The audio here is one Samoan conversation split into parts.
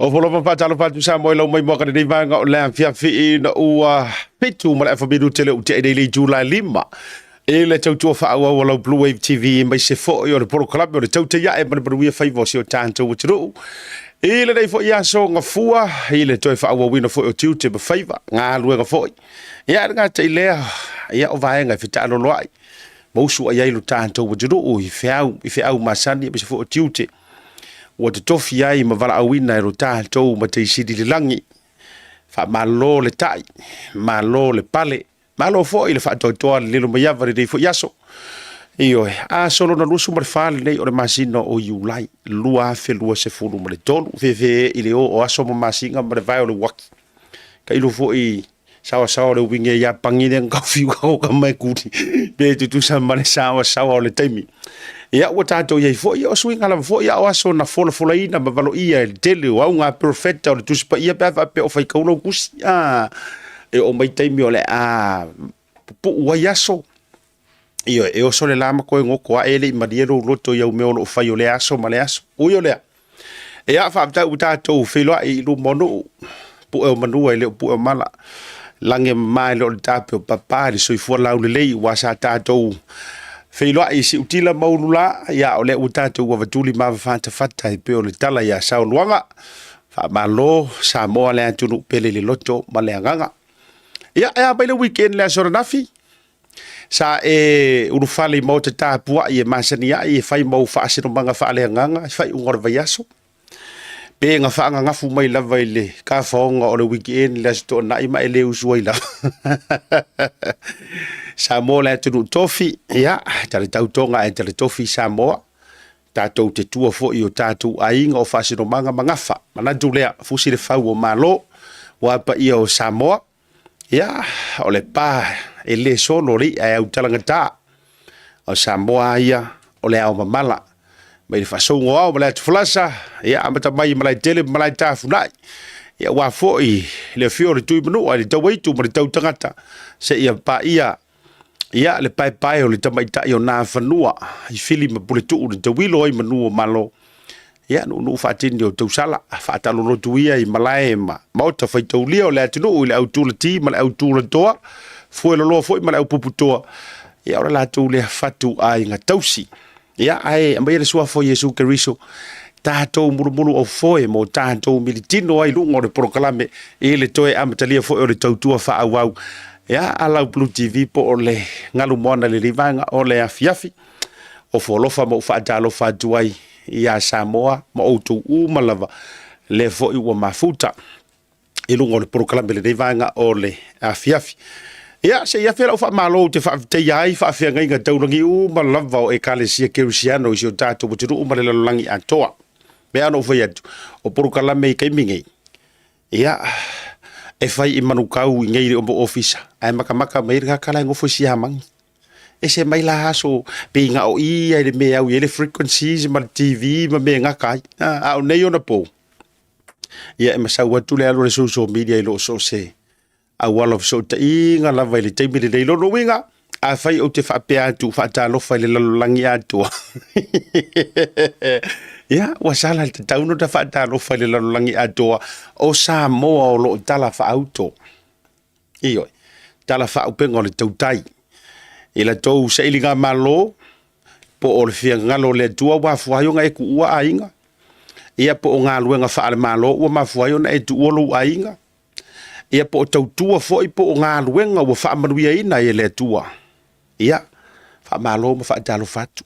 Ofo lava faatalofa atu Samoa i lau maimoa ka lenei vaega o le afiafi ina ua 7 ma le afa minute le ua tea nei le itula e 5 i le tautua faaauau a lau Blue Wave TV aemaise foi o le polokalame o le Tautai Ae ma le Manuia Faiva o si o tatou atunuu. I lenei foi aso gafua i le toe faaauauina foi o tiute ma faiva, galuega foi. Ia, e le gata i lea, ia o vaega e fetaaloloai ma usu ai ai lo tatou atunuu i feau, i feau masani aemaise foi o tiute ua totofi ai ma valaauina e lo tatou Matai Sili i le lagi. Faamalo le tai, malo le pale, malo foi le faatoatoa le lilo mai ava i lenei foi aso. Ioe, aso lona 24 lenei o le masina o Iulai 2023, fefe i le o o aso ma masina ma le vae o le uaki. Tailo foi sawasawa o le uiga ia pangi lea na tau fiu ka mai kuli pe tutusa ma le sawasawa o le taimi. Ia ua tatou i ai foi, o suiga lava foi a o aso na folafolaina ma valoia e le tele o auga perofeta o le Tusi Paia pe a faapea o faitau lau tusi. A, e oo mai taimi o le a pupuu ai aso. Ioe, e oso le la ma toe goto ae e le i malie lou loto i au mea o lo o fai o lea aso ma lea aso. Ui o lea, ia faafetai ua tatou feiloai i luma o nuu, pue o manua e le o pue o mala, lagi e mama e le o le tape o papa i le soifua laulelei aua sa tatou feiloai i siutila ma ulula, ia o lea ua tatou avatuli ma avafatafata e pei o le tala ia Saoluaga. Faamalo Samoa le atunuu pele i le loto ma le agaga. Ia, e a mai le weekend le aso ananafi? Sa e ulufale i maota tapuai e masani ai e fai mau faasinomaga faaleagaga i faaiuga o le vaiaso, pe na faagagafu mai lava i le tafaoga o le weekend le Aso Toonai ma e le usu ai lava. Samoa le atunuu tofi, ia, tala tautoga ae tala tofi Samoa. Tatou te tua foi i o tatou aiga o faasinomaga ma gafa. Manatu lea, fusi le fau o Malo, ua paia o Samoa. Ia, o le pa e le solo le i'a e autalagata. O Samoa lava ia, o le ao mamala. Mai le faasouga o ao ma le atufalasa, ia, amata mai i Malaetele ma Malaetafunai. Ia, aua foi le afio o le Tuimanua i le Tauaitu ma le Tautagata, seia paia ia le paepae o le tamaitai o Nafanua i Fili ma Puletuu na tauilo ai manu o Malo. Ia, nuunuu faatini o tausala, faatalolotu ia i malae ma maota faitaulia o le atunuu i le au tulati ma le au tulatoa, fueloloa foi ma le au puputoa. Ia, o le latou lea fatu aiga tausi. Ia, ae aumaia le suafa o Iesu Keriso, tatou mulumulu aufoe mo tatou militino ai luga o le polokalame i le toe amatalia foi o le tautua faaauau. Ia, a lau Blue TV po o le galu moana i lenei vaega o le afiafi. Ofo alofa ma ou faatalofa atu ai ia Samoa ma outou uma lava, lea foi ua mafuta i luga o le polokalame i lenei vaega o le afiafi. Ia, se i afe lau faamalo ou te faafetaia ai faafeagaiga taulagi uma lava o Ekalesia Kerisiano i si o tatou atunuu ma le lalolagi atoa. Mea ona ou fai atu, o polokalame i taimi nei, Ia, e fai i Manukau i nei le omo ofisa, ae matamata mai ai le tagata la e nofo i Siamani. Ese mai la aso, pei na o i ia i le mea e au i ai le frequencies ma le TV ma mea e gata ai. A o nei ona pou, ia e masau atu le alu a le social media i lo so o se auala o fesootaiga lava i le taimi lenei. Lona uiga, afai ou te faapea atu faatalofa i le lalolagi atoa, ia, ua sala le tatau ona faatalofa i le lalolagi atoa o Samoa o lo o tala faauto. Ioe, tala faaupega o le tautai i latou sailigamalo po o le finagalo o le Atua ua afua ai ona e tuua aiga, ia po o galuega faale-Malo ua mafua ai ona e tuua lou aiga, ia po o tautua foi po o galuega ua faamanuiaina ai e le Atua. Ia, faamalo ma faatalofa atu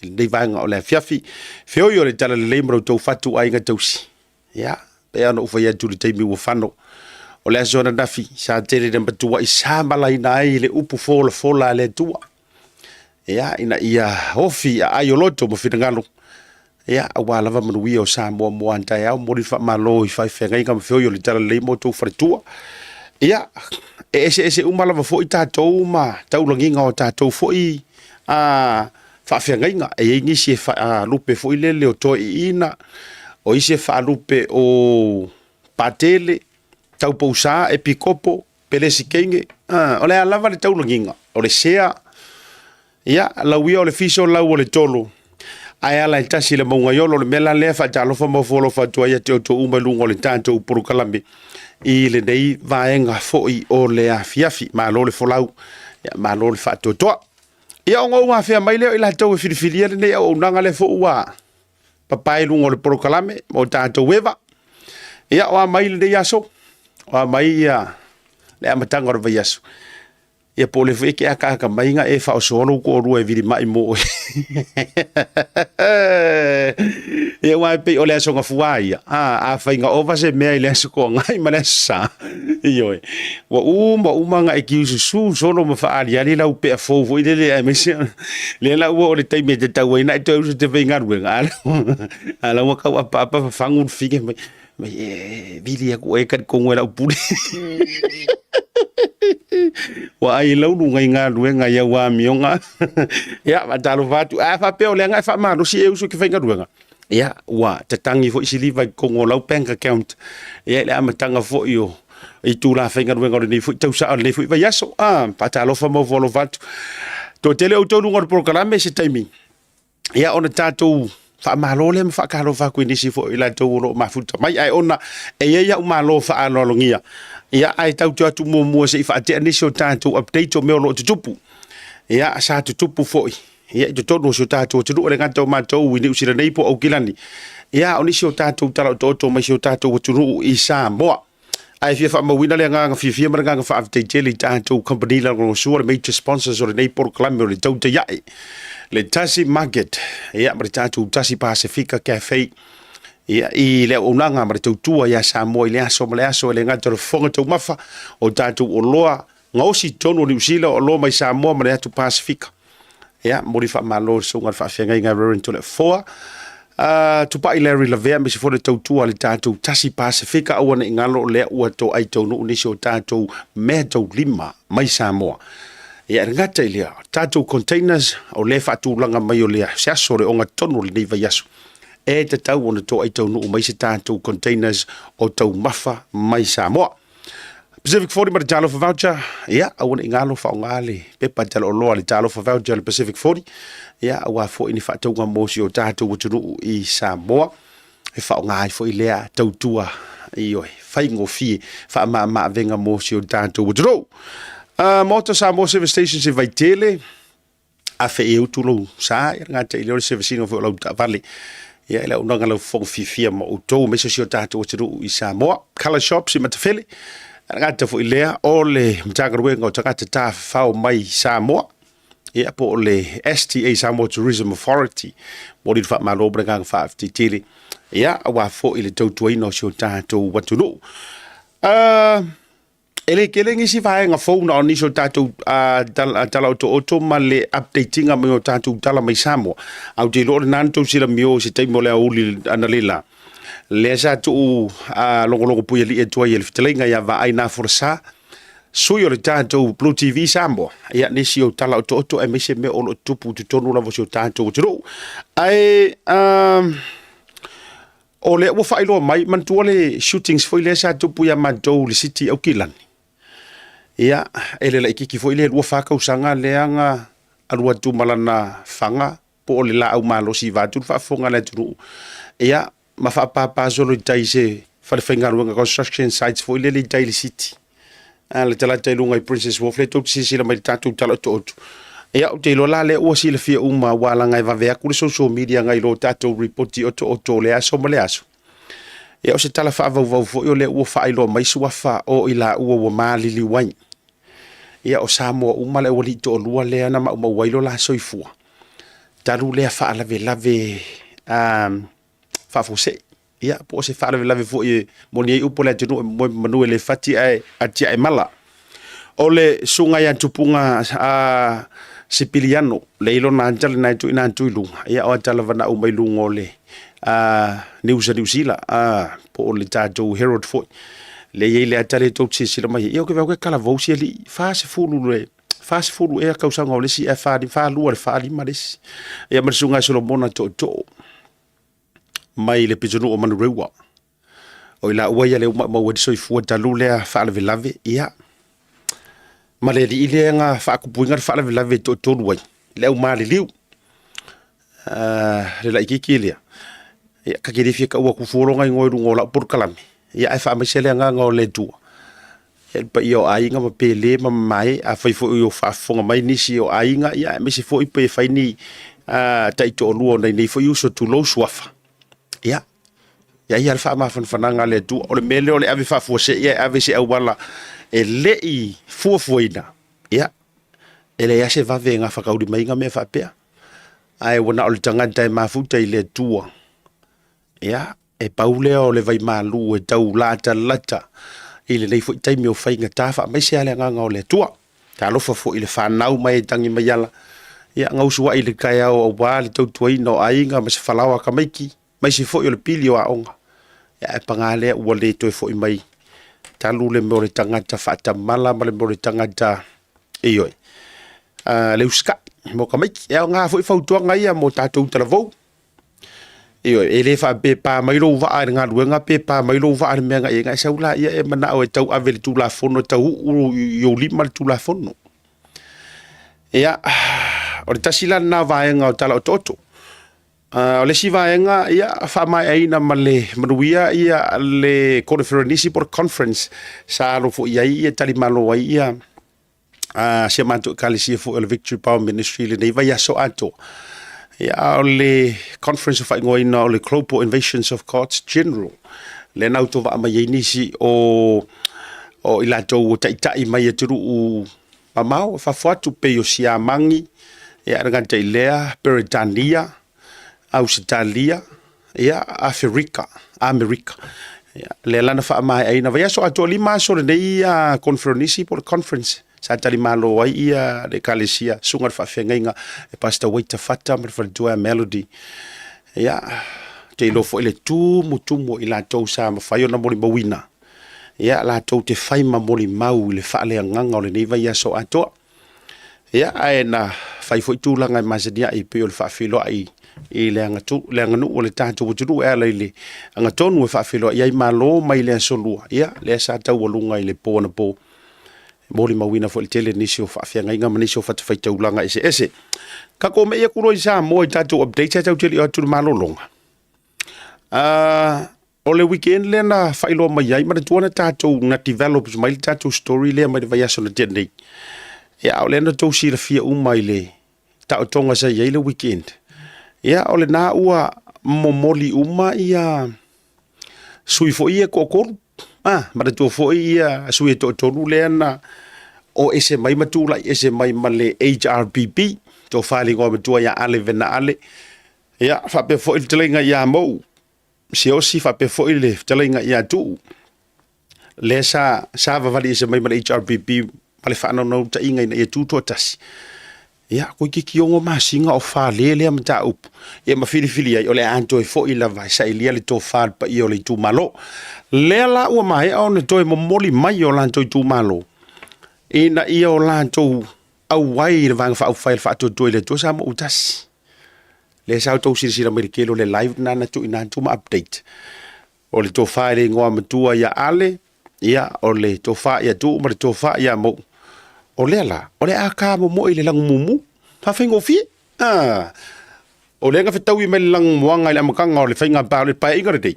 i lenei vaega o le afiafi. Feoi o le talalelei ma lo outou fatu aiga tausi. Ia, pei ona ou fai atu i le taimi ua fano, o le aso ananafi sa tele ina matuai samalaina ai le upu folafola a le Atua. Ia, ina ia ofi i aai o loto ma finagalo, ia, aua lava manuia o Samoa mo a taeao. Momoli le faamalo i faafeagaiga ma feoi o le talalelei ma outou faletua. Ia, e eseese uma lava foi tatou ma taulagiga o tatou foi a faafeagaiga. E i ai nisi e faalupe foi lele o toeaiina, o isi e faalupe o patele, taupousa, epikopo, Peresetene, o le a lava le taulagiga, o le sea, ia, lau ia o le fiso, lau o le tolo. Ae ala e tasi le mauga i olo le mea la lea faatalofa ma ofo alofa atu ai ia te outou uma i luga o le tatou polokalame i lenei vaega foi o le afiafi. Malo le folau, ia malo le faatoatoa. Ia ona ou afea mai lea o i latou e filifilia lenei auaunaga lea foi ua papae i luga o le polokalame mo tatou eva. Ia o a mai lenei aso, o a mai ia le amataga o le vaiaso. Ia po o le foi e te akaaka mai na e faaosoa lou toalua e vilima'i mo oe. Ia aua e pei o le Aso Gafua ia, a afai na ova se mea i le Aso Toonai ma le Aso Sa, ioe, ua uma uma ona e tiususu solo ma faaaliali lau pea fou foi lele aemaise lea la ua oo i le taimi e tatau ai ona e toe usu e te faigaluega, a o la ua tau apaapa fafagu le fine mai, mai e vili atu oe e talitonu e lau pule. Ua ai lau luga i galuega i au amioga. Ia, faatalofa atu. A faapea o lea na e faamalosi e usu e te faigaluega, ia, ua tatagi foi siliva i totonu o lau bank account, ia, i le amataga foi o itula faigaluega o lenei foi tausaga, o lenei foi vaiaso. Ah, faatalofa ma ofo alofa atu. Toatele outou i luga o le polokalame i se taimi, ia ona tatou faamalo lea ma faatalofa atu i nisi foi o i latou o lo o mafuta mai. Ae ona e i ai au malo faaaloalogia, ia ae tatou te o atu muamua se i faatea nisi o tatou update o mea o lo o tutupu. Ia, sa tutupu foi ia i totonu o si o tatou atunuu, e le gata o matou i Niu Sila nei po o Aukilani, ia o nisi o tatou tala otooto mai si o tatou atunuu i Samoa. Ae fia faamauina le agaga fiafia ma le agaga faafetai tele i tatou kamupani lagolagosua, le major sponsors o lenei polokalame o le Tautai Ae, le Tasi Market, ia ma le tatou Tasi Pasefika Cafe, ia i le auaunaga ma le tautua ia Samoa i le aso ma le aso, e le gata o le fofoga taumafa o tatou oloa gaosi i totonu o Niu Sila, o oloa mai Samoa ma le atu Pasefika. Ia, momoli faamalo i le susuga i le faafeagaiga Reverend Toleafoa, Tupai Larry Lavea, aemaise foi le tautua a le tatou Tasi Pasefika, aua ne i galo o lea ua toai taunuu nisi o tatou meataulima mai Samoa. Ia, e le gata i lea, tatou containers o lea e faatulaga mai o lea se aso o le ogatotonu o lenei vaiaso, e tatau ona toai taunuu mai se tatou containers o taumafa mai Samoa. Pacific 40 ma le Talofa Voucher, ia, aua ne i galo faaaoga le pepa tala oloa le Talofa Voucher le Pacific 40, ia, aua foi ni faatauga mo si o tatou atunuu i Samoa, e faaaoga ai foi lea tautua, ioe, faigofie, faamama-avega mo si o tatou atunuu. Motor Samoa Service Stations i Vaitele, afe e utu lou sa, ia le gata i lea o le service ina foi o lau taavale. Ia, e le auaunaga lau fofoga fiafia ma outou, aemaise si o tatou atunuu i Samoa. Colour Shops i Matafele, ia le gata foi lea o le Matagaluega o Tagata Tafafao mai Samoa, ia po o le STA Samoa Tourism Authority. Momoli le faamalo ma le agaga faafetai tele, ia, aua foi le tautuaina o si o tatou atunuu. E le tele nisi vaega fou na o nisi o tatou tala otooto ma le update ina mai o tatou tala mai Samoa. Ae ou te iloa o lena na tou silamio i se taimi o le aoauli analeila, lea sa tuu logologo puialii atu ai e le fetalaiga ia Vaai Nafolasa, sui o le tatou Blue TV Samoa, ia nisi o tala otooto aemaise mea o lo o tutupu i totonu lava o si o tatou atunuu. Ae O lea ua faailoa mai, manatua le shootings foi lea sa tupu ia matou i le city i Aukilani. Ia, e le laitiiti foi le 24 tausaga lea na alu atu ma lana faga po o le laau malosi vaeatu le faafofoga a le atunuu. Ia, ma faapapa solo i tai i se falefaigaluega construction sites foi lele i tai i le city. A le talata i luga i Princess Wharf lea tou te silasila mai i le tatou tala otooto. Ia, ou te iloa la lea ua silafia uma aua leaga e vave atu le social media nai lo tatou ripoti otooto o lea aso ma lea aso. Ia, o se tala faavauvau foi o lea ua faailoa mai suafa o i laua ua maliliu ai. Ia, o Samoa uma le aualii toalua lea na maumau ai lo la soifua talu lea faalavelave faafuasei. Ia, po o se faalavelave foi e moni ai upu a le atunuu e moe manu e le fati ae atiae mala. O le susuga ia Tupuga a Sipiliano, le ilona ata lena e tuuina atu i luga, ia o ata lava na aumai i luga o le News a Niu Sila, po o le tatou Herald foi. Lea e i ai le ata lea tou te silasila mai ai. Ia ou te vaai atu e talavou si alii, 40 le 40 ea tausaga o le isi ae 42 le 45 le isi. Ia ma le susuga ia Solomona Tootoo mai le pitonuu o Manurewa. O i laua ia lea ua maumau ai le soifua talu lea faalavelave, ia, ma le alii lea na faatupuina le faalavelave e toatolu ai, le au maliliu. Le laitiiti lea, ia, ta te le fia taua atu fua lona igoa i luga o lau polokalame, ia ae faamaise le agaga o le Atua i le paia o aiga ma pele ma mamae. Afai foi o faafofoga mai nisi o aiga, ia aemaise foi pe fai ni taitoalua o nai nei foi uso, tulou suafa, ia, ia ia le faamafanafanaga a le Atua. O le mea lea o le ave faafuasei ae ave i se auala e le i fuafuaina, ia, e leai lava se vave e gafataulimaina mea faapea. Ae ua na o le tagata e mafuta i le Atua, ia, e pau lea o le vaimalu e tau latalata i lenei foi taimi o faigata, faamaise lava le agaga o le Atua. Talofa foi i le fanau mai e tagi mai ala, ia, gausuai i le taeao aua le tautuaina o aiga ma se falaoa tamaiti, aemaise foi o le pili o aoga. Ia, ae paga lea ua le toe foi mai talu le mea o le tagata faatamala ma le mea o le tagata, ioe, le usitai mo tamaiti. E aoga foi fautuaga ia mo tatou talavou. Ioe, e le faapea e pa mai lou vaa i le galuega pe pa mai lou vaa i le mea na i ai, ona e sau laia e manao e tau ave i le Tulafono, e tau uu i ou lima le Tulafono. Ia, o le tasi la lena vaega o tala otooto. O le isi vaega, ia, faamaeaina ma le manuia ia le koneferenisi po o le conference sa alo foi i ai ia talimalo ai ia si a matou ekalesia foi o le Victory Power Ministry i lenei vaiaso atoa. Ia, a o le conference o faaigoaina o le Global Invasions of God's General, lea na autovaa mai ai nisi o i latou o taitai mai atunuu mamao i fafo atu pei o Siamani, ia e le gata i lea, Peretania, Ausetalia, ia, Aferika, Amerika. Ia, lea la na faamaeaina vaiaso atoa 5 aso lenei koneferenisi po o le conference sa talimalo ai ia le ekalesia susuga i le faafeagaiga e Pastor Waita Fata ma le faletua ia Melody. Ia, ou te iloa foi le tumutumu o i latou sa mafai ona molimauina ia latou te fai ma molimau i le faaleagaga o lenei vaiaso atoa. Ia, ae na fai foi tulaga e masani ai pei o le faafeiloai i le aganuu o le tatou atunuu e ala i le agatonu e faafeiloai ai malo mai le aso Lua. Ia, lea sa taualuga i le po anapo, e molimauina foi i le tele nisi o faafeagaiga ma nisi o fatafaitaulaga eseese. Tatou me'i atu loa i Samoa i tatou updates ae tatou te le i o atu i le malologa. O le weekend lea na faailoa mai ai, manatua na tatou, na develop mai le tatou story lea mai le vaiaso na tea nei. Ia, a o lea na outou silafia uma i le taotoga sa i ai le weekend. Ia, o lena ua momoli uma ia sui foi ia e toatolu. Ah, manatua foi ia sui e toatolu lea na o ese mai ma tulai ese mai ma le HRPP, tofa i le igoa matua ia Ale Vena Ale. Ia, faapea foi le fetalaiga ia Mou Siaosi faapea foi le fetalaiga ia Tuu, lea sa savavali ese mai ma le HRPP ma le faanaunautaiga ina ia tutoatasi. Ia, toeitiiti 6 masina o fale lea mataupu, ia ma filifili ai, o le a toe foi lava e sailia le tofa i le paia o le itumalo. Lea la ua maea ona toe momoli mai o latou itumalo, ina ia o latou auai i le Vaega Faaupufai a le Faatuatua i le Atua Samoa ua tasi. Lea sa outou silasila mai i le tele o le live lena na tuuina atu ma update. O le tofa i le igoa matua ia Ale, ia o le tofa ia Tuu ma le tofa ia Mou. O lea la, o le a ta momoe i le lagumumu. Faafaigofie. Ah, o lea na fetaui mai le lagumuaga i le amataga o le faiga o le paeaiga lenei.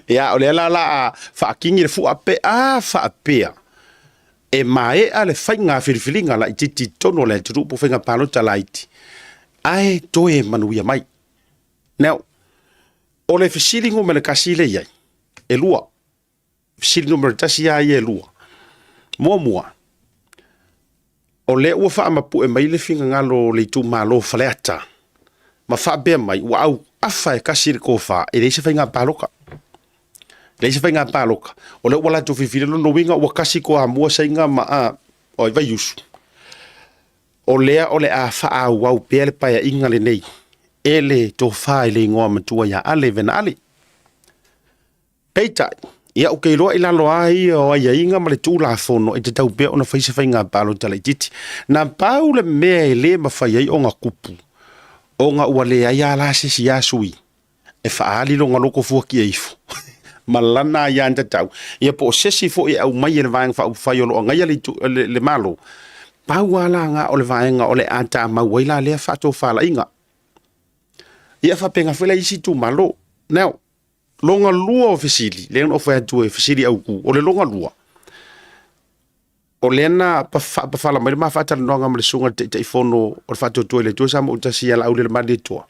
Ia, o lea la la a faakini le fua pe a faapea e maea le faiga filifiliga laitiiti i totonu o le atunuu po o faiga palota laiti, ae toe manuia mai. Now, o le fesili numera 1 lea i ai, e lua. Fesili numera 1 lava ia e lua. Muamua, o lea ua faamapue mai le finagalo o le itumalo o Faleata ma faapea mai ua auafa e kasi le tofa e leai se faiga palota. E leai se faiga palota. O lea ua latou filifili lona uiga ua kasi Toamua, Saina ma oi, Vaiusu. O lea o le a faaauau pea le paeaiga lenei e le tofa i le igoa matua ia Ale Vena Ale. Peitai, ia ou te iloa i lalo lava ia o aiaiga ma le Tulafono e tatau pea ona fai se faiga palota laitiiti. Na pau le mea e le mafai ai ona tupu, ona ua leai lava la se isi sui e faaali lona loto fuatia ifo ma lana aiatatau, ia po o se isi foi e aumai e le Vaega Faaupufai o lo o agaia le Malo. Pau lava la na o le vaega o le a tamau ai la lea faatofalaiga. Ia faapena foi la isi itumalo. Now, longa lua o fesili, lea na ou fai atu e fesili autu, o le longa lua, o lea na faapafala mai le ma faatalanoaga ma le susuga i le Taitaifono o le Faatuatua i le Atua Samoa ia Laaulialemalietoa,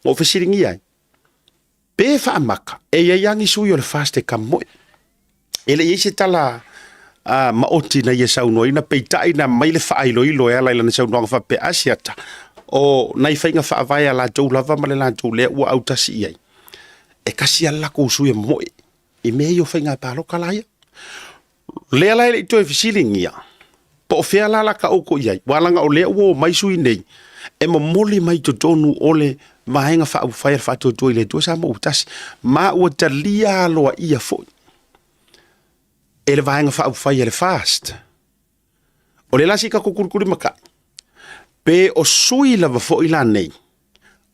na ou fesiligia ai, pe faamata e i ai lava ni sui o le FAST e kamoe. E le i i ai se tala maoti na ia saunoaina, peitai na aumai le faailoilo e ala i lana saunoaga faapea, a siata, o nai faiga faavae a latou lava ma le latou lea ua autasi i ai, e tasi lava le latou sui e momoe i mea ia o faiga palota la ia. Lea la e le i toe fesiligia, po o fea la la taoto i ai, aua leaga o lea ua omai sui nei e momoli mai totonu o le Vaega Faaupufai a le Faatuatua i le Atua Samoa ua Tasi, ma ua talia aloaia foi e le Vaega Faaupufai a le FAST. O lea la se i tatou tulitulimatai, pe o sui lava foi la nei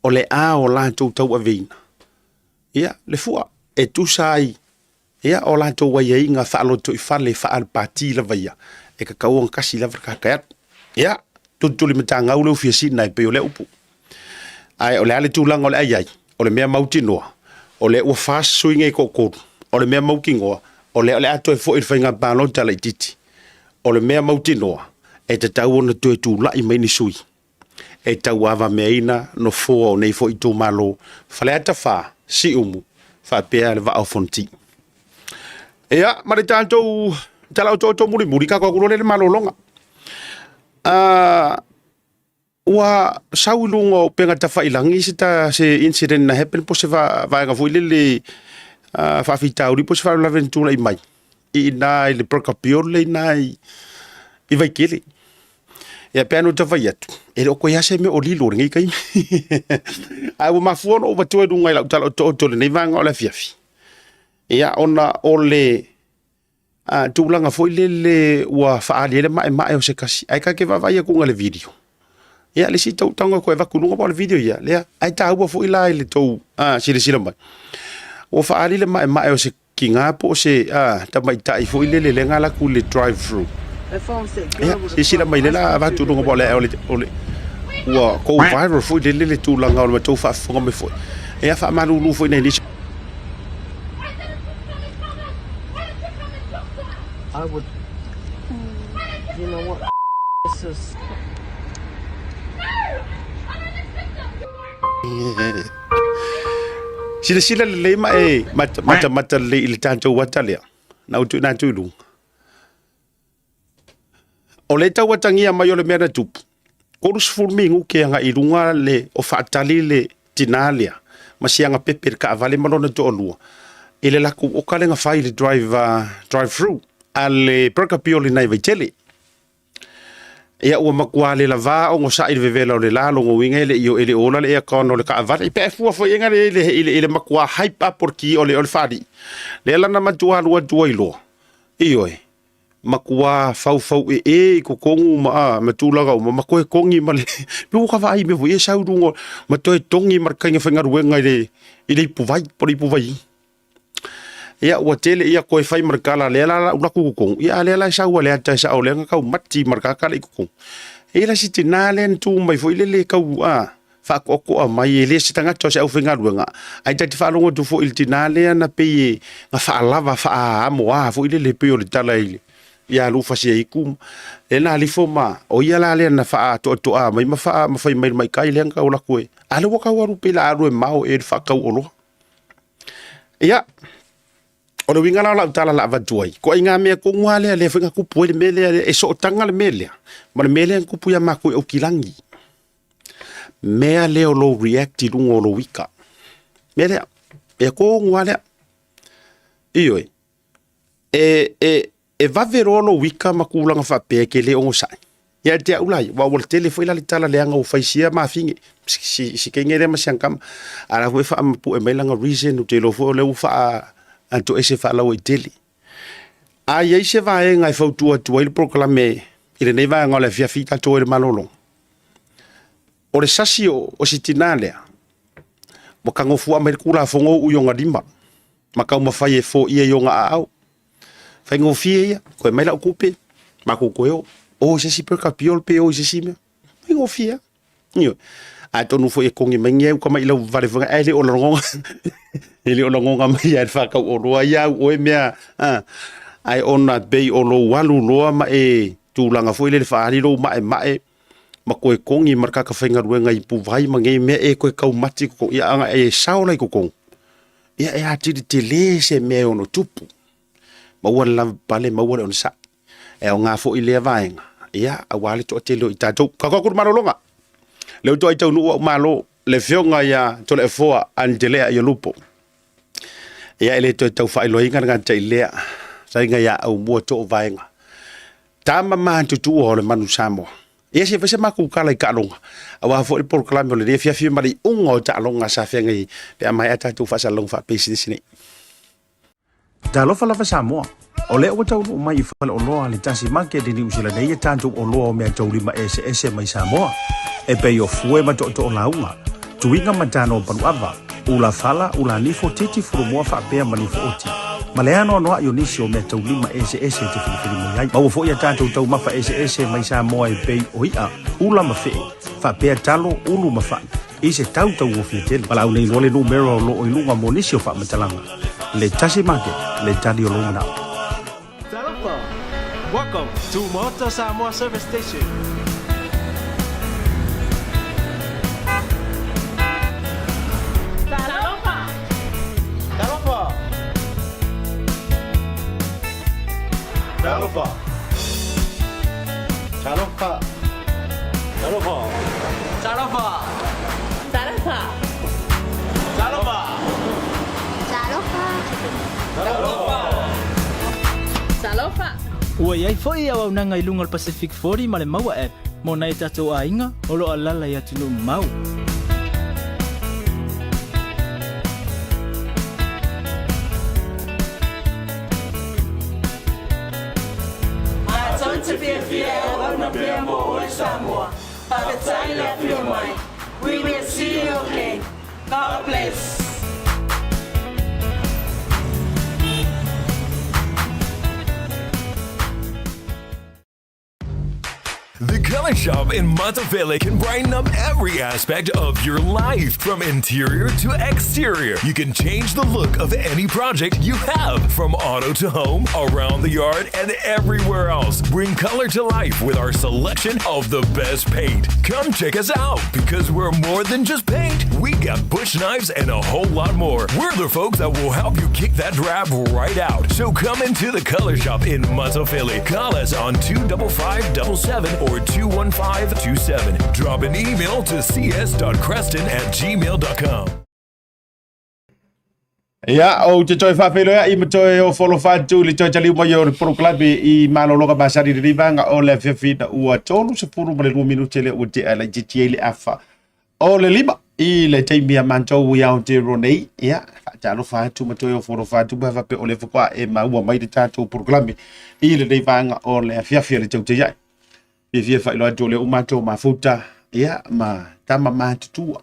o le a o latou tauaveina ia le fua e tusa ai ia o latou aiaiga faalotoifale faale-pati lava ia, e tatau ona tasi lava le tagata e alu. Ia, tulitulimatagau le ufi a Sina e pei o lea upu. Ae o le a le tulaga o le a i ai? O le mea mautinoa, o lea ua FAST sui nei e toatolu. O le mea mautinoa, o lea o le a toe foi i le faiga palota laitiiti. O le mea mautinoa, e tatau ona toe tulai mai ni sui e tauavameaina nofoa o nei foi itumalo, Faleata 4, Siumu, faapea le Vaa o Fonoti. Ia, ma le tatou tala otooto mulimuli, tatou atu loa lea i le malologa. Ua sau i luga o upega tafailagi se, ta, se incident na happen po se vaega foi lele faafitauli po se faalavelave na tulai mai i ina i le Perkapiole le ina i, i Vaitele. Ia pe ana ota fai atu, e le o toe lava se mea o lilo i lenei taimi. Ae ua mafua ona ou avatua i luga i lau tala otooto i lenei vaega o le afiafi, ia ona o le tulaga foi lele ua faaali ai le maemae o se tasi, ae ta te vaavaai atu i le video, ia le isi tau tago atu e avatu i luga, aua o le video ia lea, ae taua foi la i le tou silasila mai, ua faaali le maemae o se tina po o se tamaitai foi lele lea na alu atu i le drive through. Ia, silasila mai lea la avatu i luga aua o le, o le, o le ua go viral foi lele le tulaga o le matou faafofoga mai foi. Ia, faamalulu foi nai nisi I would, you know what, this is. Silasila lelei ma e matamata lelei i le tatou ata lea na ou tuuina atu i luga. O le tau atagia mai o le mea na tupu, 30 minute agai i luga le o faatali le tinā lea ma siaga pepe i le taavale ma lona toalua i le latou oka lea na fai i le drive, drive through a le Burger Pioli nai Vaitele. Ia ua matua le lavā onosai i le vevela o le la, lona uiga e le i, e le ola le aircon o le taavale. I pe a e fua foi i le, i le, i le matua hype up o le ki o le, o le faalii. Lea la na matua alu atu ai loa. Ioe, matua faufauee i totonu ma, ma tulaga uma, ma toe togi ma le, pe ua ka vaai i mea foi ia e sau i luga, ma toe togi ma le taiga faigaluega i le, i le ipuvai, po o le ipuvai. Ia ua tele ia toe fai ma le tala lea la lau atu i totonu, ia a lea la e sau a le ata e sao lea na tau mati ma le kaka lea i totonu. E i ai la si tina lea na tu mai foi lele e tau a faatoatoa mai e le se tagata o se aufaigaluega, ae ta te faalogo atu foi i le tina lea na pei e na faalava faaamoa foi lele pei o le tala i le ia Rufasi Aiku, lea na alifo ma o ia la lea na faatoatoa mai ma faa ma fai mai le maikai lea na tau alu atu e a lea ua tau alu pei la alu e mao e le faatau oloa. Ia, o le uiga la o lau tala la avatu ai, koaiga mea tonu lava lea, lea foi na tupu ai le mea lea, e sootaga le mea lea, ma le mea lea na tupu ia matou i Aukilagi. Mea lea o lou react i luga o lou ika. Mea lea, mea tonu lava lea. Ioe, e, e, e vave loa lou ika ma tulaga faapea e te le onosai. Ia te au la ia, aua ua tele foi la le tala leaga ua fai sia mafine, si, si teine lea ma si ana tama. A la foi e faamapue mai lana reason, ou te iloa foi o lea ua faatoese faalauaitele. A i ai se vaega e fautua atu ai le polokalame i lenei vaega o le afiafi tatou ai le malologa, o le sasi o, o si tinā lea, ua tagofuaa mai le Tulafono uu i ona lima ma taumafai e foia i ona aao. Faigofie ia, toe mai lau tupe, matou toe o. O i se isi Burger Piol pe o i se isi mea. Faigofie lava. Ioe. Atonu foi e kogi mai ia uka mai i lau vale foi ae le o lagoga e le o lagoga mai ia i le faatauoloa ia au oe mea a ae ona pei o lou alu loa ma e tulaga foi lele faaali lou maemae ma toe kogi ma le tagata faigaluega i ipuvai ma nei mea e toe taumati i totonu ia ana e sao la i totonu ia e atili tele se mea e ono tupu maua le lavapapale maua le onosai. E aoga foi lea vaega, ia, aua le toatele o i tatou. Tatou atu i le malologa. Lea ua toai taunuu au malo, le afioga ia Toleafoa Anitelea Iolupo. Ia, e le toe tau faailoaina le gata i lea, saiga ia Aumua too vaega. Tama matutua o le manu Samoa. Ia se fai se matou tala i taaloga, aua foi le polokalame o lenei afiafi ma le iuga o taaloga sa feagai pe a maea tatou faasalalauga faapisinisi nei. Talofa lava Samoa! O lea ua taunuu mai i faleoloa le Tasi Market i Niu Sila nei e tatou oloa o meataulima eseese mai Samoa, e pei o fue ma tootoo lauga, tuiga ma tano paluava, ula fala, ula nifo, titi fulumoa faapea ma nifo oti, ma le anoanoai o nisi o meataulima eseese e te filifili mai ai. Maua foi a tatou taumafa eseese mai Samoa e pei o i'a, ula ma fe'e, faapea talo, ulu ma fa'i, i se tau tauofie tele. Valaau nei loa le numera o loo i luga mo nisi o faamatalaga. Le Tasi Market, le tali o lou manao. Talofa! Welcome to Maota Samoa Service Station. Talofa! Talofa! Talofa! Talofa! Talofa! Talofa! Talofa! Talofa! Talofa! Talofa! Talofa! Ua i ai foi auaunaga i luga o le Pacific 40 ma le Maua App mo nai o tatou aiga o lo o alaala i atunuu mamao. Matou te fiafia e auauna pea mo oe Samoa. Faafetai le afio mai. We will see you again. God bless. The Color Shop in Matafele can brighten up every aspect of your life, from interior to exterior. You can change the look of any project you have, from auto to home, around the yard, and everywhere else. Bring color to life with our selection of the best paint. Come check us out because we're more than just paint. We got bush knives and a whole lot more. We're the folks that will help you kick that drab right out. So come into the Color Shop in Matafele. Call us on 25577 or 21527. Drop an email to cs.creston@gmail.com. Ia, ou te toe faafeiloai ma toe ofo alofa atu i le toe taliu mai o le polokalame i malologa masani i lenei vaega o le afiafi ina ua 32 minute lea ua tea e laitiiti ai le afa o le lima i le taimi a matou i Aotearoa nei. Ia, faatalofa atu ma toe ofo alofa atu pe a faapea o lea faatoa e maua mai le tatou polokalame i lenei vaega o le afiafi a le tautaiai. Fiafia faailoa atu o lea ua matou mafuta, ia, ma tama matutua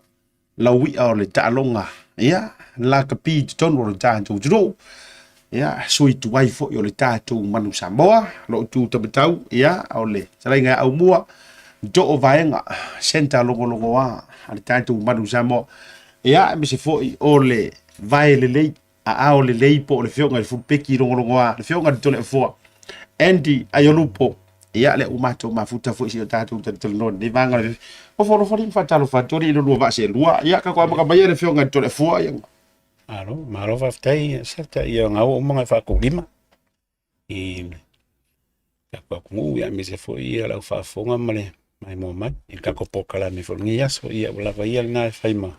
lauia o le taaloga, ia, lakapi i totonu o le tatou atunuu, ia, sui tuai foi o le tatou manu Samoa, lou tu tamatau, ia, o le fetalaiga ia Aumua, too vaega, centre logologoa a le tatou manu Samoa, ia, aemaise foi o le vae lelei, aao lelei po o le afioga i le Fulupeki logologoa, le afioga i le Toleafoa, Andy Aiolupo, ia, lea ua matou mafuta foi si o tatou talatalanoa i lenei vaega o le Ofo alofa alii ma faatalofa atu alii i lo lua vaa seelua, ia, tatou amata mai ia le afioga i le Toleafoa, ia. Malo, malo faafetai Seta ia ngau uma ngai faakoulima i tatou atunuu ia aemaise foi ia lau faafofoga ma le maimoa mai i le tatou polokalame foi i lenei aso. Ia ua lava ia lena e fai ma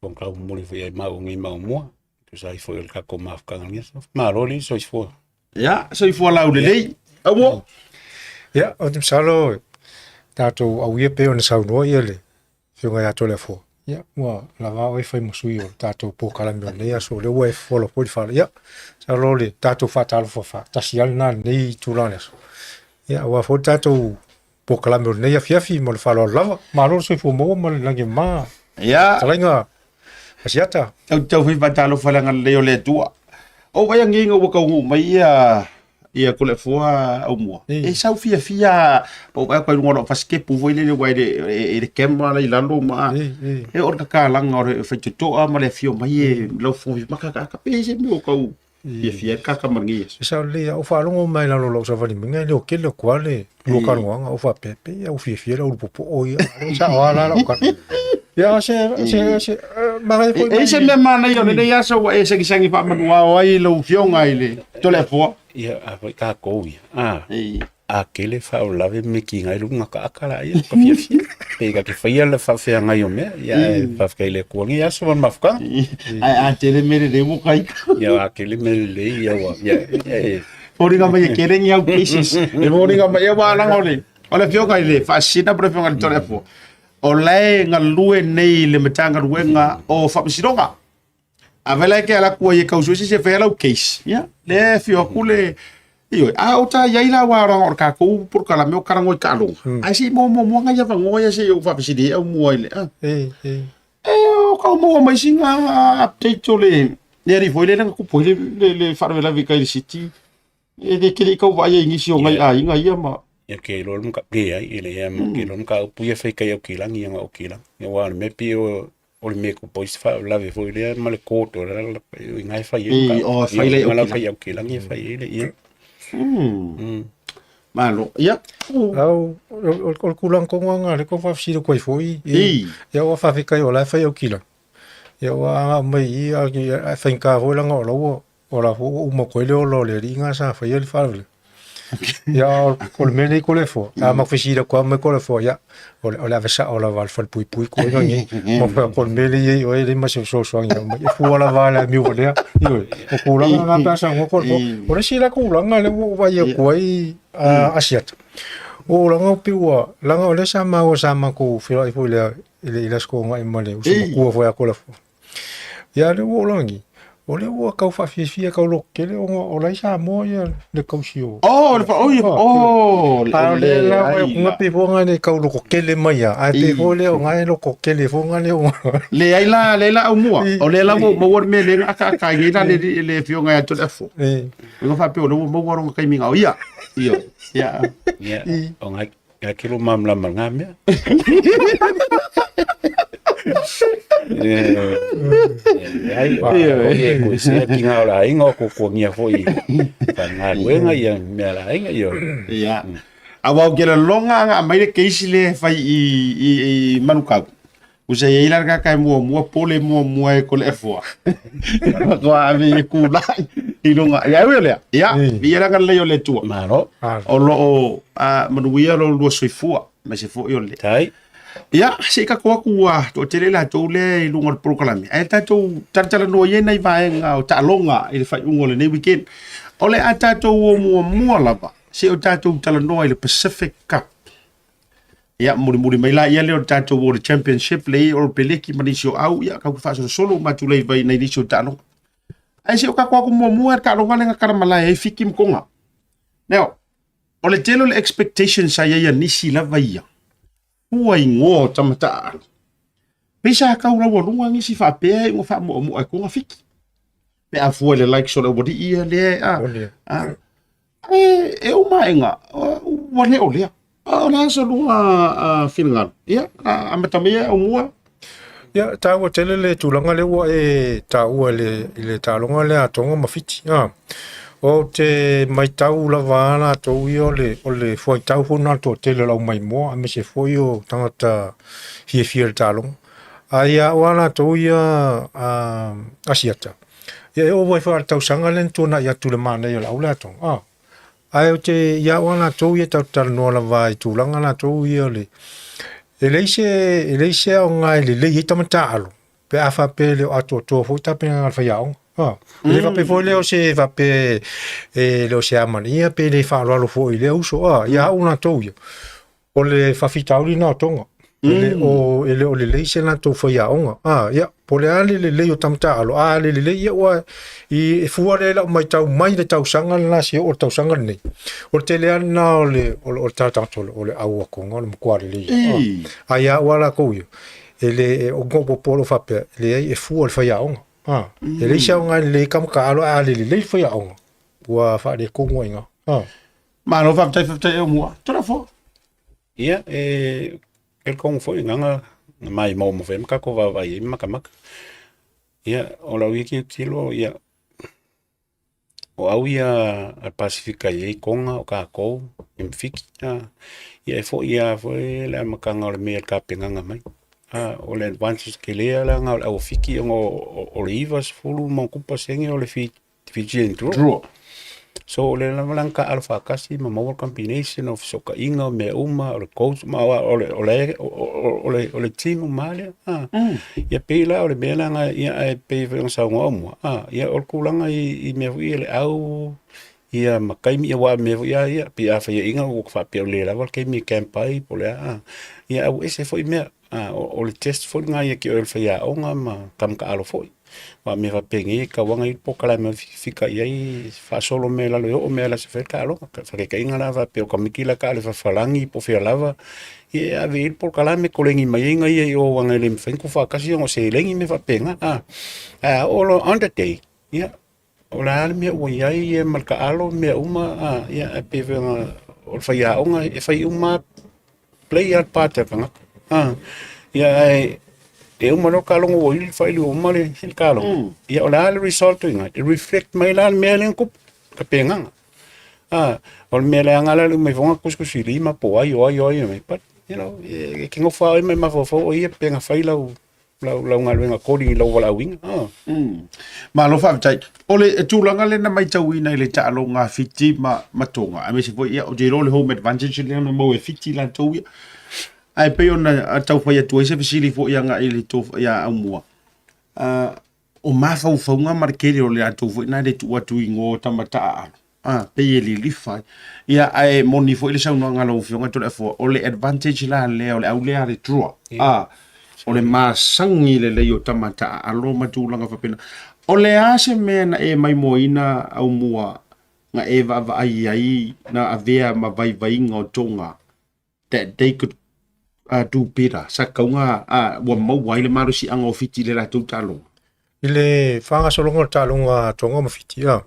fonotaga momoli foi ia maua nei ma aumua e tusa ai foi o le tatou mafutaga i lenei aso. Malo le soifua. Ia, soifua laulelei. Aua. Ia, ou te masalo tatou auia pei ona saunoa ia le Afioga ia Toleafoa, ia ua lava oe fai ma sui o le tatou polokalame o lenei aso, o lea ua e fola foi le fale. Ia, masalo o le tatou faatalofa faatasi lava lena i lenei itula o le aso. Ia, aua foi le tatou polokalame o lenei afiafi ma le faaaloalo lava. Malo le soifua maua ma le lagi e mama. Ia. Fetalaiga Asiata. Tau tau foi faatalofa i le agalelei o le Atua. O vai angiga ua taunuu mai ia ia Toleafoa Aumua, e sau fiafia pa ou vaai atu ai i luga o lau fasikepu foi lele aua e le e le camera la i lalo ma e oo i le tatalaga o le faitotoa ma le afio mai e lau fofoga maka pe i se mea o tau fiafia ai le kaka ma lenei aso. E sao lelei, a ou faalogo mai lalo o lau savali maiga e le o tele atu lava le lua talanoaga, ou faapea, pei a ua fiafia le aulupopoo ia, a sao lava la lau tala. Ia, se, se, se, manaia foi. E i ai se mea manaia o lenei aso ua e sagisagi faamanuao ai lau Afioga i le Toleafoa? Ia, a foi tatou ia, a, a tele faalavelave ma mekina ai luga ataata laia ka fiafia. Pe ta te faia le faafeagai o mea, ia ae faafetai i le Atua i lenei aso ma le mafutaga. Ae a tele mea lelei ua kai. Ia a tele mea lelei ia ua, ia, ia, Foliga mai e tele ni au cases. E foliga mai e ua laga o le o le afioga i le Faasisina po o le afioga i le Toleafoa. O la e galue nei i le Matagaluega o Faamasinoga. A vela e ke ala atu ai e kau sue se se fai lau case. Ia, le e afio atu le Ioe, a o ta iai la ua roanga o le kākou polokalame o Talanoa i Taaloga. Ae se i mo mo muaga ia vangoa ia se i ou faafesili ai au mua i le a. E o kau maua mai sina update o le le alii foi lea na tupu ai le le, le faalavelave i tai i le city. E le tele i tau vaai ai i nisi o nai aiga ia ma Ia ke iloa le maka pe ai e le ia ma ke iloa le mataupu ia fai kai au kilagi ia na o kilagi. Ia aua o le mea pei o o le mea tupu ai se faalavelave foi lea ma le court o le ala i ina e fai ai le mataupu. O e fai le au kilagi. Fai au kilagi e fai ai le ia. Malo. Ia. Au, o le tulaga tonu lava lena o lea e tau faafesili atu ai foi. Ia ua faafetai o la e fai au kilagi. Ia ua agai mai i i ae faigata foi leaga o la ua O la foi ua uma atu ai le ola o le alii na sa faia le faalavelave. Ia o le mea nei Toleafoa, a matou fesili atu lava mai Toleafoa, ia o le ave sao lava a le falepuipui tuaiga nei. Ma fai atu o le mea lea e i ai oe e leai ma se fesoasoani e aumai, e fua lava i le amio valea. Ioe, o tulaga na pe a saunoa Toleafoa. O le isi la tulaga lea ua ou vaai atu ai Asiata, o tulaga pei ua, leaga o lea sa maua sa matou feiloai foi i le Aso Toonai ma le uso matua foi ia Toleafoa. Ia lea ua ou lagi, o lea ua tau faafiafia tau lototele ona o la e i Samoa ia le tausi o... Oh, le oi, oh, A o lea la ua una pei foi ona e tau lototele mai lava, ae pei foi lea o na e lototele foi na lea o... Leai la, leai la Aumua, o lea la ua ou maua le mea lea na akaaka ai nei la le le afioga ia Toleafoa. Ua faapea o lea ua maua lona taimi na o ia. Ioe. Ia. Ia, o ngai Ia ke lo malamalama ngā mea. Ai, o e koe se ki ngā ora inga o kōkōngia foi pa ngā ruenga ia mea la inga ia. Ia. A wau ke longa nga mai le keisi le fai i Manukau. Usa iai la kaka e muamua pole muamua e ko le efoa. Ko a ave e kūlai i lunga. Ia ui o lea. Ia, ia la ngalei o le tua. Malo. O lo o manuia lo lua soifua. Ma se foi o le. Tai. Ia, se i tatou atu ua toatele latou lea i luga o le polokalame. Ae tatou talatalanoa i ai nai vaega o taaloga i le faaiuga o lenei weekend. O le a tatou o muamua lava, se o tatou talanoa i le Pacific Cup. Ia, mulimuli mai la ia lea o le tatou o le Championship le i o le peleki ma nisi o au, ia, kau faasolosolo uma atu lei vai nai nisi o taaloga. Ae se o tatou aku muamua le taaloga lea na talamalae ai Fiti ma Tonga. Now, o le tele o le expectation sa i ai a nisi lava ia, fua igoa o tama taaalo. Pei sa tau laualuga nisi faapea e ua faamuamua e Tonga Fiti. Pe a fua i le likes o le aualii ia lea a, E uma aega, ua le o lea. O le a se lua finagalo? Ia, amata mai e Aumua. Ia, taua tele le tulaga lea ua e taua i le taaloga lea a Tonga ma Fiti. Ou te matau lava a latou ia o le fuaitau foi lena o le toatele o le aumaimoa aemaise foi o tagata fiafia i le taaloga. Ae ia au a latou ia Asiata, Ia e oo ai foi i le tausaga lea na tuanai atu i le manaia o le au latou, a. Ae ou te, ia au lava latou ia tatou te talanoa lava i tulaga latou ia o le, e leai se, e leai se aoga e lelei ai tama taaalo pe a faapea e le o atoatoa foi tapenaga a le faiaoga. A. E le faapea foi lea o se faapea e le o se amanaia pe le faaaloalo foi i lea uso, a, ia au latou ia. O le faafitauli lena o Tonga. E le o, e le o lelei se latou faiaoga. A, ia, po o le a le lelei o tama taaalo, a le lelei, ia ua, i, e fua lea i lau matau mai le tausaga lena seia oo i le tausaga lenei. O le tele lava lena o le, o le, o le tagata o le, o le au a Tonga, o le matua lelei lava. A, a ia au lava latou ia, e le, e, o popo o lo o faapea, e leai, e fua i le faiaoga. A, e leai se aoga e lelei ai tama taaalo ae a le lelei le faiaoga, ua faaletonu ai i ina. Ah. Malo faafetai faafetai e mua. Toleafoa. Ia, e telekonu foi agaga na maimau ma fai ma tatou vaavaai ai ma matamata. Ia, o lau ia tilotilo, ia, o au ia a le Pasefika e i ai Toga, o tatou, ia ma Fiti, a. Ia e foi lava foi le amataga o le mea i le tapenaga mai. O le advantage tele lava lena o le au a Fiti ona o le 90+% o le Fijian Drua. So o lea lava la na taaalo faatasi ma maua le combination o fesootaiga o mea uma, o le coach ma o le o le o le team uma lava lea. A. Ia pei la o le mea lena, ia ae pei foi ona saunoa Aumua, a, ia o le tulaga i mea foi ia le au ia ma taimi, aua o mea foi lava ia, pei a faiaina ua faapea ua le lava le taimi e camp ai po o le a, a. Ia ae ua ese foi mea, a, o le test foi lena ia te oe o le faiaoga ma tama taalo foi. Aua o mea faapenei e tatau lava ona i ai le polokalame e fita i ai faasolo mea i lalo e oo mai lava i le aso e fai ai le taaloga. Faataitaiga la faapea o tamaiti la e taalo i Fafalagi po o fea lava, ia e ave i ai le polokalame e koleni mai ai nai ia i o aua e le mafai ona tuufaatasi ona o seleni ma mea faapena. Ae a oo loa on the day, ia, o le a le mea ua i ai ia ma le taalo ma mea uma, ia ae pei foi ona o le faiaoga e fai uma lava, play lava le part a le tagata. Ia ae e uma loa le taaloga ua ili faili ua uma le taaloga, ia o le a le result i ina, e reflect mai la le mea lea na tupu, tapenaga. O le mea leaga la le uma ifoga tusitusilima po o ai o ai o ai, but you know, e te nofo lava oe ma le mafaufau o ia pe na fai lau lau, lau galuega according i lau valaauina. Oh. Malo faafetai. O le tulaga lea na matauina i le taaloga a Fiti ma, ma Tonga, aemaise foi ia, ou te iloa o le home advantage lea na maua e Fiti latou ia. Ae pei ona tau fai atu ai se fesili foi agai i le tofa ia Aumua. O mafaufauga ma le tele o le latou foi na le tuu atu i igoa o tama taaalo. A, pei e lilifa ai. Ia, ae moni foi le saunoaga a lau Afioga Toleafoa, o le advantage la lea, o le au lea a le Drua, a, o le masagi lelei o tama taaalo ma tulaga faapena. O le a se mea na e maimoaina Aumua na e vaavaai ai na avea ma vaivaiga o Tonga that they could do better, sa tauga ua maua ai le malosiaga o Fiti i le latou taaloga? I le faagasologa o le taaloga a Tonga ma Fiti, a,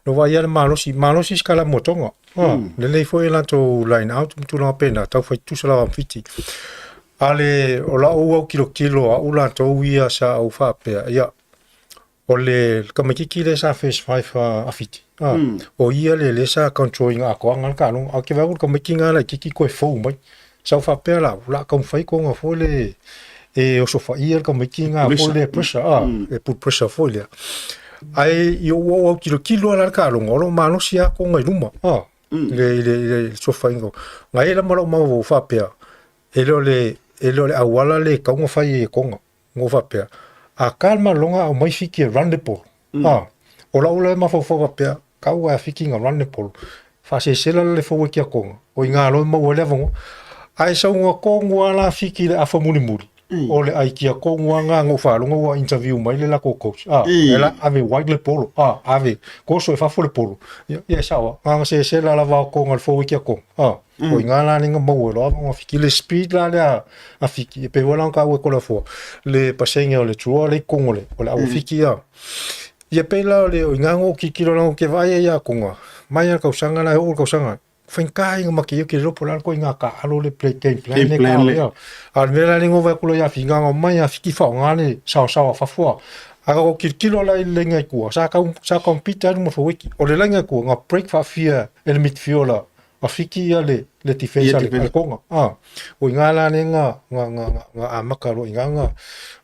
na vaaia le malosi, malosi se kalamu a Tonga, a, lelei foi latou line out ma tulaga pena, tau fai tutusa lava ma Fiti. A le, o lau autilotilo au latou ia sa ou faapea, ia, O le tamaititi lea sa first five a Fiti, a, o ia le lea sa control ina atoaga le taaloga. Ae ou te vaai atu i le tamaiti lena laitiiti toe fou mai. Sa ou faapea la, o le a taumafai kona foi le e osofaia le tamaiti lena foi lea pressure, a, e put pressure foi lea. Ae i ou ou autilotilo lava la le taaloga, o lo o malosi lava kona i luma, a, i le, i le, i le sofaina. Na i ai la ma lou mafaufau faapea, e le o le, e le o le auala le e tatau ona fai ai e Tonga. Ua faapea, a ka le malologa aumai Fiti e run le polo. A, o lau la mafaufau faapea, kau a Fiti na run le polo, faasesela la le forward kia Tonga, o i gā loa e maua ai le avanoa. Ae saunoa tonu lava la Fiti i le afa mulimuli, o le ai kia tonu lava na na ou faalogo ua interview mai le latou coach, a, e la ave wide le polo, a, ave, toso i fafo le polo. Ia, ia e sao lava, na ona sesela lava o Tonga i le forward kia Tonga, a. O i ngā la lenga maua loa avanoa Fiti. Le speed la lea a Fiti, e pei foi la ona taua e Toleafoa, le pasenge o le Drua le i totonu o le, o le au a Fiti ia. Ia pei la o le, o i ngā ngō tilotilo la ke vaai ai ia Tonga, mai lava le tausaga la e oo i le tausaga, faigata ia ma ke iloa po o le a le ituaiga taaalo le play game plan Game le plan taaalo le. ia. A o le mea la lea na vaai atu loa ia Fiti, na ona omai lava Fiti faaaoga le saosaoa a fafo a. A ka tilotilo la i le laina i tua, sa tau, sa compete lava luma Fawiki. O le laina i tua, na break faafia e le midfielder a Fiti ia le le defense a le, a le Tonga. A, o i ngā la le nga, nga, nga, nga, nga amaka loa i ngā nga,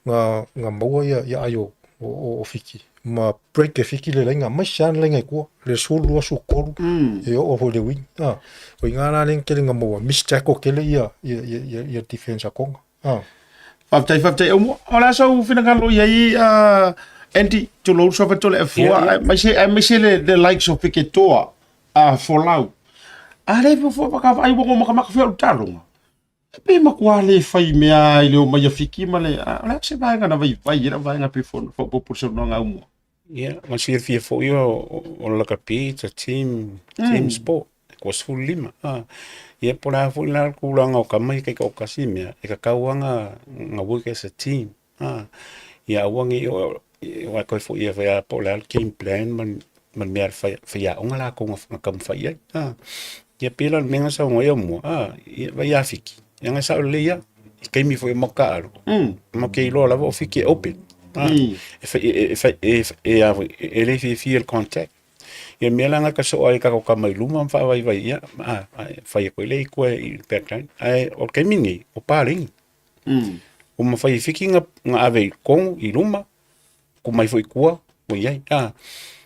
nga, nga maua ia, ia ai o, o, o, o Fiti. Ma break e Fiti le laina, mai se ana laina i tua, le 12, 13, e oo foi i le wing. A, o i ngā la le tele nga maua, miss tackle tele ia, ia, ia, ia, ia defense a Tonga. A. Faafetai, faafetai. O le a sau finagalo i ai, Andy, tulou le suafa Toleafoa, aemaise le likes o Feketoa, a Folau. A le fua fua ka vaai ua makamaka fea o le taaloga. E pei matua le fai mea i le omai a Fiki ma le, a, o le a se vaega na vaivai ai lau vaega pei foi ona faaopoopo le saunoaga au mua. Ia, ma silafia foi o le lakapi, it's a team, team sport, e 25. A, ia po o le a foi la le tulaga o tama ia taitoatasi mea, e tatau lava ona work as a team. A, ia aua ne i aua e toe foi ia po o le a le game plan ma ma le mea a le faiaoga lakou na taumafai i ai. A, ia pei la o le mea na saunoa ai aumua, a, ia vaai ia Fiti, leaga e sao lelei lava, i taimi foi o matou taaalo, matou te iloa lava o Fiti e open. A, e a foi, e le fiafia i le contact. Ia mea la na ta soo ai tatou tama i luma ma faavaivai ia, a, e fai atu ai le itu i le backline. Ae o le taimi lenei, o paleni. Ua mafai e Fiti ona ave i totonu i luma, tuu mai foi i tua ua i ai. A,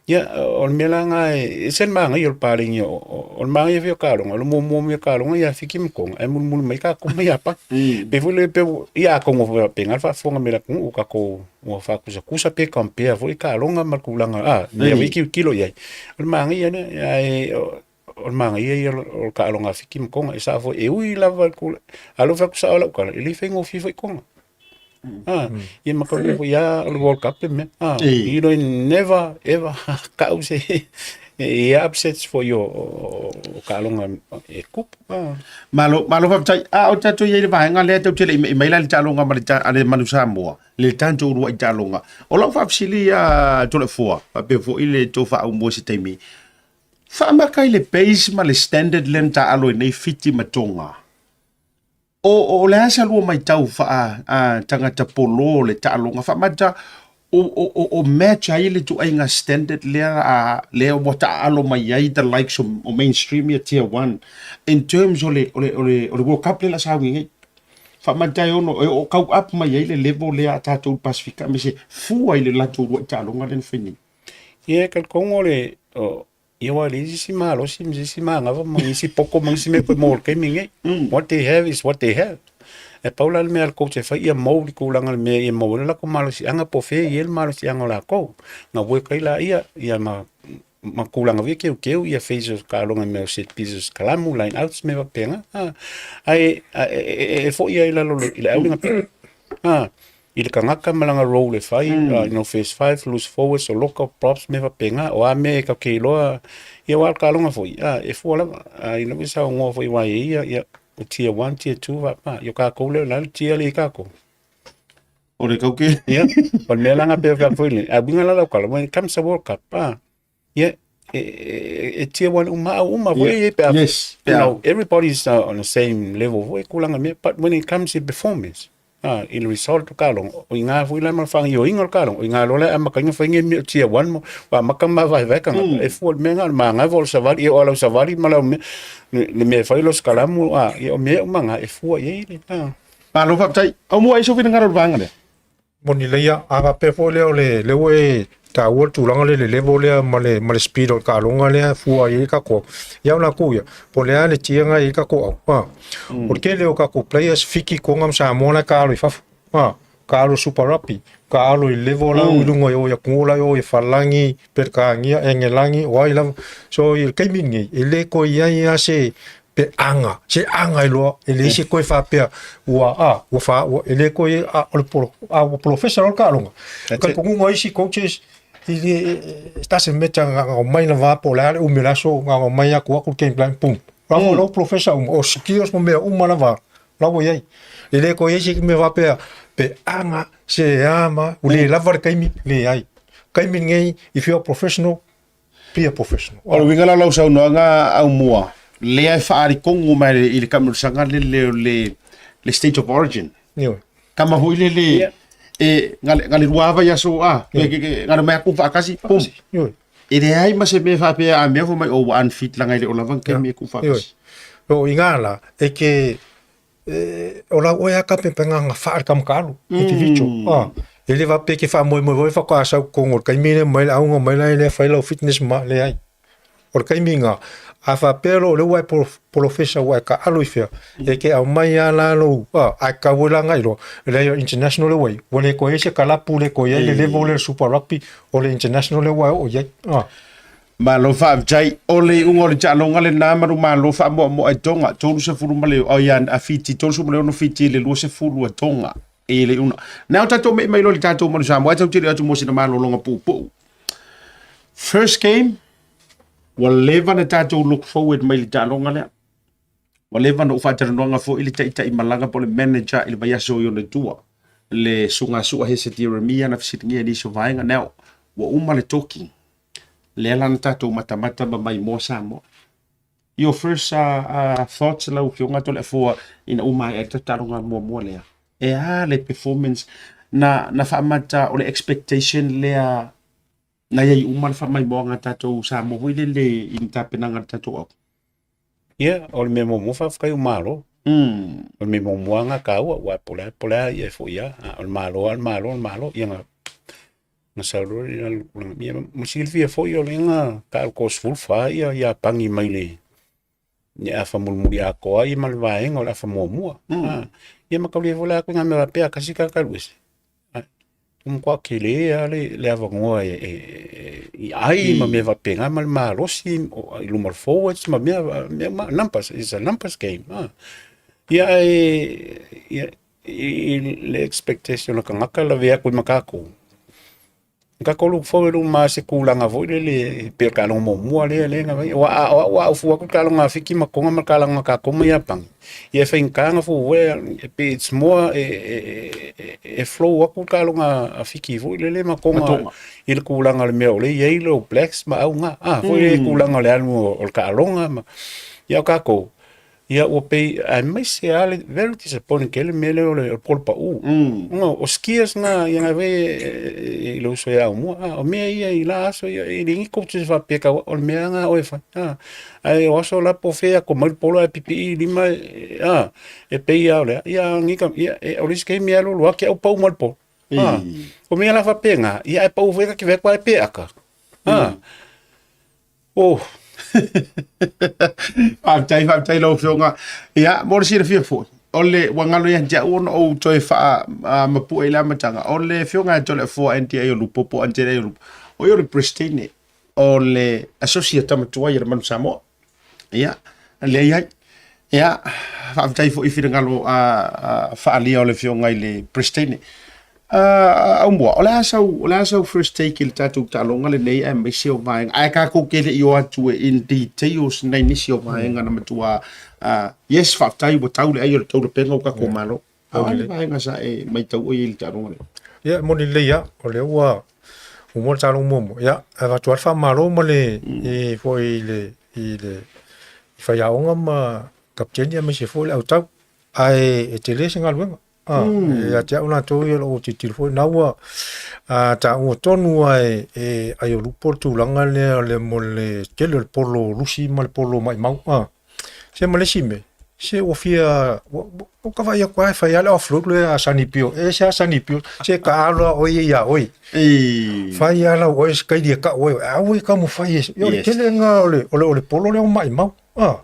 ia o le mea la lena e ese le manaia o le paleni o le manaia foi o taaloga, o le muamua mai o taaloga ia Fiti ma Toga, ae mulimuli mai tatou ma Iapani. E pei foi lea pei ua, ia atonu foi e faapena le faafofoga mai a le atunuu, ua tatou ua faatusatusa pe compare foi taaloga ma le tulaga, a, mea foi e tilotilo i ai, o le manaia lea. Ae o le manaia ia o le taaloga a Fiti ma Toga, e sao foi, e ui lava i le tulaga, a o lea ua fai atu sao lau tala, e le faigofie foi Toga. Ah, ia ma tau foi ia o le World Cup le mea. Ah, you know, never ever kau se e upsets foi o o taaloga e kupu. Ah. Malo, malo faafetai. A o tatou i ai le vaega lea tatou te le i me'i mai la i le taaloga ma le a le Manu Samoa, le tatou uluai taaloga. O lau faafesili ia Toleafoa, faapea foi le tou faaumuo i se taimi, faamata i le base ma le standard lea na taaalo ai nei Fiti ma Toga. O, o le a sa lua maitau faa a, tagata polo le taaloga faamata o, o, o, o match ai le tuaiga standard lea a, lea ua taaalo mai ai the likes o, o mainstream ia tier 1 in terms o le, o le, o le, o le World Cup lea la sauni nei. Faamata e ono, e o kau up mai ai le level lea a tatou Pasifika aemaise fua i le latou uluai taaloga lea na fai nei. Ia e talitonu o le, o, Ia aua e leai se isi malosi ma se isi manava ma nisi poto ma nisi mea toe maua i le taimi lenei. What they have is what they have. E pau la le mea a le coach e fai ia mould i tulaga o le mea ia maua ai le latou malosiaga po o fea e i ai le malosiaga o latou. Ona work ai laia ia ma ma tulaga foi ia teuteu ia phases o taaloga i mea o set pieces, kalamu, line outs mea faapena. Ae e foi lava i lalo i le auliga. I le tagata ma lana role e fai, you know, first five, loose forwards, o local props, mea faapena, o a mea e tatou te iloa, ia aua o le taaloga foi, e fua lava, ina ua saunoa foi aua e ia, ia, o tier 1, tier 2, faapena, ia o tatou lea o le a le tier lea i tatou. O le tau ke. Ia, o le mea la lena pei ona fai atu foi lea, a uiga la lau tala, when it comes to World Cup, ia, e tier 1 uma au uma foi yeah. pe a, yes, you know, everybody's on the same level foi tulaga mea, but when it comes to performance, i le result o taaloga, o i ina foi la ma le faagaoioiga o le taaloga, o i ina loa la e amata ai ona fai nei mea o tier 1 ma ua amata ona mavaevae tagata, e fua i le mea lena o le manava o le savali, ia o lau savali ma lau mea, le mea e fai lau sikalamu, ia o mea uma na e fua i ai le, Malo faafetai. Aumua ai sou finagalo i le vaega lea. Moni lelei lava. A faapea foi lea o le lea ua e taua le tulaga lea i le level lea ma le ma le speed o le taaloga lea e fua ai le tatou ia o latou ia, po o le a le tier na e i ai le tatou au. A. O le tele o tatou players Fiti, Tonga ma Samoa la e taalo i fafo. A. Taalo Super Rugby, taalo i level la i luga i o i atunuu la i o i Falani, Peretania, Engelani, o ai lava. So i le taimi lenei, e le toe i ai lava se pe aga, se aga e loa, e leai se toe faapea ua a, ua fa, ua, e le toe a, o le polo, a ua polofesa loa le taaloga. Talitonuga o isi coaches, i le, it doesn't matter na na omai na va po o le a le umi o le aso, na ona omai atu atu le game plan, boom. La ua lau polofesa uma, o skills ma mea uma lava, la ua i ai. E le toe i ai se mea faapea, pe aga, se a ma, ua le lava le taimi, leai. Taimi lenei, if you are professional, be a professional. O le uiga la o lau saunoaga Aumua, lea e faaali-kongo mai i le taamilosaga lele o le, le state of origin. Ioe. Tama foi lele Yeah. e na le lua lava i aso a, na le mai atu faatasi, pum. Ioe. E leai ma se mea faapea a mea fai mai o ua unfit langa e le o lava ni taimi e tuu faatasi. Ioe. O i ngā la, e ke, o lau oe a ka pepe ngā ngā wha al kamakalu, individual. Ah, e le faapea ke faamoemoe foi faatoa sau totonu o le taimi lea mai le auga mai la lea fai lau fitness ma leai. O le taimi lena, a faapea loa o lea ua e polofesa ua e taaalo i fea, e te aumai lava la lou, ae tau ai la agai loa, leai o le international lea ua i ai, ua le toe i ai se kalapu, le toe i ai le level lea o le Super Rugby, o le international lea ua e oo i ai. Malo faafetai. O le iuga o le taaloga lena ma Malo faamoamoa i Tonga, 30 ma le, oi a Fiti, 36 Fiti i le 20 a Tonga i le iuga. Now tatou me'i mai loa i le tatou Manu Samoa, ai tatou te le atu mo sina malologa puupuu. First game, ua leva na tatou look forward mai le taaloga lea. Ua leva na ou faatalanoaga foi i le taitai malaga po o le manager i le vaiaso i ona tua, le Susuga Sua Hese Jeremia na fesiligia i nisi o vaega. Now, ua uma le talking. Lea la na tatou matamata ma maimoa Samoa. Your first thoughts lau Afioga Toleafoa ina ua maea le tataloga muamua lea? E a le performance na na faamata o le expectation lea na iai uma le faamaimoaga a tatou Samoa foi lele i ni tapenaga a le tatou au? Ia, o le mea muamua faafetai o Malo. O le mea muamua lava taua, aua po o le a po o le a ia e foi lava. A o le Malo lava o le Malo o le Malo. Ia na na sau loa lea i le ia ma silafia foi o lea na taalo 14 ia Iapani mai le le afa mulimuli atoa ai ma le vaega o le afa muamua. Ia ma taulia foi la atu nai mea faapea tasi tagata alu ese. Ua matua tele lava le avanoa i ai ma mea faapena ma le malosi i luma o le forwards ma mea mea uma, numbers, it's a numbers game. Ia ae i le expectation o le tagata lavea atu ai ma tatou, tatou look forward uma lava i se tulaga foi lele pei o le taaloga muamua lea lea na fai. Aua o au a ou fua atu i le taaloga a Fiti ma Toga ma le taaloga a tatou ma Iapani, ia e faigata ona fua e pei it's more e flow atu le taaloga a Fiti foi lele ma Toga i le tulaga o le mea o lea e i ai le All Blacks ma au na, foi lele i le tulaga o le alu o le taaloga ma, ia o tatou, Ia ua pei, aemaise lava le very disappointing tele le mea lea o le polo pau. Ona o skills na ia na vei i le uso ia Aumua. A, o mea ia i la aso ia, e le ni coaches faapea tau o le mea na oe e fai. A, ae o aso la po o fea e ato mai le polo ae pipii lima, a, e pei lava o le a. Ia, ni ka, ia, o le isi taimi alu alu ake au pau mai le polo. A, o mea la faapena, ia ae pau foi ta te vaai atu ai pe aka. A, Oh. Faafetai, faafetai lau Afioga. Ia, mo le silafia foi, o le ua galo ia te au ona ou toe faa mapue i le amataga, o le Afioga ia Toleafoa NTA o Lupo po o NTA o Lupo, o ia o le Presetene o le Associate Tama Tuai a le Manu Samoa. Ia, lea i ai. Ia, faafetai foi i finagalo faaalia o le Afioga i le Presetene. Aumua, o le a sau, o le a sau first take i le tatou taaloga lenei aemaise o vaega, ae tatou te le i o atu e in details nai nisi o vaega na matua, yes, faafetai ua tau le ai o le taulapega o tatou Malo. A o a ni vaega sa e matau ai i le taaloga lenei? Ia, e moni lelei lava, o lea ua uma le taaloga muamua. Ia, e avatu lava le faamalo ma le, i foi i le, i le i faiaoga ma kapiteni aemaise foi le autau. Ae e tele se galuega. Ia te au latou ia o lo o tilotilo foi, na ua taua tonu lava e Aiolupo le tulaga lea o le mo le tele o le polo lusi ma le polo maimau. Se ma le isi mea, se ua fia, ua ka vaai atu lava e fai lava le offload lea a Sonny Bill. E ese lava Sonny Bill, se taalo lava oe ia ia oe. Fai lava lau oe se kaili e tau ai oe, aua e taumafai e, o le tele lena o le polo lea o maimau. A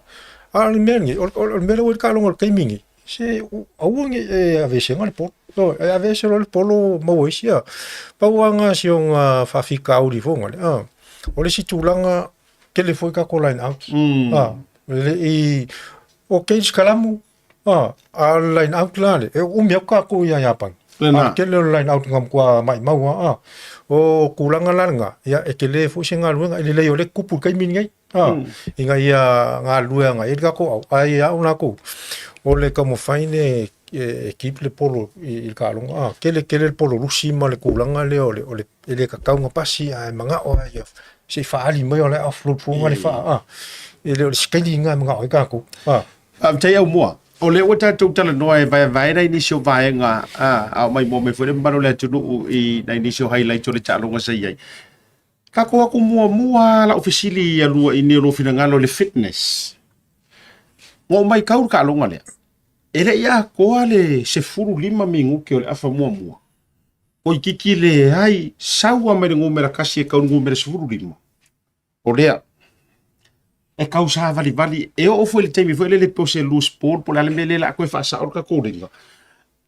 o le mea lenei, o le mea lea ua i ai le taaloga o le taimi lenei, Se aua ne i e aveeseina le polo. Ioe, e aveese loa le polo maua ai isi a. Pau lava lena o si ona faafitauli foi lea, a. O le isi tulaga, tele foi tatou line out, a, e le i, o Kate Kalamu, a, a o le line out la le, e umi atu tatou ia Iapani. A o le tele o le line out na matua maimau lava, a. O tulaga la lena, ia e tele foi se galuega, e lelei o lea e tupu i le taimi lenei. Ina ia galulue agai ai le tatou au, ae ia au latou, o le taumafai le e keep le polo i le taaloga. A, tele tele le polo lusi ma le tulaga lea o le, o le e le tatau ona pasi ae manao lava ia se i faaali mai o la e offload fuaga le faa, a. E le o le scaling lena e manao ai tatou. A. Faafetai Aumua. O lea ua tatou talanoa e vaevae nai nisi o vaega a o maimoa mai foi le mamalu o le atunuu i nai nisi o highlights o le taaloga sa i ai. Tatou atu muamua lau fesili ia lua i nei o lou finagalo i le fitness. Ua ou matau le taaloga lea, e le i atoa le 15 minute o le afa muamua, toeitiiti leai, sau lava mai le numera tasi e tau i le numera 15, o lea, e tau savalivali, e oo foi i le taimi foi lele pe o se loose ball po o le a le mea lea o le a toe faasao le tatou laina,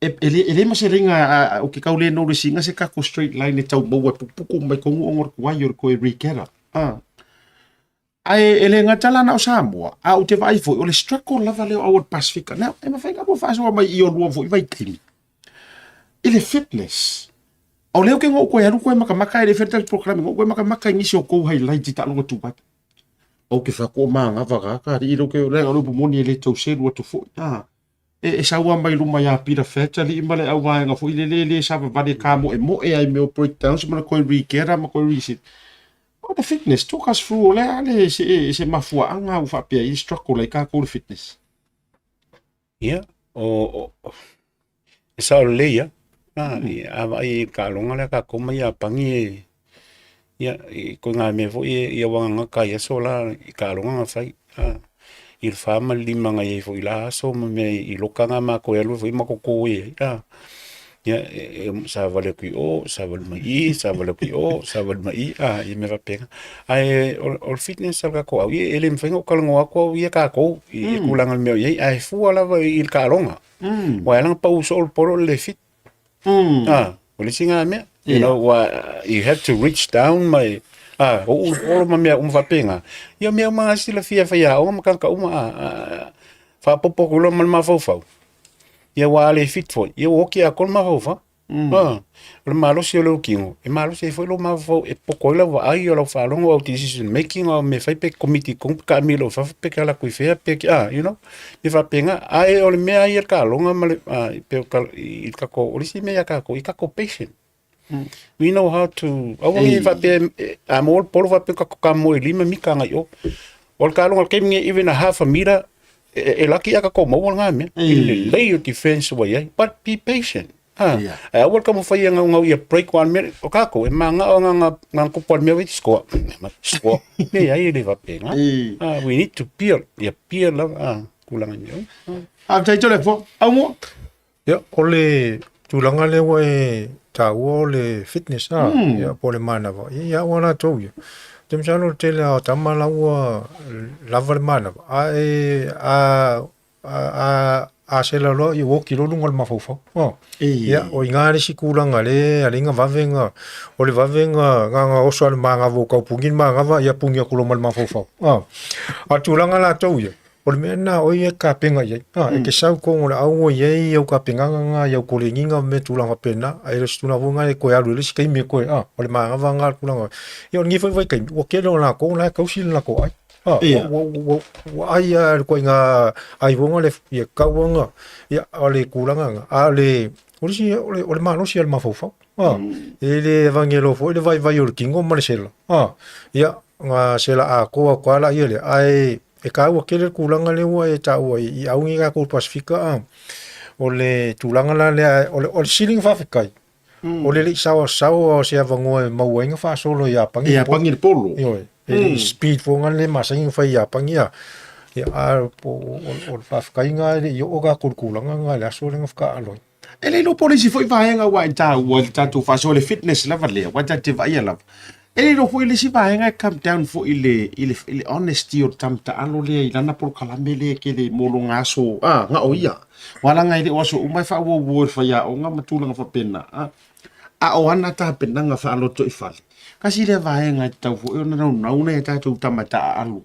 e leai ma se laina ou te tau le notice ina se tatou straight line e tau maua e pukupuku mai tonu ona o le tuai o le toe regather. Ae e le gata la na o Samoa, a ou te vaai foi, o le struggle lava lea o au o le Pasefika. Now, e mafai ona faasoa mai i olua foi vaitaimi i le fitness. O lea ou te ou toe alu toe matamata e le fai le tatou polokalame, ou toe matamata i nisi o tou highlight i taaloga tuai. Ou te fai atu o manava kaka, alii lea ou te, leaga o le upu moni e le tau selu atu foi. E sau lava mai luma ia Peter Fat alii ma le auvaega foi lele e le savavali e kamoemoe ai i mea o breakdowns ma le toe regather ma toe reset. O le fitness, talk us through o le a le se, se mafuaaga ua faapea ai struggle ai tatou le fitness. Ia, o, o, e sao lelei lava. A vaai i le taaloga lea a tatou ma Iapani e, ia, i ituaiga mea foi ia ia ua gagata ai aso la i taaloga na fai. I le 4 ma le 5 na i ai foi i la aso ma mea i loka na matou e alu ai foi ma toto ai. Ia, e savali atu i o, savali mai i i, savali atu i o, savali mai i, ia mea faapena. Ae o le fitness a le tatou au, ia e le mafai ona ou talanoa atu au ia tatou i tulaga o le mea o i ai, ae fua lava i le taaloga. Aua e ala ona pau soo le polo o le le fit. O le isi lena mea. You know, ua, you have to reach down ma e, uu le polo ma mea uma faapena. Ia o mea uma na silafia e faiaoga ma tagata uma, faaopoopo atu loa ma le mafaufau. Ia ua a le fit foi, ia ua oti atoa le mafaufau. O le malosi o lou tino, e malosi ai foi lou mafaufau e poto ai lau vaai, o lau faalogo, au decision making, o au mea e fai pe komiti i totonu pe taamilo i fafo pe alu atu i fea pe, you know, mea faapena. Ae o le mea lava ia le taaloga ma le, pei o i le tatou, o le isi mea ia tatou, i tatou patient. We know how to, aua ne i faapea, a maua le polo faapea tatou tamoe i 5 mita agai i o. O le taaloga o le taimi lenei, even a half a meter, e laki a tatou maua lena mea. I le lelei o defense ua i ai, but be patient. Ae aua le taumafai e gaugau ia break one minute. O tatou, e manao na tupu le mea ua score. Score. Leai, e le faapena. We need to build. Ia build lava tulaga i mea uma. Faafetai Toleafoa. Aumua. Ia, o le tulaga lea ua e taua o le fitness a, ia, po o le manava, ia, ia au lava latou ia. Ou te masalo o le tele lava o tama la ua lava le manava, ae a, a, a, a sela loa, ia ua oti loa luga o le mafaufau. Oh. Ia, o i ina le isi tulaga le alai na vave na, o le vave na, na, na oso lava i le manava ua tau puni le manava, ia puni atu loa ma le mafaufau. Oh. A o le tulaga latou ia, O le mea lena o ia e tapena i ai. A, e te sau i totonu o le au ua i ai au tapenaga na i au koleniga ma mea tulaga faapena, ae le o se tulaga foi lena e toe alu i le isi taimi e toe, a, o le manava lena o le tulaga. Ia o lenei foi vaitaimi, ua tele o latou la e tausi le latou ai. A, ua, ua, ua, ua ai lava i le ituaiga ai foi lena ia tatau ona, ia, o le tulaga lena. A o le, o le isi, o le, o le malosi o le mafaufau. A, e le avagelo foi le vaivai o le tino ma le sela. A, ia, na sela atoa atu lava laia lea, ae e taua tele le tulaga lea ua e taua i auga i tatou Pasefika a. O le tulaga la lea, o le, o le sili ona faafetai, o le le i saoasaoa o se avanoa e maua ai na faasolo i Iapani. Iapani le polo. Ioe, e le i speed foi na le masani ona fai i Iapani a. Ia, a o, o, o le faafetaiga e le i oo tatou i le tulaga lena i le aso lea na fetaaalo ai. E le iloa po o le isi foi vaega ua e taua i le tatou faasoa le fitness lava lea, aua tatou te vaaia lava. E le iloa foi le isi vaega e come down foi i le, i le, i le honesty o le tama taalo lea i lana polokalame lea e tele mo lona aso, a, na o ia. Aua leaga e le o aso uma e faauauo e le faiaoga ma tulaga faapena, a. A o ana tapenaga faalotoifale, tasi lea vaega e tatau foi ona naunau nai a tatou tama taaalo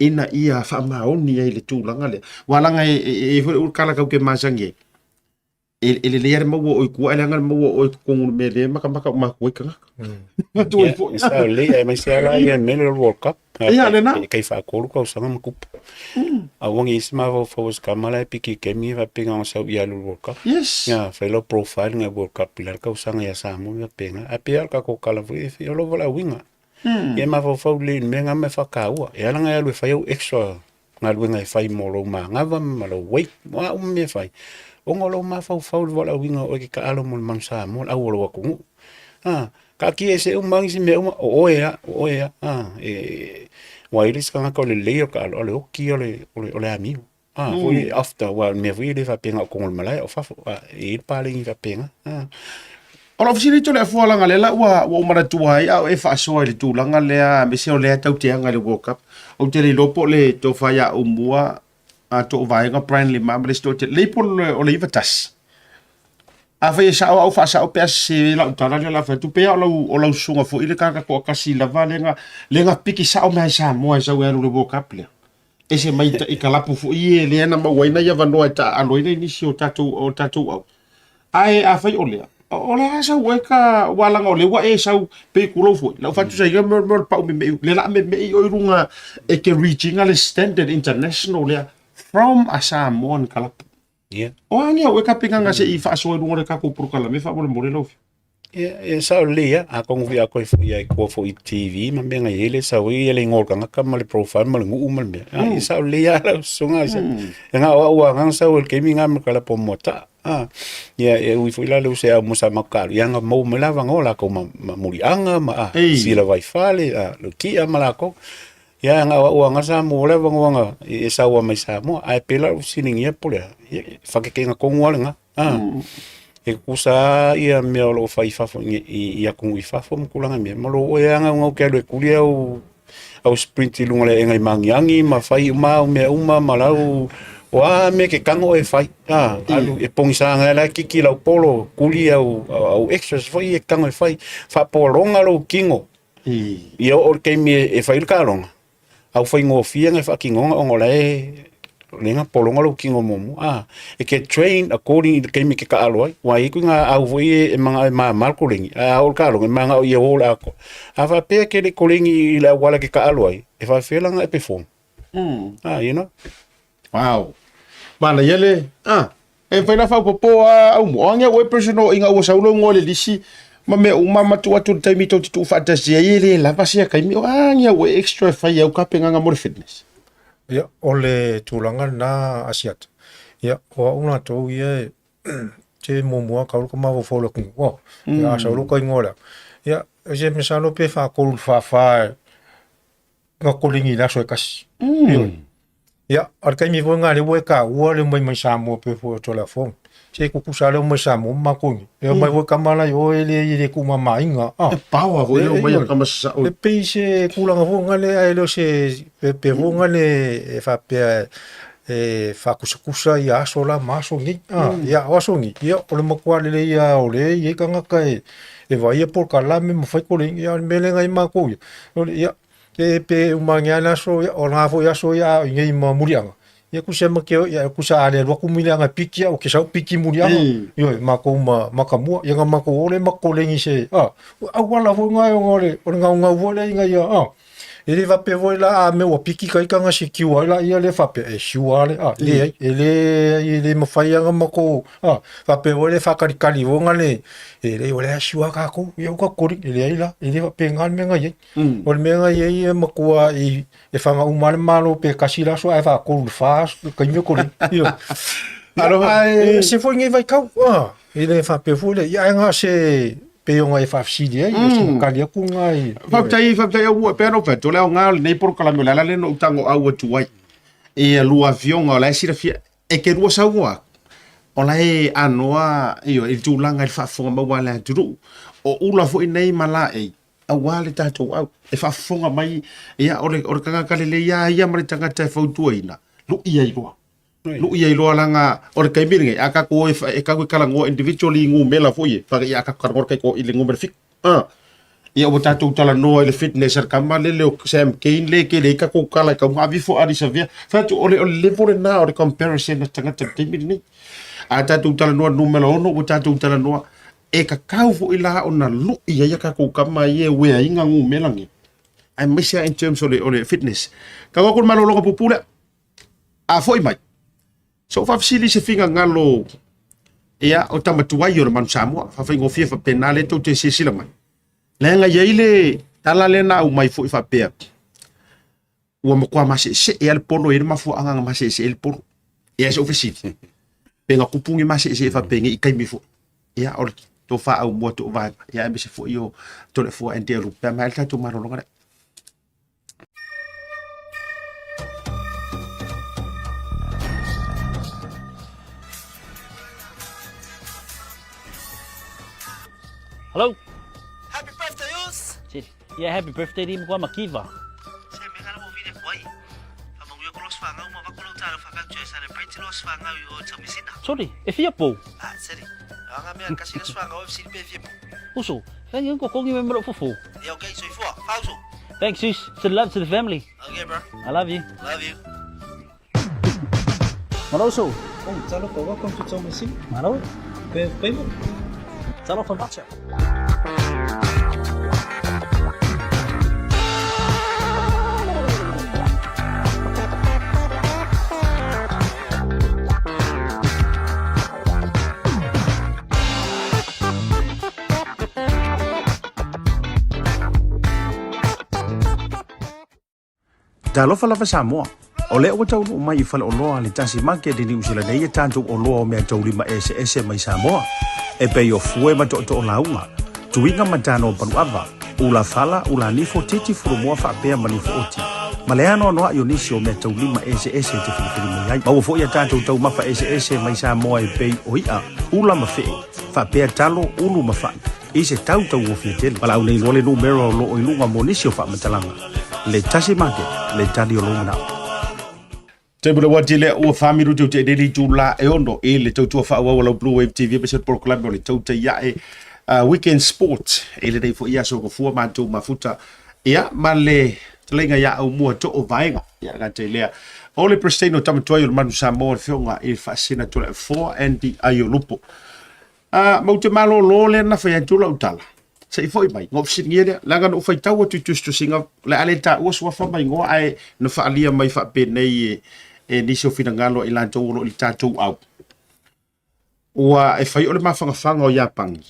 ina ia faamaoni ai i le tulaga lea. Aua leaga e i ai foi le tala tatou te masani ai, e lelei lava le maua o oe i tua ae leaga le maua o oe i totonu o le mea lea e matamata uma atu ai tagata. Atu ai foi. E sao lelei, aemaise lava la ia le mea lea o le World Cup. Ia, lena. E tai faatolu tausaga ma tupu. Aua ne i i ai se mafaufau o se tama la e piki i taimi ia faapea na ona sau ia alu i le World Cup. Yes. Ia, fai lau profile i World Cup i la le tausaga ia Samoa ma faapena. Ae pei lava o le tatou tala foi, e fia o lou valaauina. Ia e mafaufau lelei i le mea lena ma e faataua. E ala ona e alu e fai au extra galuega e fai mo lou manava ma lou weight, o a uma mea e fai, ona o lou mafaufau i le valaauina o oe e te taalo mo le manu Samoa, le au o lou atunuu. A, taatia ese uma nisi mea uma, o oe lava, o oe lava. A, e, aua e i ai le isi tagata o le lelei o le taalo, a o le oti ia o le amio. A, foi after, aua o le mea foi e le faapea na o totonu o le malae a o fafo. A, e i ai le paleni faapena. A. O lau fesili Toleafoa leaga lea la ua ua ou manatua ai a o e faasoa i le tulaga lea aemaise o lea tatou te aga i le World Cup. Ou te le iloa po o le tofa ia Aumua a too vaega Brian Lima ma le isi toatele. Lei po o le 91. Afai e sao au faasao pe a sese lau tala lea o le a fai atu, pei lava o lau, o lau susuga foi le tagata toatasi lava lea na, lea na piki sao mai lava i Samoa e sau e alu i le World Cup lea. Ese mai i kalapu foi e lea na maua ai nai avanoa e taaalo ai nai nisi o tatou, o tatou au. Ae afai o lea, o le a sau ai ka, aua leaga o lea ua e sau, pei tulou foi, lau faatusaiga mea o le pau memei, le la memei oi luga e te reach ina le standard international lea from a Samoan kalapu. Yeah. O a ni au e ka pinganga se i faasoa i luga o le tatou polokalame faamolemole lau Afioga? Ia, e sao lelei lava. Atonu foi a toe foi lava i tua foi i TV ma mea na i ai le sau ai le igoa o le tagata ma le profile ma le nuu ma le mea. Mm. E sao lelei lava lau susuga. Mm. E na o au lava na sau i le taimi lena ma kalapo moata'a. Ah, ia e ui foi la le uso ia mo sa makalu ia na maua mai lava no lakou ma, ma muliaga ma ah, sila vaifale ah, le kia ma lakou. Ia na o au lava sa maua le avanoa na e sau ai mai Samoa. Ae pei la ua fesiligia po o le a, ia e faakekega tonu lava lena. Ah, e tutusa lava ia mea o lo o fai i fafo i atunuu i fafo ma tulaga mea, ma lo oe lava naunau e te alu e tuli au au sprint i luga o le aega i Magiagi ma fai uma au mea uma ma lau o a mea e te tago oe e fai, a, alu e pogisa agai la e kiki lau polo, tuli au au extras foi ia e te tago e fai, faapologa lou tino ia oo i le taimi e fai ai le taaloga, au faigofie na faatinoga ona o la e lea na pologa lou tino muamua a e te train according i le taimi e te taalo ai aua e i ai ituaiga au foi ia e manao e mama le koleni ae a oo i le taaloga e manao ia o le atoa. A faapea e te le i koleni i le auala e te taalo ai e faapefea la ona e perform? Ah, you know? Wow. Manaia le, ah, e fai la faaopoopo a au mo. O age ua e personal ina ua sau lou igoa i le lisi ma mea uma ma tuu atu i le taimi tou te tuufaatasi ai e le lava sia taimi. O age ua e extra e fai au tapenaga mo le fitness. Ia, o le tulaga lena Asiata. Ia, o au latou ia e te muamua kau ka mafaufau i le atunuu. Oh, ia, a sau loa ka igoa lea. Ia, se masalo pe faatolu i le faafa na koleni i le aso e tasi. Mm. Ia, a le taimi foi lena lea ua e taua le omai mai Samoa pei foi o Tolafono. Se tutusa le omai Samoa ma matou nei. E omai foi tama la i o e le i le tuumamaina. Ah. E paoa foi le omai a tama sasao. E pei se tulaga foi lena lea ae le o se pe foi lena le e faapea e faakusakusa ia aso la ma aso nei. Ah, ia o aso nei, ia o le matua lelei lava o lea e i ai tagata e e vaaia polokalame ma fai koleni. Ia o le mea lea na i ai matou ia, o le ia pe pe uma ane lava le aso, ia o lena foi aso ia a o i inei ma Muliaga, ia tusa ma ke ia tusa a le alu atu Muliaga e piki au, ke sau piki Muliaga, ioe, matou ma Matamua, ia na matou o lea ma koleni se, a, auala foi lena ona o le gaugau foi lea ina ia, a. E le faapea foi la a mea ua piki ka ika na secure ai laia lea faapea e sure lava le a leai e le e le mafai lava ona matou a faapea foi le faatalikali foi na le e leai o lea sure tatou ia aua tatou te koleni e leai la e le faapena le mea na i ai. O le mea na i ai e matua i e faga uma lava le Malo pe tasi le aso ae faatolu i le fa aso le taimi o koleni. Ioe. Ae ese foi lenei vaitau a e le faapea foi lea ia ae na o se pei ona e faafesili ai, o sina tali atu lena i... Faafetai, faafetai au e pei ona ou fai atu, o le aoga o lenei polokalame o le ala lea na ou tagoau atu ai i a lua afioga o la e silafia e te lua saunoa atu, o la e anoa ioe i le tulaga i le faafofoga maua a le atunuu. O ula foi nei ma laei aua le tatou au e faafofoga mai, ia o le tagata lelei lava ia ma le tagata e fautuaina, lui ai loa. Lui ai loa leaga o le taimi lenei, a tatou o e tau e talanoa individually i numera foi e, fai a tatou talanoa kai i le numera 7. Ah. Ia ua tatou talanoa i le fitness a le tama lele o Sam Cane le tele ai tatou tala e tau avi fo Ali Savea. Fai atu o le o le level lena o le comparison a tagata i le taimi lenei. A tatou talanoa numera 6 ua tatou talanoa e tatau foi la ona lui ai a tatou tama ia e ueaina numera nei. Aemaise lava in terms o le fitness. Tau atu le malologa puupuu lea. A foi mai, se ou faafesili i se finagalo ia, o tama tuai o le Manu Samoa, faafaigofie faapena lea tou te silasila mai. Leaga e i ai le tala lea na aumai foi faapea, ua matua maseesee lava le polo, e i ai le mafuaaga na maseesee ai le polo. Ia, se ou fesili, pe na tupu ni maseesee faapenei i taimi foi? Ia, o le tofa aumua toovaega, ia aemaise foi o Toleafoa and Dealu, pe a maea le tatou malologa lea. Hello. Happy birthday, us. Yeah, happy birthday di mo makiva. Se me ngala mo vile kwai. Fa mo yo kolos fa ngau ma va kolo talo fa ka tue celebrate los fa ngau yo tamisina. Sorry, e fia po. Ah, seri. Anga me kasi los fa ngau e pe fia po. Uso, thank you ko kongi me mo fufu. Yeah, okay, soifua. Fauso. Thanks, sis. Send love to the family. Okay, bro. I love you. Love you. Malo, so. Oh, talofa, welcome to Tomasina. Malo. Pe payment. Talofa macha. Talofa lava Samoa. O lea ua taunuu mai i faleoloa a le Tasi Market i Niu Sila nei a tatou oloa o meataulima eseese mai Samoa, e pei o fue ma tootoo lauga, tuiga ma tano paluava, ula fala, ula nifo, titi fulumoa faapea ma nifo oti, ma le anoanoai o nisi o meataulima eseese e te filifili mai ai. Maua foi a tatou taumafa eseese mai Samoa e pei o i'a, ula ma fee, faapea talo, ulu ma fai, i se tau tauofie tele. Valaau nei loa le numera o loo i luga mo nisi o faamatalaga. Le Tasi Market, le tali o lou manao. Taimi le wati lea ua whamiru tau te reri tū la e ono e le tautua whaawau lau Blue Wave TV episode programme o le tau te iae Weekend Sport e le nei fo ia so ko fua mātou mafuta ia ma le talenga ia au mua to o vaenga ia ngā te lea o le Prestino tamatuai o le Manu Samoa le whionga e whaasena tole 4 Andy Aiolupo. A, ma ou te malōlō lea na fai atu lau tala. Se i foi mai, na ou fesiligia lea, leaga na ou faitau atu i tusitusiga, o le a le taua suafa ma igoa, ae na faaalia mai faapenei e, e nisi o finagalo a i latou o lo o i le tatou au. Ua e fai o le mafangafaga o Iapani,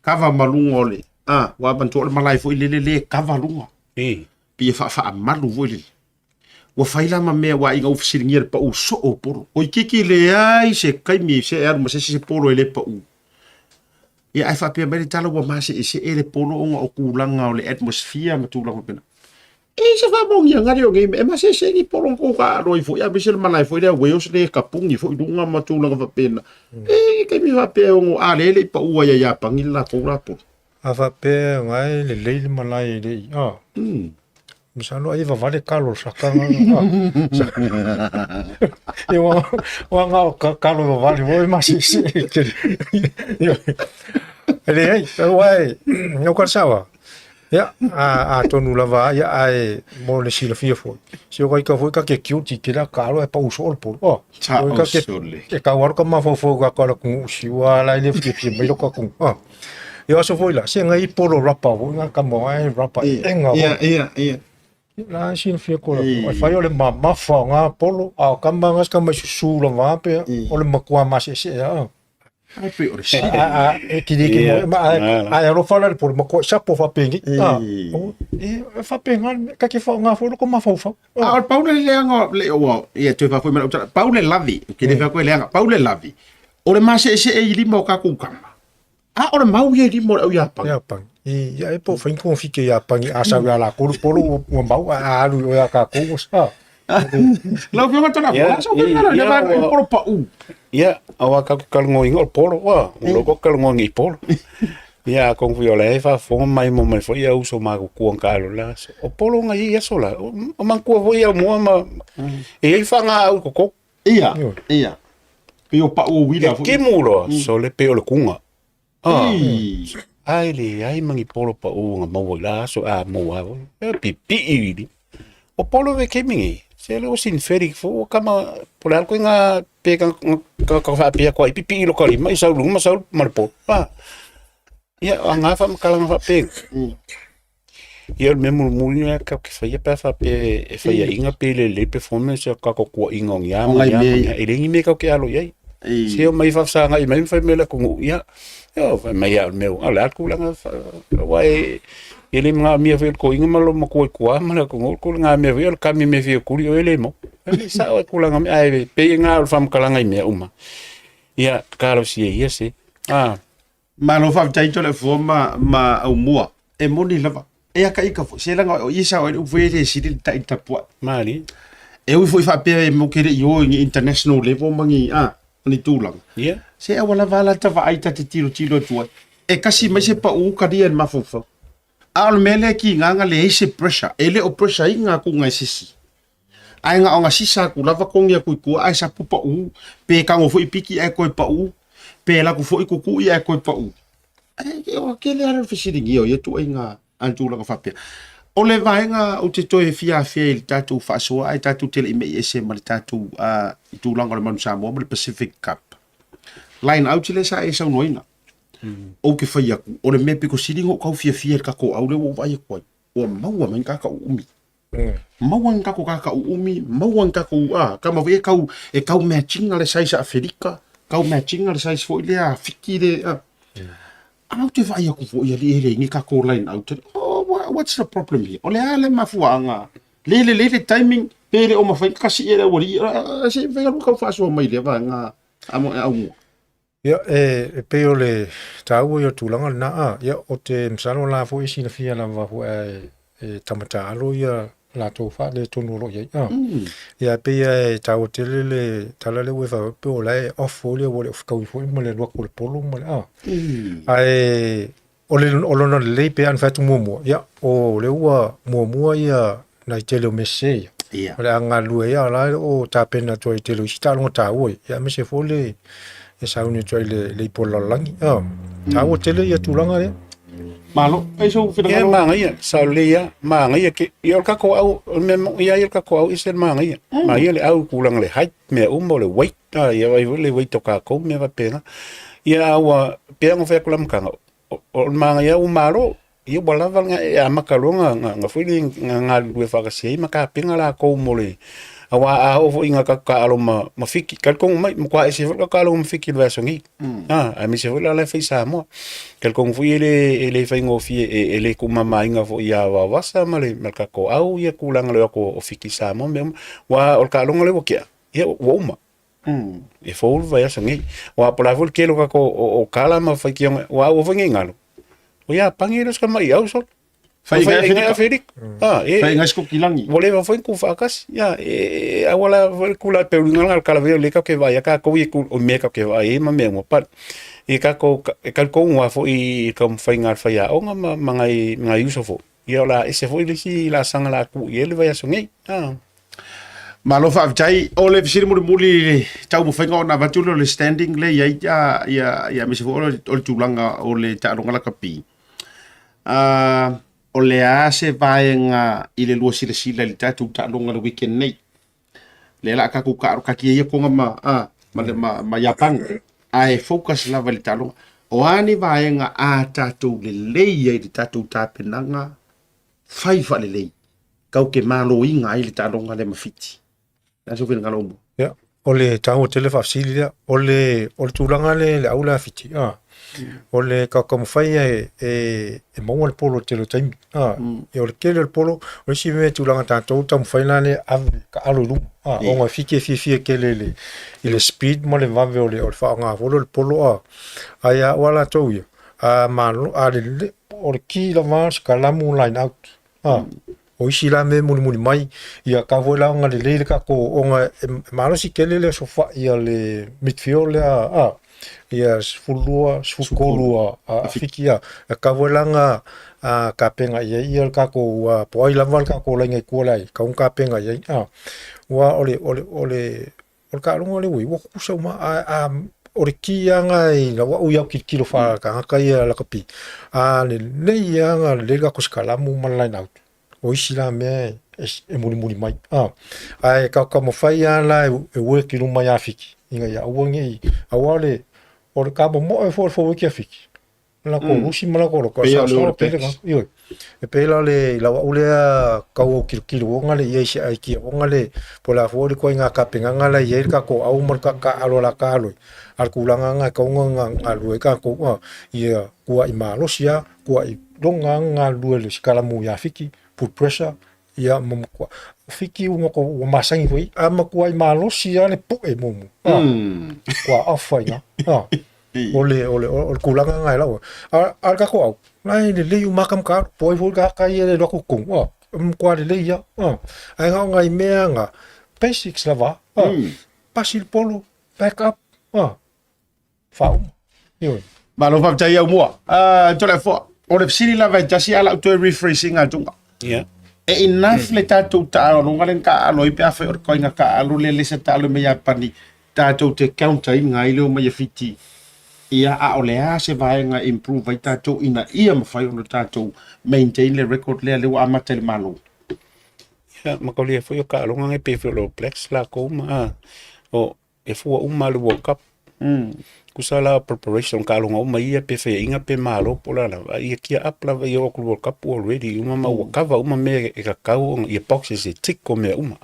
kava ma luga o le, a, ua manatua o le malae foi lele le kava luga. Pei e faafaamalu foi lele. Ua fai la ma mea ua ina ua fesiligia le pau soo o polo. Oi kiki leai se kaimi se e alu ma se isi se polo e le pau. Ia ae faapea mai le tala ua maseesee le polo ona o tulaga o le atmosphere ma tulaga faapena. E se faamaoniaga lea o nei mea, e maseese ni polo ko ka alo ai foi, aemaise le malae foi lea Wales le kapuni foi i luga ma tulaga faapena. E kaimi faapea ono a lea e le i pau ai ia Iapani le latou la polo. A faapea nga e lelei le malae e le i a. Masalo ai vavale kalo le saka nga. E wa wa nga o kalo vavale wo e masisi. E le ai, wa e no ka sawa. Ia, a a tonu lava ia ae mo le silafia foi. Si o kai ka foi ka ke cute ke la kalo e pau so le polo. Oh, Ta o ka ke sole. e kau aro ka mafaufau ka ka la ku si wa la ile fie fie mai lo ka ku. Oh. Ia aso foi la, se ngai polo rapa foi nga kama ai rapa enga foi. Ia, ia, ia. La silafia ko la. Ai fai o le mamafa o ngā polo, a o kama nga kama susu la va pe o le makua masese a. Ai pe o le A a e kiri ki mo ma a e alofa la le polo makua sapo fa pengi. A e fa penga ka ke fa ngā foi ko mafaufau. A o le pau le leaga le ua ia toe faafoi mai lau tala. Pau le lavi, ke le fai koe leaga, pau le lavi. O le maseesee i lima o kākou kama. A o le mau ia i lima o le au Iapani. Iapani. I, ia e po whain ko whike Iapani a sau ia la kolu polo ua mau a a alu i oia ka kou sa. Lau fioga tala Ia, fola sa ko tala le ia, va ua- polo pa u. Ia, aua ka ku kalongo inga o le polo, ua, ua loko kalongo inga i polo. Ia, a kong fui o le e faafofoga mai mo mai foi ia uso ma kukua ka alo la aso. O polo nga i aso la, o o mangkua foi ia mua ma, e iai whanga au koko. Ia, ia. Pe o pa u wila E foi. kemu loa, so le pe o le kunga. Ah, Ei. ai le ai mangi polo pa u nga maua i la aso a maua ai. E pipi i wili. O polo ve kemi ngi. Se le o synthetic fo o kama po le alko nga pe ka ka ka fa pia kwa i pipi i lo ka lima i sau lunga ma sau ma le polo. Ah. Ia a ngā wha makalanga wha pe. Ia o le mea mulimuli lea ka ke faia pe a faapea e faia inga pe lelei performance o ka kua inga o ngia ma ngia ma ngia. E le ngi mea kau ke alo i ai. Se o mai whawhasangai mai ma whai mea la kungu. Ia, ia whai mai a o le mea o le atu langa wa e e le ngā mea whai ko inga ma lo makua i kua ma la kungu ko ngā mea whai o le kami mea whai o kuri o e le mo. E sa o e kulanga mea ai pe i ngā o le whamkalanga i mea uma. Ia, kalo si e ia se. Ah. Malo faafetai Toleafoa ma ma Aumua. E moni lava. E aka ika foi. Se laga o ia sao ai le upu e le sili le tai tapuai. Malie. E ui foi faapea e mo ke le i o i ni international level ma ni a ni tulaga. Ia. Se aua lava a lata vaai ta te tilotilo atu ai. E kasi mai se pau karia i le mafaufau. A o le mea lea ki gaga leai se pressure. E le o pressure ina aku ngai sisi. Ae na ona sisa aku lava kongi aku i tua ae sapu pau, pe kago foi piki ae koe pau, pe laku foi kukui ae koe pau. Ae ke o ke le ala fesiligia o ia tuaiga a tulaga faapea. O le vaega ou te toe fia afea i le tatou faasoa ae tatou te le i mei ese ma le tatou i tulaga o le Manu Samoa ma le Pacific Cup. Line out lea sa e saunoaina. Ou te fai atu, o le mea pito sili ona ou tau fiafia i le tatou au lea ua ou vaai atu ai, ua maua mai ni tagata uumi. Maua ni tatou tagata uumi, maua ni tatou, a, tama foi e tau, e tau match ina le size a Aferika, tau match ina le size foi lea a Fiti le, a. A ou te vaai atu foi alii e leai ni tatou line out, oh, what's the problem here? O le a le mafuaaga? Le lelei le timing pe le o mafai ona kasi e le aualii se i mafai ona tau faasoa mai lea vaega aumua. Ia, e pei o le taua ia o le tulaga lena a. Ia, ou te masalo la foi e silafia lava foi ae e tama taalo ia latou faaletonu o lo o i ai a. Ia, e pei lava e taua tele le tala lea ua e fai atu, pei o la e off foi lea ua le o fetaui foi ma le alu atu o le polo ma le a. Ae o le o lona lelei pei lava ona fai atu muamua, ia, o lea ua muamua ia nai tele o mea sese ia. Ia. O le a galulue ai, a o la e o tapena atu ai i le tele o isi taaloga taua ia, ia aemaise foi le e sauni atu ai i le ipu o le lalolagi. Taua tele ia tulaga lea. Malo, e sou Ia finagalo. magaia, sao lelei lava, magaia ke ia o le tatou au, o le mea moni lava ia o le tatou au e ese le magaia. Magaia le au i tulaga o le height, mea uma o le weight, a ia vaai foi le weight o tatou ma mea faapena. Ia a ua pei lava ona fai atu i le amataga, o le magaia ua malo, ia ua lava le e amata loa ona foi lea ona galulue faatasi ai ma tapena latou mo le aua a oo foi ina tatou taaalo ma Fiti, talitonu mai, matua ese foi le tatou taaloga ma Fiti i le vaiaso nei, aemaise foi la la e fai i Samoa. Talitonu foi e le faigofie, e le tuumamaina foi ia Vaovasa ma le tatou au ia tulaga o le o atu o Fiti i Samoa ma mea uma. Aua o le taaloga lea ua tea, ia ua uma. E fou le vaiaso nei. Aua po o le a foi le tele o tatou o tala ma faitioga, aua aua foi ne i galo, o Iapani e le o se tamaiau solo. Fai Fai ngai ngai Aferika. Aferika. Ah, e, Fai ngai Skokilangi. ua leva foi ona tuufaatasi. Ia, e, aua la foi le tulaga pei o le uiga lena o le talavea lea tatou te vaai ai tatou ia o mea tatou te vaai ai ma mea uma. But e tatou, e talitonu lava foi i le taumafaiga a le faiaoga ma nai uso foi, ia o le a ese foi le isi laasaga o le a tuu i ai le vaiaso nei. Ah. Malo faafetai. O le fesili mulimuli i le taumafaiga ona avatu lea o le standing lea e i ai ia aemaise foi o le tulaga o le taaloga lakapi. O le a se vaega i le lua silasila i le tatou taaloga i le weekend nei? Lea o le a tatou taalo taatia ia Toga ma ma Iapani, ae focus lava i le taaloga. O a ni vaega a tatou lelei ai i le tatou tapenaga fai faalelei tau te maloina ai le taaloga lea ma Fiti? O le a sou finagalo Aumua? Ia, o le taua tele faafesili lea. O le, o le tulaga lea i le au lea a Fiti, a, o le taumafai e, e, e maua le polo i le tele o taimi. A, ia o le tele o le polo, o le isi mea tulaga tatou taumafai la lea ave taalo i luma. A, ona e Fiti e fiafia tele i le, i le speed ma le vave o le, o le faaaoga foi lea o le polo a. Ae a o a latou ia, a malo, a lelei, o le ki lava o se kalamu line out. A, o isi la mea e mulimuli mai, ia kau foi la ona lelei le tatou, ona e malosi tele le osofai a le midfield lea, a, ia 12, 13 a Fiti, a, e kau foi la ona tapena i ai ia le tatou, po o ai lava le tatou laina i tua la i ai, tatau ona tapena i ai, a. Aua o le, o le, o le, o le taaloga lea ua i ai, ua tutusa uma, a, a, o le ki lava lena i lau au ia tilotilo faaletagata ia lakapi, a lelei lava ona lelei le latou sikalamu ma le line out, o isi la mea e mulimuli mai. Ae taumafai lava la e work i luma ia Fiti, ina ia aua ne i, aua o le, o le tamomoe foi o le forward ia Fiti, latou lusi ma latou loto, Pei o le saosaoa All tele Blacks. na. Ioe. E pei la le lau au lea tau au tilotilo ona le i ai se aikia ona le po o le a foi le ituaiga tapenaga la e i ai le tatou au ma le taaalo a la taalo ai. A o le tulaga lena e tatau ona galulue ai tatou a ia tuuai malosi lava, tuuai loga lava ona galulue i le sikalamu ia Fiti, put pressure ia ma matua Fiti ua matua ua masani foi a matuai malosi lava le po'e muamua a ua off ai ina a o le o le o le tulaga lena e lau ai. A o le tatou au la e lelei uma lava kamaka po o ai foi le tagata ia e alu atu i totonu a e matua lelei lava a ae na o nai mea na basics lava a pasi le polo back up a faauma. Ioe. Malo faafetai Aumua. Toleafoa, o le fesili lava e tasi a lau toe rephrase ina atuga. Ia. E enough le tatou taaloga lea na taaalo ai pe afai o le koiga taaalo lea le sa taalo mai Iapani tatou te counter ina ai le omai a Fiti. Ia, a o le a se vaega e improve ai tatou ina ia mafai ona tatou maintain le record lea lea ua amata i le Malo? Ia, ma kaulia foi o taaloga nei pei foi o le All Blacks latou ma, a, o, e fua uma le World Cup. Tusa la preparation taaloga uma ia pe faiaina pe malo po o le a lava, a ia gear up lava ia oo atu i le World Cup ua ready uma ma ua cover uma mea e tatau ona, ia boxes e tick o mea uma.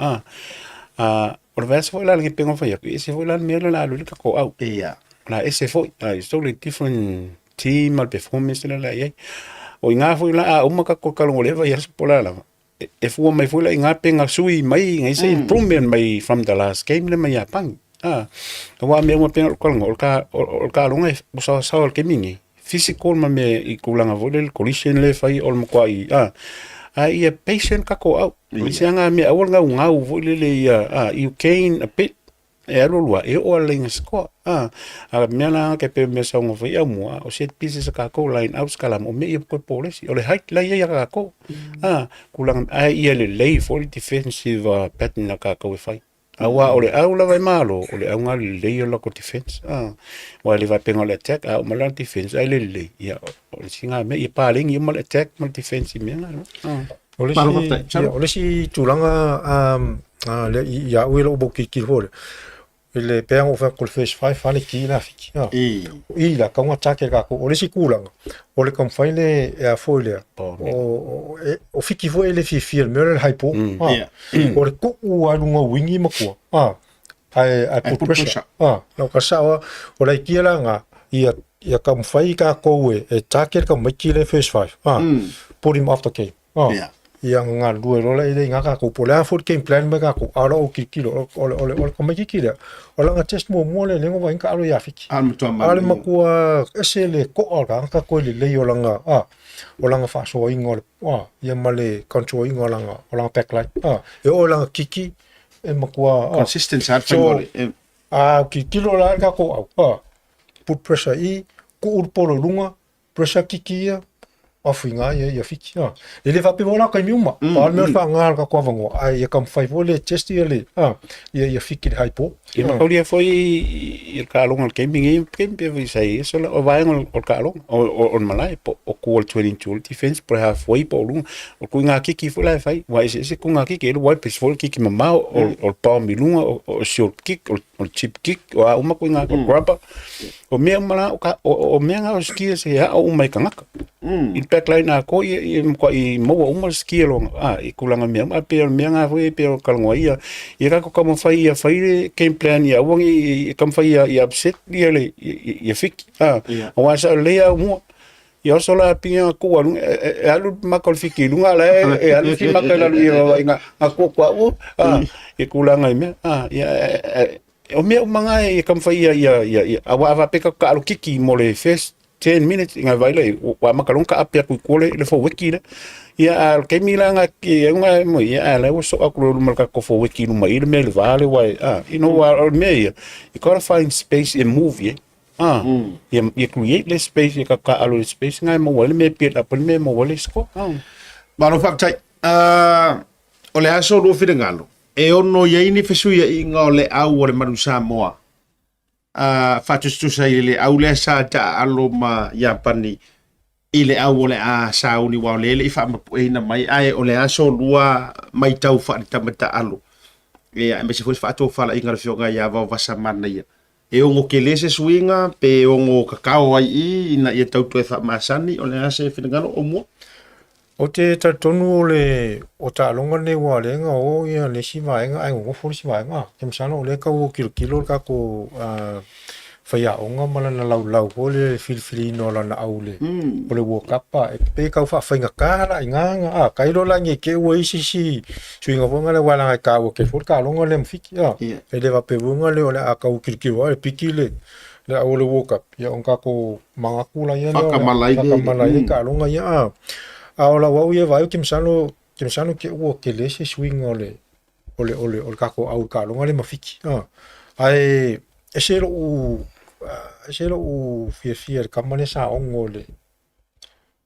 O le vaiaso foi la lenei pei ona fai atu, e ese foi la le mea lea o le a alu ai le tatou au. O le a ese foi, it's totally different team ma le performance lea o le a i ai. O i ina foi la a uma tatou taaloga o lea vaiaso po o le a lava. e fua mai foi la i ngā penga sui mai ngai se improvement mai from the last game le mai Iapani. Ah, aua mea uma penga o le o le o le kaloga e saosaoa le taimi lenei. Physical ma mea i tulaga foi lele collision lea e fai o le matuai ah, a ia patient tatou au. O le isi lava mea aua le gaugau foi lele ia ah, you gain a bit e alu alu lava, e oo lava i le laina sikoa. A, a o le mea la e pei o le mea sa saunoa foi Aumua, o set pieces a tatou, line outs kalamu, o mea ia toe polesi. O le height la e i ai ia tatou. A, tulaga, ae ia lelei foi le defensive pattern a tatou e fai. Aua o le au lava e malo, o le auga lelei o le latou defense. A, aua e le faapea o le attack, a oo mai la le defense ae le lelei, ia o le isi lena mea, ia paleni uma le attack ma le defense i mea na. A. O le isi, ia, o le isi tulaga lea ia au ia lou maukilokilo foi lea, i le pei lava ona ou fai atu o le first five fale ki la fiki. O i la kau atake le kākou. O le isi tulaga, o le taumafai le e a foi lea, o fiki foi e le fiafia i le mea lea o le high ball. O le tuu lava i luga o wingi matua, ae put pressure. Na o ka sao lava, o le idea la lena, ia taumafai kākou e target le tamaiti lea first five, put him off the game. Oh. Yeah. Ia galulue loa lea i ngā kākou. Po o le a foi le game plan mai kākou, a o lau tilotilo, o le, o le, o le tamaitiiti lea, o lana test muamua lea lea na vaai taalo ia Fiti. A le matua A le matua ese le ko'a o le tagata koe lelei o lana, a, o lana faasoaina o le, a, ia ma le control ina o lana, o lana backline. A, e oo i lana kiki, e matua, a. Consistent sa le faiga o le. A tilotilo la le tatou au, a, put pressure i, tuu le polo i luga, Pressure kiki ia, afuiga ia ia Fiti. A. E le faapea la taimi uma. Pa le mea o le faaaoga le tatou avanoa, ae ia taumafai foi le test ia le, a, ia ia Fiti le high ball. Ia mataulia foi i le taaloga o le taimi nei, taimi pei foi sa i ai sola, o vaega o le taaloga, o le malae, po o tu o le 22 le defense, po o le halfway po o luga. O ituaiga kiki foi la e fai, aua e eseese ituaiga kiki, e i ai le wide pass foi le kiki mamao, o le bomb i luga, o le short kick, o le chip kick, o a uma ituaiga, o le grubber. O mea uma la, o, ka, o, o mea ngā o skills e ao uma i kangaka. I le backline a ko, i, i, i maua uma le skill o, a, i kulanga mea uma, a pei o le mea ngā foi, e pei o kalongoa ia, ia ka ko kamawhai ia whai le game plan ia uangi, i kamawhai ia, ia upset ia le, ia, ia fiki. A, yeah. o asa o lea mua, ia oso la pinga ku alu, e, e alu maka o le fiki i lunga, la e, e alu fi maka i lalu i wawa i ngā, ngā kua kua ua, a, i kulanga i mea, a, ia, e, e, O mea uma ngā e taumafai ia, ia, ia, ia, aua a faapea ka taalo kiki mo le first 10 minutes i ngā vaila i, ua amata loa ona taape atu i tua le, le forward lea. Ia, a o le taimi la ngā, ki, au ngā, mo ia, a la ua soa atu loa i luma o le tatou forward i luma i le mea i le va lea, aua e, a, you know, aua o le mea ia, you gotta find space e move i ai. A, ia, ia create le space, ia tatou taalo i le space ngā e maua ai le mea e build up ai le mea e maua ai le score. A. Malo faafetai. O le aso lua finagalo, e ono i ai ni fesuiaiga o le au o le Manu Samoa, a faatusatusa i le au lea sa taaalo ma Iapani i le au o le a sauni aua o lea e le i faamapueina mai, ae o le aso lua matau faale-tama taalo, ia aemaise foi le faatofalaiga a le Afioga ia Vaovasa Manaia. E ono tele se suiga pe ono kakao ai i ina ia tau toe faamasani, o le a se finagalo o mua? Ou te talitonu o le o taaloga lenei ua lea na o ia le isi vaega ae nonofo le isi vaega. Ke masalo o lea e tau tilotilo le tatou faiaoga ma lana laulau foi lea i le filifiliina o lana au i le o le World Cup a. E pei e tau faafaigata la i ina na a, tailo la ne i te i ua i ai se isi suiga foi lea aua leaga e taua tele foi le taaloga lea ma Fiti a. E le faapea foi lea o le a tau tilotilo lava e piki le le au o le World Cup, ia ona tatou manatu laia lea, faatamala ai le taaloga ia a. A o lau au ia vaai ou te masalo, ou te masalo te ua tele se suiga o le o le o le o le tatou au i le taaloga lea ma Fiti a. Ae ese lou ese lou fiafia i le tama lea sa ono i le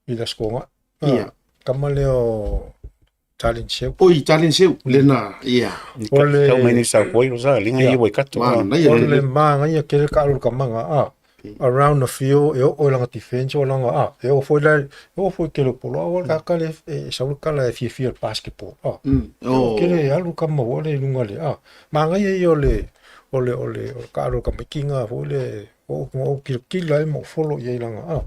i le Aso Toonai. Ia. Tama lea o Talin Seu. Oi, Talin Seu, lena, ia. O le... Tau mai nei South Wales, a, linga ia Waikato. Manaia O le manaia tele ka alu i le kamaga, a, around the field, e oo i lana defense, o lana, a, e oo foi la, e oo foi i tele o poloa, aua le tagata lea e sau le tala e fiafia i le basketball, a. E oo tele e alu kama foi lea i luga le, a. Manaia ia o le, o le, o le, o le taalo i le tamaiti lena foi lea, o ou kilakila ai ma ou follow i ai i lana, a.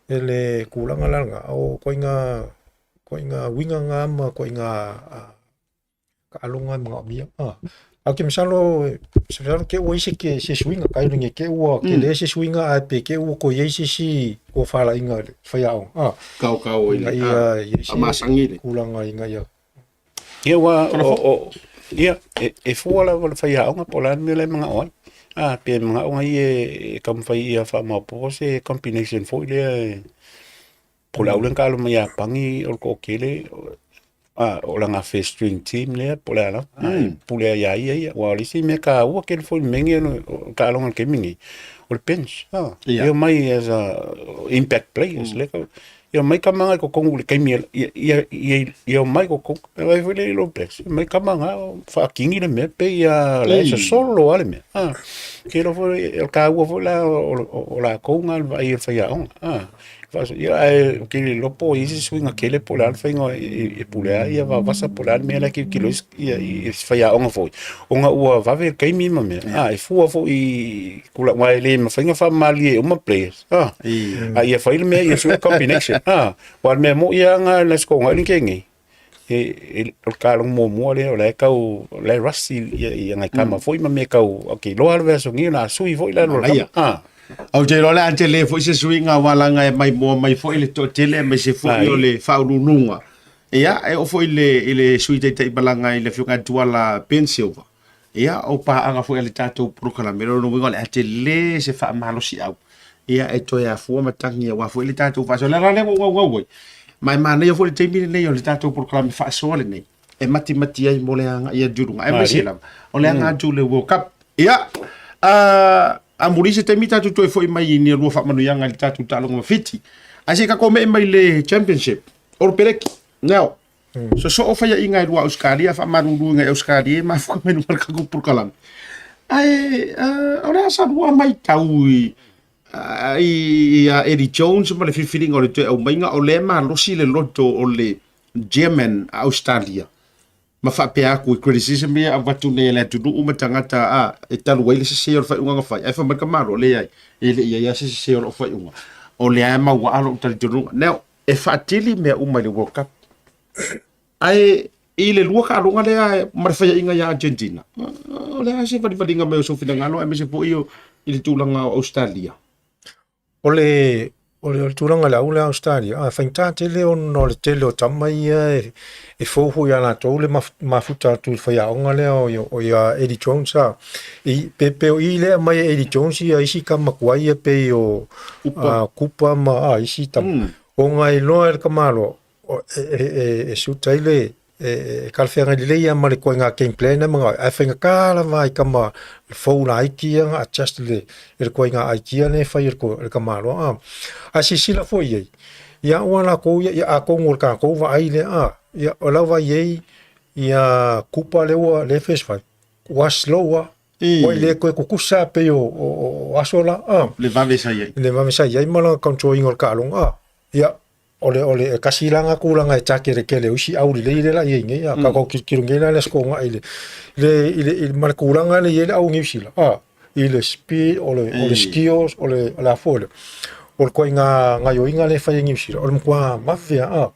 E le tulaga la lena, o ituaiga Ituaiga uiga na ma ituaiga taaloga e manaomia. A ou te masalo, masalo te ua i ai se se suiga, tailo ne i te i ua tele se suiga ae pe te i ua toe i ai se isi tofalaiga i le faiaoga. Kaokao i le, ina ia i ai se faamasani le tulaga ina ia Ia ua o ia e fua lava le faiaoga po o le a le mea la e manao ai. A pe manao ai e taumafai ia faamaopoopo se combination foi lea e po o le au lea na taalo mai Iapani o le toatele o lana first string team lea po o le a lava. E pule lava ia ia ia. Aua o le isi mea taua tele foi i le mea lenei o taaloga i le taimi lenei, o le bench. E omai as a impact players lea Ia omai tama na i totonu i le taimi ia omai i totonu. E vaai foi lea i All Blacks, omai tama na faatini le mea pei lava o la e sosolo lava le mea. Ou te iloa foi o le taua foi la o latou na i le vaai a le faiaoga. Ia ae ou te le iloa po o i ai se suiga tele po o le a le faiga e pule ai Vaovasa po o le a le mea la e tilotilo ai isi faiaoga foi, ona ua vave le taimi ma mea, e fua foi i tulaga, aua e le mafai ona faamalie uma players. A ia fai le mea ia sui combination. Aua o le mea moni lava lena i le Aso Toonai na tea nei, o le taaloga muamua lea o la e tau, o la e rush nai tama foi ma mea tau, ou te iloa lava le vaiaso nei o le a sui foi le alu a le tama. Ou te iloa o le a tele foi se suiga aua leaga e maimoa mai foi le toatele aemaise foi o le faauluuluga. Ia, e oo foi i le Sui Taitai malaga i le Afioga ia Tuala Ben Silva. Ia, o paaga foi a le tatou polokalame, o lona uiga o le a tele se faamalosiau ia e toe afua matagi aua foi le tatou faasoa. O le ala lea ua ou naunau ai, ma e manaia foi le taimi lenei o le tatou polokalame faasoa lenei e matimati ai mo le agai atu i luga, aemaise lava o le agai atu i le World Cup. Ia, amuli se taimi tatou toe foi mai i ni lua faamanuiaga i le tatou taaloga ma Fiti. Ae se i tatou me'e mai i le Championship, Olo Peleki, now, Sosoo faiaʻiga e lua a Ausetalia faamaluluina i Ausetalia e mafuka mai luga o le tatou polokalame. Ae o le a sa lua matau i ia Eddie Jones ma le filifiliga o le toe aumaiga o lea e malosi le loto o le German a Ausetalia ma faapea atu i criticism ia e avatu nei e le atunuu ma tagata a e talu ai le sese o le faaiuga na fai ae fai mai le tamaloa leai e le i ai lava se sese o lau faaiuga o lea e mauaa lou talitonuga. Now, e faatili mea uma i le World Cup. Ae i le lua taaloga lea ma le faiaʻiga ia Argentina, o le a se valivaliga mai o sou finagalo aemaise foi o i le tulaga o Australia? O le o le tulaga i le au lea Australia, a faigata tele ona o le tele o tama ia e fou foi ia latou le mafuta atu i le faiaoga lea o ia Eddie Jones a. I, pe, pe o i lea aumai e Eddie Jones ia isi tama tuai ia pei o Kupa, Kupa ma isi tama. Ona e iloa e le tamaloa e, e, e, e suit ai le e, e talafeagai lelei lava ma le ituaiga game plan lea ma ae faigata lava i tama fou laiti ia na adjust i le i le ituaiga idea lea e fai e le tamaloa a. Ae silasila foi i ai, ia aua latou ia, ia atonu o le tatou vaai lea a, ia o lau vaai i ai ia Kupa lea ua lea e first five, ua slow lava. Ua le toe tutusa pei o aso la. Le vave sa i ai. Le vave sa i ai ma lana control ina o le taaloga. Ia, o le, o le, e tasi la na tulaga e takeletele o isi au lelei lea la i ai nei. A tatou tilotilo nei la i le Aso Toonai i le, le, i le, i le, ma le tulaga lea e i ai le au Niu Sila, i le speed, o le, o le skills, o le, o le a foi lea, o le ituaiga gaoioiga lea e fai e Niu Sila, o le matua vave lava.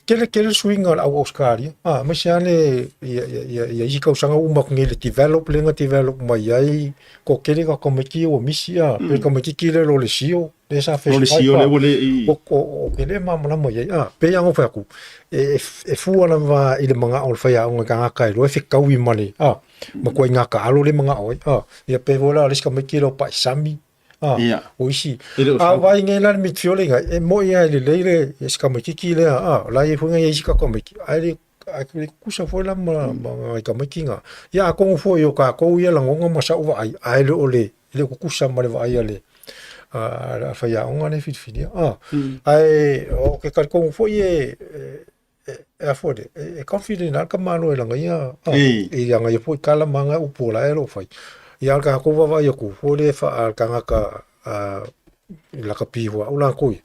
Tele tele le suiga o le au Ausetalia, aemaise lava le ia isi tausaga ua uma atu nei i le develop lea na develop mai ai, toatele tagata tamaiti ia ua misi a, pei le tamaititi lea o Lolesio lea sa first Lolesio lea ua le i O e le malamalama i ai a, pei lava ona ou fai atu, e fua lava i le manao o le faiaoga i tagata e iloa e fetaui ma le ma ituaiga taaalo lea e manao ai a. Ia pei foi la o le isi tamaiti lea o Paisami, Ia. O isi. E le o A vaai nei la le midfield inga, e moi lava e lelei le si tamaititi lea, a, o la e i ai foi nai isi tamaiti, ae le ae le tutusa foi la ma ma nai tamaiti na. Ia atonu foi o tatou ia lagona ma sau vaai, ae le o le e le o tutusa ma le vaai a le a le faiaoga lea e filifilia. A, ae ou te talitonu foi e e a foi le, e confident lava le tamaloa i lana ia, i lana ia foi tala ma ana upu o la e o lo o fai. Ia a o le tatou vaavaai atu foi lea le tagata i lakapi foi au latou ia,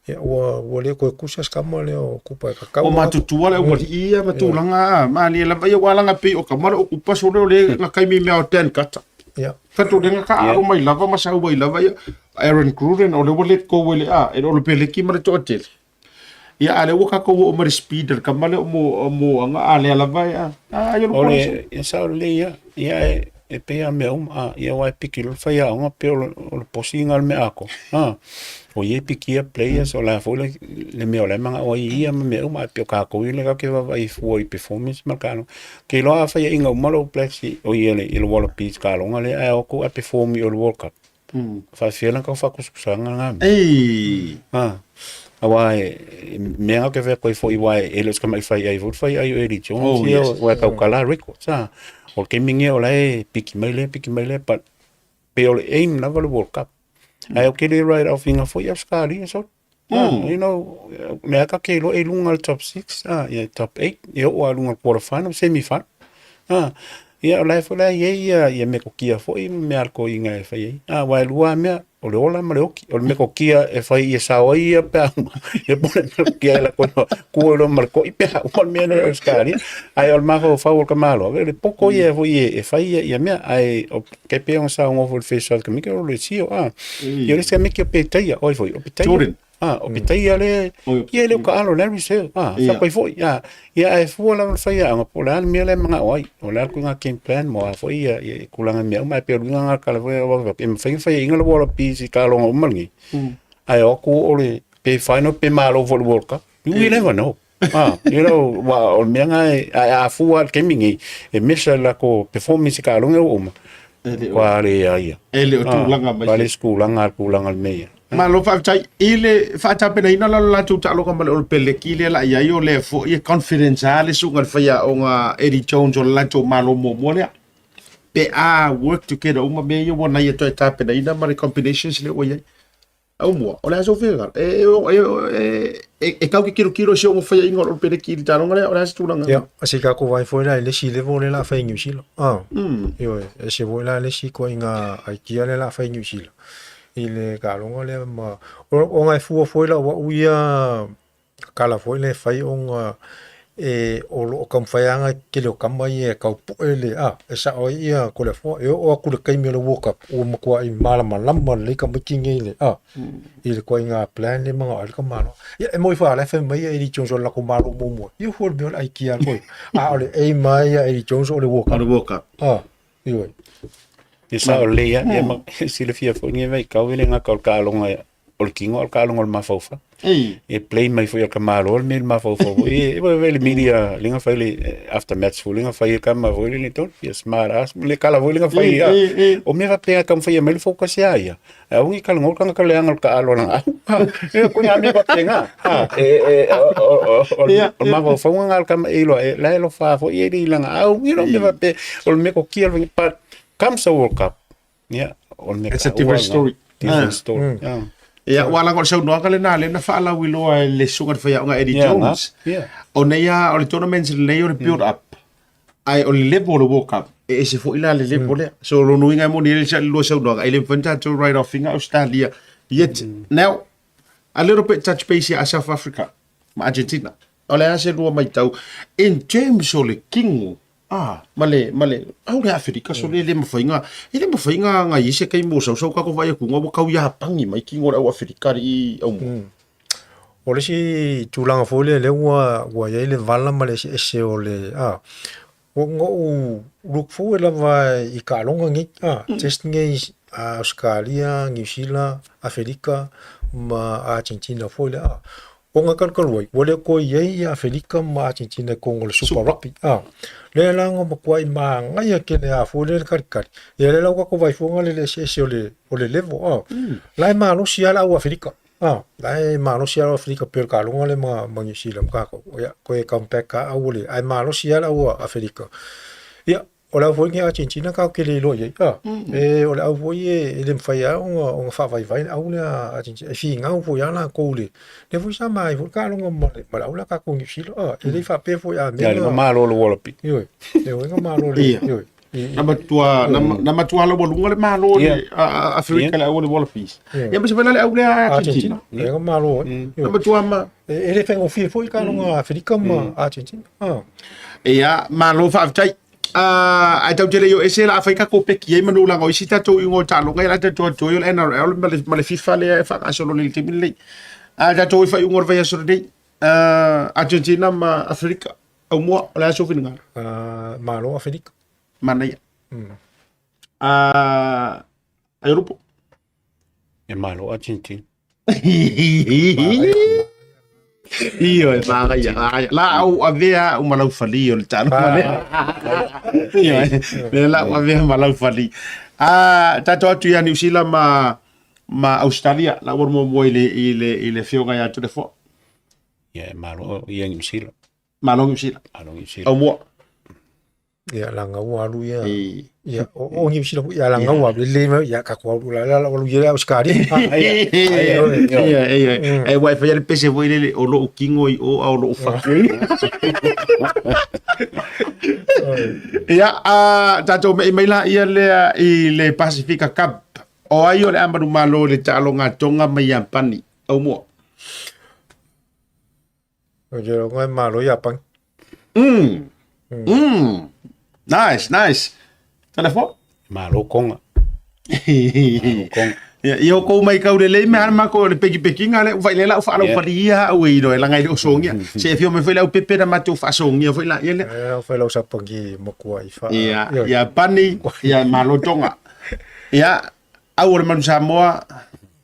ia ua le toe tutusa se tama lea o Kupa e tatau Ua matutua le aualii ia ma tulaga malie lava ia aua leaga pei o tama lea o Kupa sole o le na taimi mea o Dan Carter. Ia. Tatou le na taaalo mai lava ma sau ai lava ia Aaron Gruden o lea ua let go e le a e le o le peleki ma le toatele. Ia a lea ua tatou oo mai le speed o le tama lea o mo anga a lea lava e a ai o le ia sao lelei ia. Ia e E pei lava o mea uma, a, ia aua e piki loa le faiaoga pei o le posi lena o le mea atoa, a. O ia e pikia players, o le a foi le mea o la e manao ai ia ma mea uma, ae pei o tatou ia lea tatou te vaavaai fua i performance ma le taaloga. Ou te iloa a faiaina uma le All Blacks i oi i le Wallabies i taaloga lea ae o atu ae perform i o i le World Cup, e faafefea ona tau faatusatusaga na mea? A, aua e mea na ou te fai atu ai foi aua e le o se tamai faiai foi le faiai o Eddie Jones ia, aua e tautala records, a. O le taimi lenei o la e piki mai lea piki mai lea, but pei o le aim lava le World Cup. Ae ou te le write off ina foi Ausetalia sole. You know, lea ta te iloa i luga o le top 6, ia top 8, e oo lava i luga o le quarter final, semi final. Ia o la e foi la e i ai ia, ia metotia foi ma mea a le toeaina e fai ai. Aua e lua lava mea, o le ola ma le oti. O le metotia e fai ia sao ai ia pe a uma, ia po o le metotia e lako ai tu ai loa ma le to'i pe a uma le mea lea i Ausetalia. Ae o le mafaufau o le tamaloa, o le poto ia foi e fai ia mea, ae e pei ona saunoa foi i le Face Off Committee, o le sio, a. Ia o le isi tamaiti o Petaia, o ai foi, o Petaia. Jordan. A, o Petaia le, ia e le o taalo Larry Sir, a, Ia. fai foi, a. Ia ae fua lava le faiaoga po o le a le mea lea e manao ai. O le a le ituaiga game plan mo a foi ia, ia tulaga mea uma, ae pei o le uiga lena o le tala foi lea, e mafai ona faiaina le Wallabies i taaloga uma nei, ae o atu o le, pe final pe malo foi i le World Cup. You never know. Ah, you know, aua o le mea lena, ae a fua lava i le taimi lenei, e measure le latou performance i taaloga ua uma, ua leai lava. E le o tulaga mai. Ua le o se tulaga le tulaga o le mea ia. Malo faafetai i le faatapenaina la o le latou taaloga ma le Olopeleki lea la i ai, o lea foi e confidence lava le susuga i le faiaoga Eddie Jones o le latou malo muamua lea. Pe a work together uma mea ia ua nai e toe tapenaina ma le combinations lea ua i ai. Aumua, o le a sou finagalo? E, e, e, e, e tau ke kirokiro i si o'u faiaʻiga o le Olopeleki i le taaloga lea, o le a se tulaga? Ia, se i tatou vaai foi la i le isi level lea o le a fai i Niu Sila. Ah, ioe, ese foi la le isi ituaiga aikia lea o le a fai i Niu Sila i le taaloga lea ma ona e fua foi la o au ia tala foi lea e fai ona e o lo o taumafai lava le tele o tama ia e tau pue le, a, e sao ai ia Toleafoa. E oo atu i le taimi o le World Cup, ua matuai malamalama lelei tamaiti nei i le, a, i le ituaiga plan lea e manao ai le tamaloa. Ia, e moni foi lava o la e fai mai Eddie Jones o le latou malo muamua. Ia fua i le mea o le aikia a le koe. A o le aim lava ia a Eddie Jones o le World Cup. O le World Cup. A, ioe. Ia sao lelei lava. Ia ma silafia foi lenei vaitau e le gata o le taaloga o le tino a o le taaloga o le mafaufau. E play mai foi e le tamaloa le mea i le mafaufau foi. E vaai le media lea na fai le after match foi lea na fai e tama foi lele don't be a smart ass le kala foi lea na fai a. O mea faapea e taumafai e aumai le focus ia ia. Ae aua ne i talanoa le tagata leaga o le taalo a lana au. E ko ia mea faapena. O le mafaufauga lena o le tama e iloa e la e alofa foi e i lana au. You know mea faapea o le metotia but comes the World Cup. Ia, o le mea It's a different story. Different story. Yeah. Ia, ua laga o le saunoaga lena lea na faalauiloa e le susuga i le faiaoga Eddie Jones. Yeah. O nei a, o le tournament lenei o le build up. Ae o le level o le World Cup, e ese foi la le level lea. So lona uiga e moni ai le lua saunoaga, e le mafai ona tatou write off ina Australia yet. Now, a little bit touch base ia South Africa ma Argentina. O le a se lua matau in terms o le kino Ah, ma le, ma le, au le Aferika so le le mawhai ngā, e le mawhai ngā ngā i se kei mō sau sau ka ko vai aku ngā wa kau ia pangi mai ki ngō au Aferika i au mo. O le isi tulaga foi lea lea ua ua i ai le vala ma le eseese o le a ua ou look forward lava i taaloga nei a test nei a Ausetalia, Niu Sila, Aferika ma Argentina foi lea a. Ona talukalu ai, ua le toe i ai ia Afelika ma Atenetina i totonu o le Super Rugby. A, lea la na matuai manaia tele a foi lea le kalikali. Ia lea la ua tatou vaai le eseese o le, o le level. A, la e malosi lava le au Afelika. A, la e malosi lava le au Afelika pei o le taaloga lea ma, ma Niu Sila ma tatou. Ia, toe come back lava au le, ae malosi lava le au Afelika. Ia, O le au foi lenei Argentina tatou te le iloa i ai. A, e, o le au foi e, e le mafai lava ona, ona faavaivai le au lea Argentina. E finau foi lava latou i le, lea foi sa maai foi le taaloga ma le, ma le au lea a tatou Niu Sila. A, e le i faapea foi a mea. Ia, le malo le Wallaby. Ioe, ioe, na malo le, ioe. Na matua, na matua laualuga le malo le Afrika le au le Wallabies. Ia ma se le au lea Argentina. Ia, na malo ai. Na matua ma. E le faigofie foi le taaloga Aferika ma Argentina. Ia, malo faafetai. Ae tatou te le i o ese la fai tatou peki ai manu leaga o isi tatou iuga o taaloga ia la tatou atoa o le NRL ma le, ma le FIFA lea e faagasolo nei i le taimi lenei. A tatou i faaiuga o le vaiaso lenei, Argentina ma Aferika, Aumua, o le a sou finagalo? Malo Aferika. Manaia. A Aiolupo. E malo Argentina. Ioe, manaia, manaia. La au avea au ma laufali o le taaloga lea. Ioe, le la au avea ma laufali. A tatou atu ia Niu Sila ma ma Australia, la ua muamua i le i le i le afioga ia Toleafoa. Ia e malo ia Niu Sila. Malo Niu Sila. Malo Niu Sila. Au mua. Ia laga ua alu ia. Ia o Niu Sila foi ia laga ua alu le mai ia ka ko alu la la alu ia Australia. Ia ia e wai fa le pese foi le o lo kingo i o au lo fa. Ia a tatou me mai la ia le i le Pasifika Cup. O ai o le amanu malo le taaloga Tonga mai Iapani. Au mua. O te rongo e malo Iapani. Nice, nice. Telefo? Malo Konga. Malo Konga. Ia, ia o kou mai kau lelei me hana mako le peki pekinga le uvai le lau whaalau whali ia au e ino e langa i le osongia. Se e fio me foi lau pepe na matou whaasongia foi la ia le. E au fai lau sapangi makua i wha. Ia, ia pani, ia malo Tonga. Ia, au o le manu Samoa,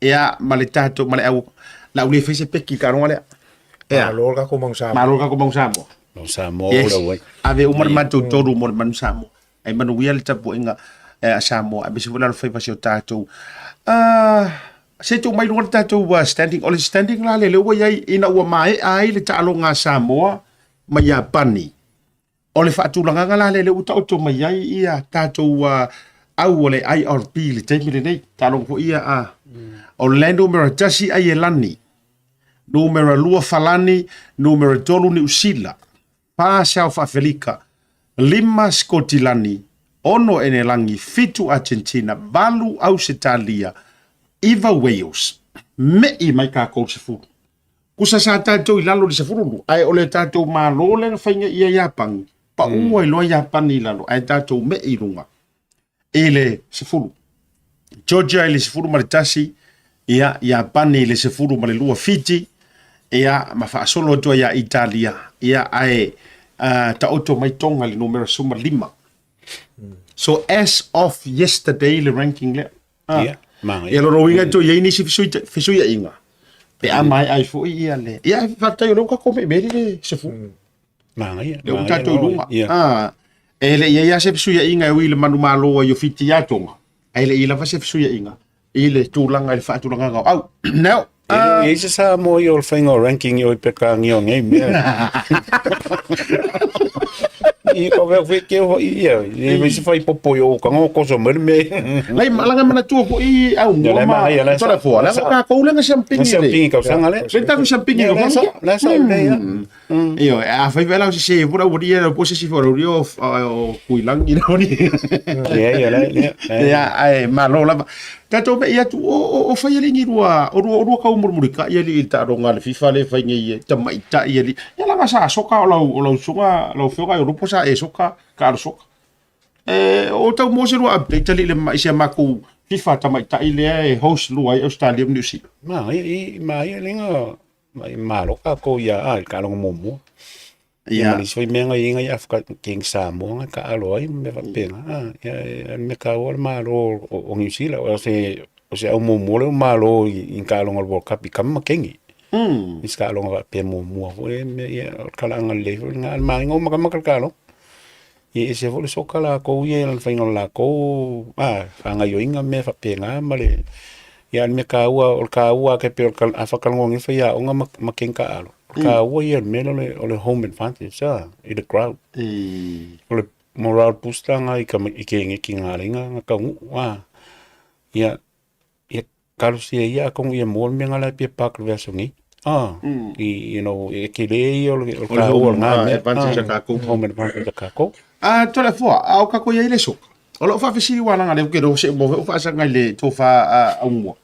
ia, ma le tatou, ma le au, la au le fai se peki ka ronga lea. Ia. Malo le kako manu Samoa. Malo le kako manu Samoa. Manu Samoa Yes. o lau ai. Ave uma le matou tolu mo le manu Samoa. Ai manuia le tapuaiga a Samoa, aemaise foi le alofaiva si o tatou. Ah, se tuu mai luga le tatou standing, o le standing la lea ua i ai ina ua maea ai le taaloga a Samoa ma Iapani. O le faatulagaga la lea ua taoto mai ai ia tatou au o le IRB i le taimi lenei. Taaloga foi ia a o le numera 1 Aielani, numera 2 Falani, numera 3 Niu Sila, 4 South Afelika, 5 Sikotilani, 6 Enelangi, 7 Argentina, 8 Ausetalia, 9 Wales. Me'i mai kākou i le 10. Kusa sa tatou i lalo i le 12, ae o le tatou Malo lea na faiga ia Iapani, pau ai loa Iapani i lalo, ae tatou me'i i luga i le 10. Georgia i le 11, ia, Iapani i le 12, Fiji, ia, ma faasolo atu ai ia Italia, ia, ae taoto mai Tonga i le numera 15. So as of yesterday le ranking lea. Ah. Ia, manaia. Ia lona uiga toe i ai nisi fesuiaiga pe a maea ai foi ia le. Ia faafetai o lea ua tatou meimei le 10. Manaia. Lea ua tatou i luga. Ia. Ah, e le i ai lava se fesuiaiga e ui i le manumalo ai o Fiti ia Tonga, ae le i lava se fesuiaiga i le tulaga i le faatulagaga o au. Now, E le o i ai se Samoa i o le faiga o ranking i o i Pekangia o nei mea. I ka wea whe ke ho i ia. I me se whai popo i o ka ngō koso mai le mea. Lai langa manatua foi au Ia, mua lai ma ma- ia, lai sa- tola foa. lai Langa sa- ka kou lenga siampingi Na siampingi tausaga le. Le tatou siampingi Ia, ka lai sa- whangi. lai sa le, ia. Io, a fai vela o se se pura uri ia po se si fora uri o o kuilangi na uri. Ia, ia, lai, ia, lai. Ia, ai malo lava. Tatou me ia tu o o o fai ali ni rua o rua o rua kau murimuri ka ia li ta ronga le FIFA le fai nei e tamaita ia li. Ia langa sa soka o lau o lau sunga lau fioga i ropo sa e soka ka alo soka. E o tau mo se rua update ali le mai se maku FIFA tamaitai lea e host lua ai Australia ma New Zealand. Ma ia i ma ia lenga ma i malo ka ko ia a ka longo mo mo. Ia Ia. ma le soi mea ngai inga i Afrika King Samoa ngai ka alo ai me faapena a ia e me ka o le malo o o New Zealand o se o se au muamua lea o malo i i ka aloga o le World Cup i kama ma kengi. I se ka aloga faapea muamua foi me ia o le kalaaga lelei foi lena a le manaia o makamaka le kaloga. Ia e ese foi le soka lakou ia i lana faiga o le lakou a faagaoioiga ma mea faapena ma le ia a o le mea taua o le taua lava e pei o le a faatalanoaina le faiaoga ma ma ken taaalo, o le taua ia o le mea lea o le o le home advantage a i le crowd. O le morale booster lena i i keneti na ala ai ona taunuu a. Ia ia talosia ia atonu ia maua le mea lena la e fia park i le vaiaso nei. Ah, i, you know, e tele ia o le o le taua o lena mea. Home advantage a tatou. Home advantage a tatou. A Toleafoa, a o tatou i ai i le soka. O lau faafesili ua laga lea ou te iloa se mo ou faasaga i le tofa aumua.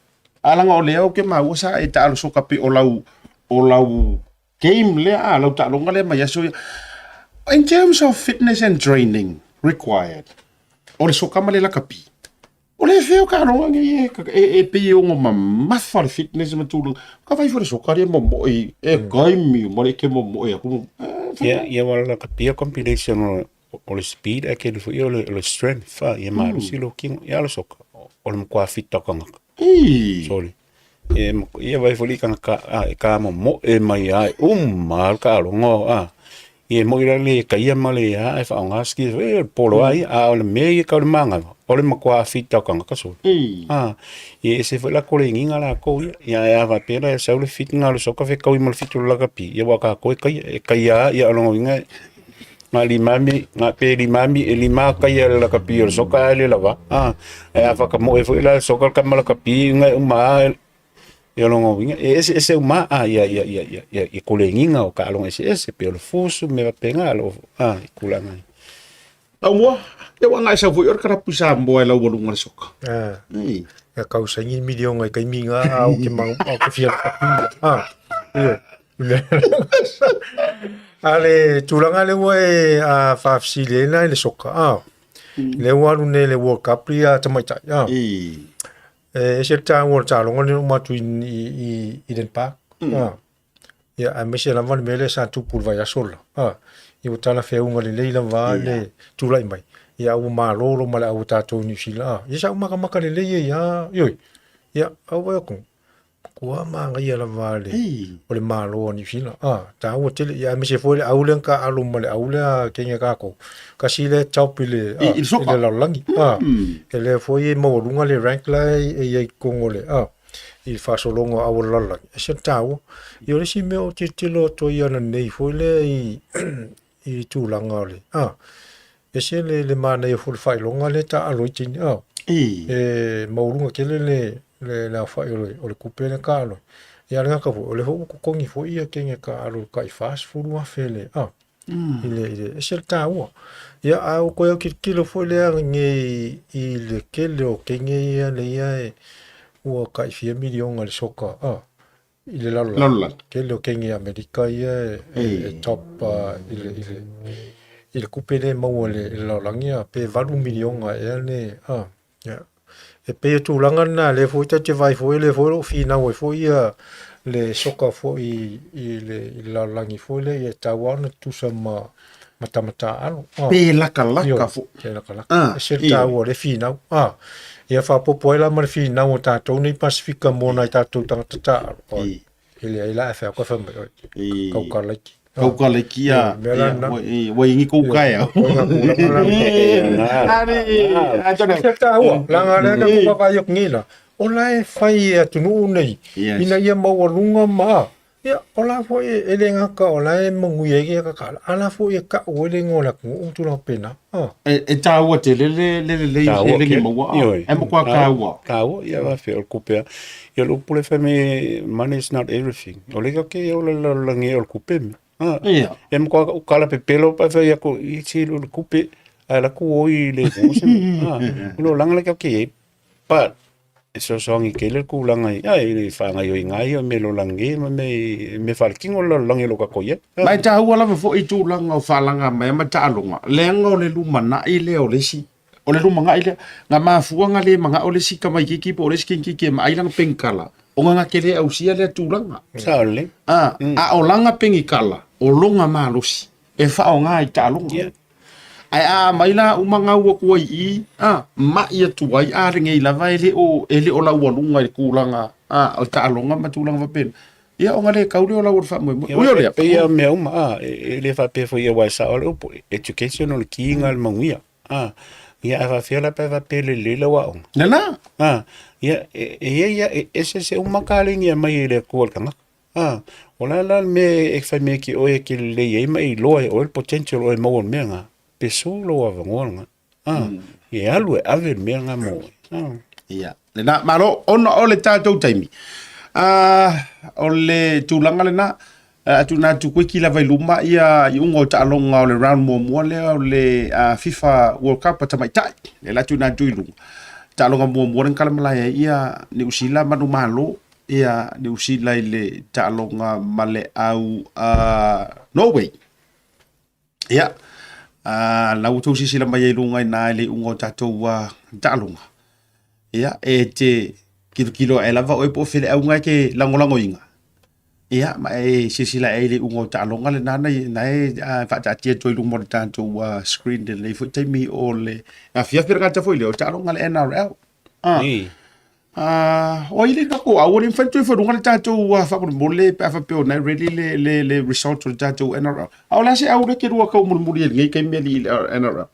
A laga o lea ou te maua sa e taalo soka pei o lau o lau game lea a lau taaloga lea mai aso ia. In terms of fitness and training required, o le soka ma le lakapi, o le fea o taaloga nei e pei e ono mamafa le fitness ma tulaga. Ka fai foi le soka lea momoe e kaimi ma le ke momoe aku. Ia, ia aua o le lakapi o le combination o o le speed ae tele foi ia o le strength a ia malosi lou tino. Ia a o le soka, o le matua fita o tagata. Sorry. Ia ia vaai foi le tagata a e kamomoe mai lava e uma lava le taaloga a. Ia e moni la le taia ma le a ae faaaoga skills foi ia, polo lava ia. A o le mea ia e tau i le manava, o le matua fita o tagata sole. A, ia e ese foi la koleniga latou ia. Ia ae a faapea la e sau le fit lena o le soka fetaui ma le fit o le lakapi, ia aua o tatou e taia, e taia lava, ia o lona uiga na limami, na pe limami, e lima taia o le lakapi o le soka ae le lava. A, ae a whakamoe foi la le soka le tama lakapi, inga e uma lava, ia o lona uiga, e eseese uma lava, ia, ia, ia, ia, ia, ia koleniga o taaloga eseese, pei o le fusu ma mea faapena, o lo o, a, i tulaga ia. Aumua, ia ua agai sau foi oe le kalapu i Samoa e laualuga le soka. Ah. Ia kau saini miliona i taimi ngā a o ke mau o ke fia ah. Ia. A le tulaga le ua e a whaafisili ai la i le soka. Ah. Le ua alu nei le World Cup i a tamaitai. Ah. E ese le tāua o le tāloga le uma atu i Eden Park. Ah. Ia, aemaise lava le mea lea sa tupu i le vaiaso la. A, ia ua talafeauga lelei lava le tulai mai. Ia, a ua malolo ma le au a tatou i Niu Sila. A, ia sa ou makamaka lelei ai lava, ioe. Ia, a ou vaai atu, matua manaia lava le, o le Malo a Niu Sila. A, taua tele. Ia, aemaise foi le au lea na taaalo ma le au lea a Kenya tatou. Kasi lea top i le, a, I le soka. i le lalolagi. A, e lea foi e maualuga le rank la e i ai i totonu o le, a, i le faasologa o auala lalolagi, e ese le taua. Ia o le isi mea o tilotilo atu ai ananei foi lea i i tulaga o le, a, ese le, le manaia foi o le faailoga lea e taaalo ai teine, a, e maualuga tele le, le, le aofai o le, o le tupe lea e taaalo ai. Ia a o le gata foi, o lea foi ua totogi foi ia teine e taaalo i le tai $40,000 le, a, i le, i le, ese le taua. Ia, a ua toe autilotilo foi lea nei i le tele o teine ia lea e ua tai fia miliona le soka, a, i le lalolagi. Lalolagi. Tele o teine Amerika ia e, e, e top i le, i le, i le kupe lea e maua i le, i le lalolagi, a, pe 8 miliona ea le, a, ia. E pei o tulaga lena, lea foi tatou te vaai foi, lea foi o lo o finau ai foi ia le soka foi i le lalolagi foi lea, ia e tatau lava ona tutusa ma ma tama taaalo. Pe lakalaka foi. Pe lakalaka. E ese le taua o lea finau. Ia faaopoopo ai la ma le finau a tatou nei Pasifika mo nai tatou tagata taaalo. E leai la, ae whea koe whai mai, oi, kauka laiti. Kauka laiti ia, ua ingi kou kae au. Ari, tāua, langa lea ka kuka vai ok ngi la. O la e whai e atunuu nei, ina ia maualuga ma, ia, o la foi e le ngaka, o la e mangui ai kia kakala, a la foi e kau e le ngoa le atunuu ma tulaga pena. E tāua tele le le lelei Tāua le kē. maua. Ioe. E matua tāua. Tāua, ia whawhea o le kupe a. Ia le upu le whai me, money is not everything. O le ka ke ia o le lalolagi o le kupe me. Ha. Ia. E matua o kala pepelo pa whai ako i ti le kupe. Ai la ku oi le ngose. Ha. Lo langa le ka ke e. But, e soasoagi tele le tulaga i ai le faagaoioiga ai o mea lalolagi ma mea mea faaletingo le lalolagi o lo tatou i ai. Ma e taua lava foi i tulaga o faalaga mai ma taaloga, leaga o le lumanai lea o le isi, o le lumanai lea, na mafua na le manao le isi tamaititi po o le isi kenikiki e maai lana penikala, ona na te le ausia lea tulaga. Sao lelei. A, a o lana penikala, o lona malosi e faaaoga i taaloga. Ae a aumai la uma gau atu ai i i, a, mai atu ai, a lenei lava e le o, e le o laualuga i le tulaga, a, o le taaloga ma tulaga faapena. Ia ona le tau lea o lau o le faamoemoe. Ui o lea. E pei lava o mea uma, a, e le faapea foi aua e sao le upu, education o le kiga o le manuia, a. Ia a faapefea la pe a faapea e lelei lau aoga? Lena. A, ia, e i ai lava, e eseese uma kaleni e aumai e le Atua i le tagata. A, o le a la le mea e fai mai ai ki oe e te lelei ai ma e iloa e oe le potential o oe e maua i le mea lena, pesu lou avanoa lena. A, e alu e ave le mea lena mo oe. A. Ia, lena, malo, ona o le tatou taimi. A, o le tulaga lena, a tuuina atu kuiki lava i luma ia iuga o taaloga o le round muamua lea o le FIFA World Cup a tamaitai. Lea la tuuina atu i luga. Taaloga muamua lea na kalamalae ai ia Niu Sila ma Malo ia Niu Sila i le taaloga ma le au Norway. Ia, la ua tou silasila mai ai i luga i ina i le iuga o tatou taaloga. Ia, e te kilokilo ae lava oe po o fea le auga e te lagolagoina. Ia, ma e silasila ai i le iuga o taaloga lena na na e faataatia atu ai i luma o le tatou screen i lenei foi taimi o le afiafi le gata foi lea o taaloga a le NRL. Ah. Ah, o ai le tatou au, le mafai ona toe faluga le tatou faamolemole pe a faapea o na e ready le, le, le result o le tatou NRL. A o le a se au le ke lua kau mulimuli e lenei taimi alii i le NRL?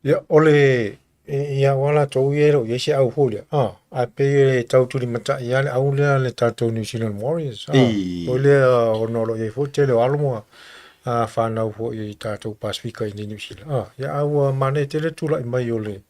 Ia, o le, ia aua latou ia e le o i ai se au foi lea, a, ae pei e tau tulimatai lava le au lea a le tatou New Zealand Warriors, a, foi lea ona o lo o i ai foi le tele o alo ma fanau foi i tatou Pasefika i inei i Niu Sila, a, ia a ua manaia tele le tulai mai o le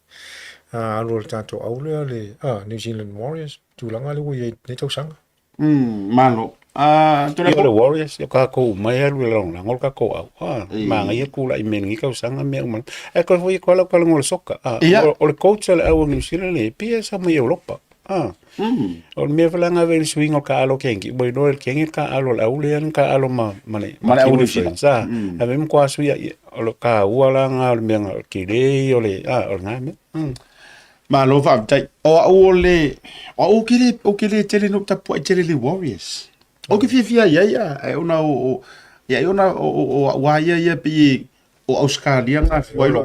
alu o le tatou au lea le New Zealand Warriors, tulaga lea ua i ai i lenei tausaga. Malo. Ia o le Warriors, ia kākou uma e alu e lagolago le kākou au. Ah, manaia kula'i me lenei tausaga mea uma. Ae koe foi e koe lau kalago o le soka. Ah, o le coach a le au o New Zealand le pei e sa mai Europa. Ah. O le mea foi la ave i le suiga o ka alo kengi, ua iloa e le kengi le ka alo le au lea le ka alo ma ma le Ma le au Kiwi New Zealand. Ferns. Ah, ave ma kwa sui ia o le ka ua la nga o le mea nga o le kele o le ah o le nga mea. Malo faafetai. O au o le, o au ou ke le, ou ke le tele no tapuai tele le Warriors. Ou ke fiafia i ai a, ai ona o, o, ia ai ona o, o, o au a ia ia pe i o Australia nga fua i lo.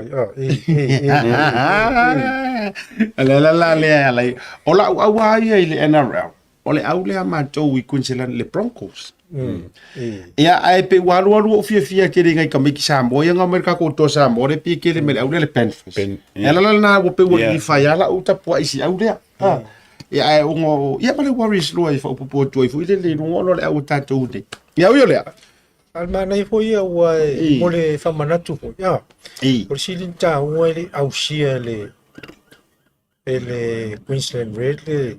La la la le ala i. O la au au a ia i le NRL. O le au lea matou i Queensland le Broncos. Ia ae pe ua alualu ou fiafia tele ngai tamaiti Samoa ia nga mai le tatou toa Samoa le pei tele mai le au lea le Panthers. Pen, E ala la lena ua pei ua Yeah. lilifa ai lau tapuai i si au lea. Ha. Ia ae ona o ia ma le Warriors loa e faaopoopo atu ai foi le le luga ona o le au a tatou nei. Ia ui o lea. A o le manaia foi ia ua e mo le faamanatu foi, a, I. o le sili ona taua e le i ausia e le e le Queensland Red le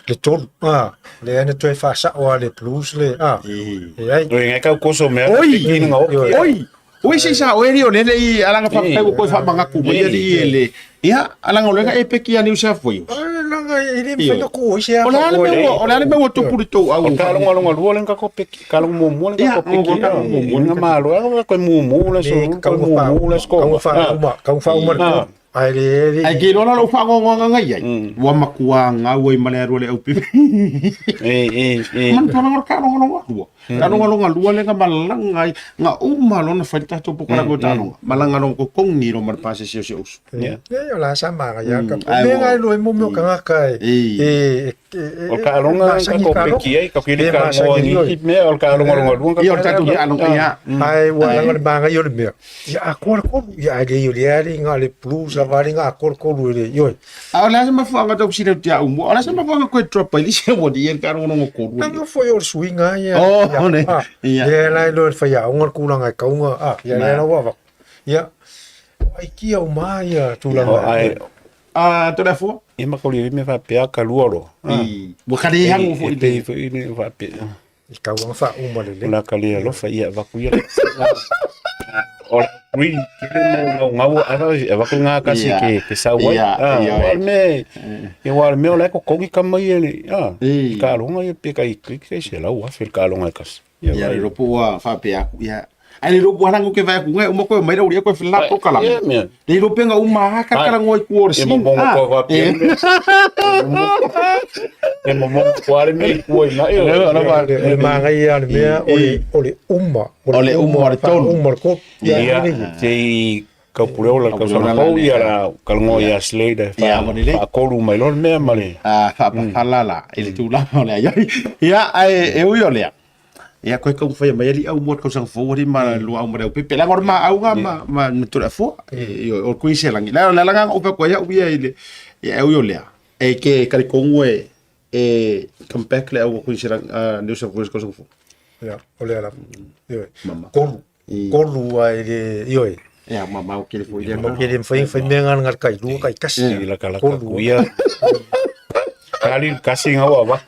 le tolu a lea na toe faasao a le Blues le a e ai Oi ngai kau koso mea. Oi! Kini nga oki. Oi! Oi se sa oi o lele i alanga whakapai o koe whamangaku mai ali i ele. Ia, alanga o lenga e peki a New South Wales. langa e le mawhai na ko se a O le ale mea ua, o le ale mea ua tupu le tou au. O ka longa longa lua lenga ko peki, ka longa muamua lenga Ia, ko peki. o ka longa muamua Nga malo, a koe mumu la so, koe mumu la sko. Kau whauma, kau whauma le Ah. Ai le le Ai ke lola lou faagaogaoga ngai ai, ua matua gau ai ma le alu a le aupipi. E e e. Manatua langa o le taalogaloga lua. Taalogaloga lua lea na malaga ai, na uma loa ona fai le tatou polokalame o taaloga, malaga loa totogi loa ma le pasese o si ou uso. Ia. E o la sa maga ia ka. Ai, Me ua- ngai lo e mo meo kangaka e e e O ka longa ka ko peki ai, ka kili ka ngoa ni mea o ka longa longa lua. Ia o le tatou taaloga, ia. Ai ua langa le maga i o le mea. Ia a koa le kolu, ia ai le i o le ali nga le blues la vale nga a koa le kolu e le ioi. A o le a se mafuaaga tau fesili atu ia au mua, o le a se mafuaaga koe drop ai le isi au alii e le taalogologo kolu Nanga foi o le suiga ia. Oh, ne. Ia. Ia la lo le whaiaonga le kūlanga e kaunga, a, ia le la wava. Ia, ai kia o mā ia tūlanga. Ai, A, tō le afua? e makoli me faapea ka lua loa. I, ua ka le hango foi E pei foi le faapea. I kauanga whauma le le. O la ka le alofa ia avaku ia. O la green tele mo ngau ngau ava avaku ngā kasi Ia. ke ke sau ai. Ia, Ah, ia, wa le me ia wa le me o la ko kongi ka mai e le. Ah, I. ka longa ia pe kai kai kai se lau afe ka longa kasi. Ia Ia le ropo ua faapea aku, ia. Ai le ropo halango ke vai aku ngai uma koe mai rau ria koe whila po kala. Ia mea. Le rope nga uma ha ka kala ngoi ku o E mo mo ko wa pe. E mo mo ko ale me ku ai na. O le maga ia le mea o le o le uma. O le uma o le tolu. Uma o le kolu. Ia te i kaupule la Kaupule kausanga la fou le- ia la kalongo ia Slater Ia, mo lelei. faakolu mai loa le mea ma le A faapafala la i le tulaga o le ai ai. Ia, ae e ui o lea. Ia koe kau whaia mai ali au mua kausanga fou ali ma lua au ma le au pepe. Langa o le maauga ma ma ma tule afua. E o kui se langi. La la langa o pe koe ia uia i le ia e ui o lea. E ke karikongu e e come back le au o kui se langi New South Wales kausanga fou. Ia, o le ala. Ioi. Mama. Kolu. Kolu ai le ioi. Ia mama o kele foi lea. Ma kele mwhai mwhai mea ngā ngā kai lua kai kasi. i la kalaka Kolu. ku ia kali kasi ngawa wa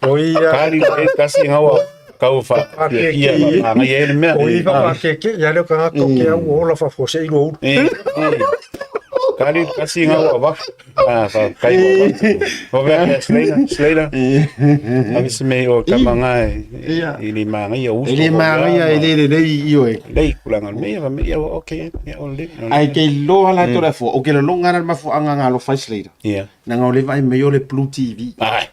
O ia. kali e kasi ngawa kau fa ia ma ma ia le mea O i whapa ke ke, ia leo kanga ko ke au o la whafose i lua uru. e kali kasi ngawa wa ah fa kai wa o vea Slater Slater ave se me o kamanga Ia. i le manga ia uso E le manga ia e le le le i oe. lei kulanga me ia me ia okay ia o le Ai ke loa la tole afua. O ke le longa na mafuanga ngā lo fai Slater. ia Na ngā o le vai mai o le Blue TV. ai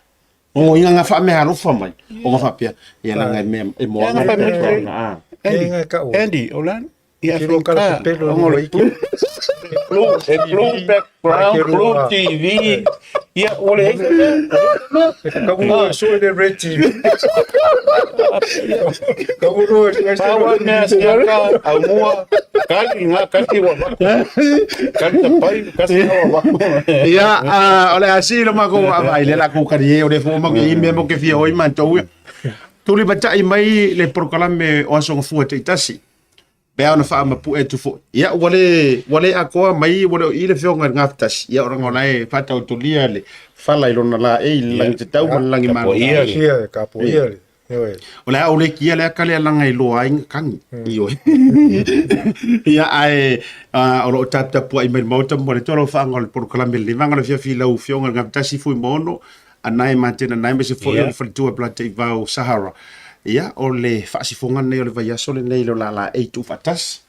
O inga nga whaamea alofa mai. O nga whapea. Ia langa e mea e moanga. Ia, nga Andy, Andy, o lan. Ia Kilo kala pelo o ni blue, blue, blue background, blue TV. Ia, o le Kagu so le red TV. Kagu no Pawa mea siaka, au mua, kali ngā kati wa wako. Kali ta pai, kasi wa wako. Ia, o le asi lo mako a vai le la ku kari e o le fo mako i me mo ke fia oi man tou. Tuli batai mai le prokalame o aso ngafua te itasi. Pe ona wha ama pu e tufo. Ia, wale, wale akoa mai, wale o i le whionga ngafutasi. Ia, oranga ona e whatau tulia le whala i lona la e i langi te tau ma le langi Ka po ia le. Ia, ka po ia le. Ioe. O le au le kia le akale langa i loa ai kangi. Ioe. Ia ae o lo tap tapu ai mai mauta mo le tolo whaanga o le porokalame le vanga le fiafi lau fionga ngā tasi fui mono anai matena nai me se fo Ia. le falitua plata i vau Sahara. Ia o le whaasifonga nei o le vaiaso le nei lo la la e tu whatasi.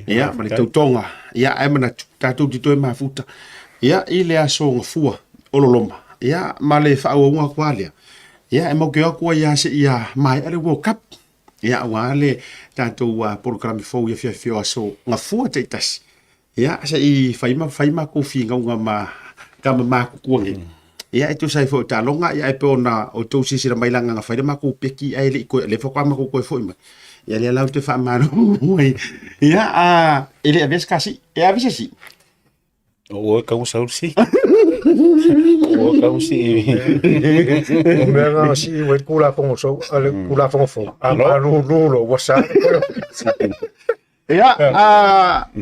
Ia ma le tautonga. Ia ae mana tātou tito e mafuta. Ia i le aso ngafua o loloma. Ia ma le whaauaunga kwa lea. Ia e mau ke akua ia se ia mai ale World Cup. Ia ua le tātou porokalame fou ia fia fia o aso ngafua te itasi. Ia se i whaima whaima ko whinga unga ma kama maku kuangi. Ia e tusa i fo talonga ia e pe ona o tau sisira mai langa nga whaira maku peki ai le i koe le whakwa maku koe fo ima. Ia le lau te whaamaro. Ia a e le aves kasi. E aves si. O e kau sau si. O e kau si. O mea ngā si i wei kula fongo so, ale kula fongo fo. A ma lu lu lo wasa. Ia,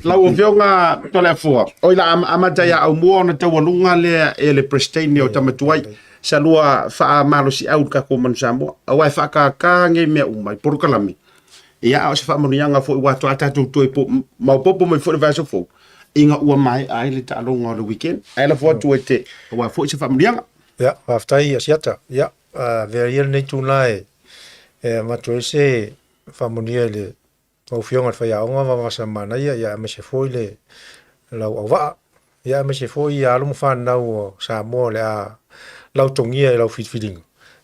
lau afioga Toleafoa. Oi la amata ia au mua ona taualuga lea e le President o Tamatuai. Sa lua faamalosiau i le takou manu Samoa. Auā e faakākā nei mea uma i polokalame. Ia, a o se faamanuiaga foi ua atoa tatou toe po maopopo mai foi le vaiaso fou. Ina ua maea ai le taaloga o le weekend. Ae lafo atu e te, auā foi se faamanuiaga. Ia, faafetai Asiata. Ia, avea ia lenei tulaga e e avatu ai se faamanuia i le lau Afioga i le Faiaoga Vavasa Manaia, ia aemaise foi le lau auvaa, ia aemaise foi ia alo ma fanau o Samoa o le a lautogia i lau filifiliga,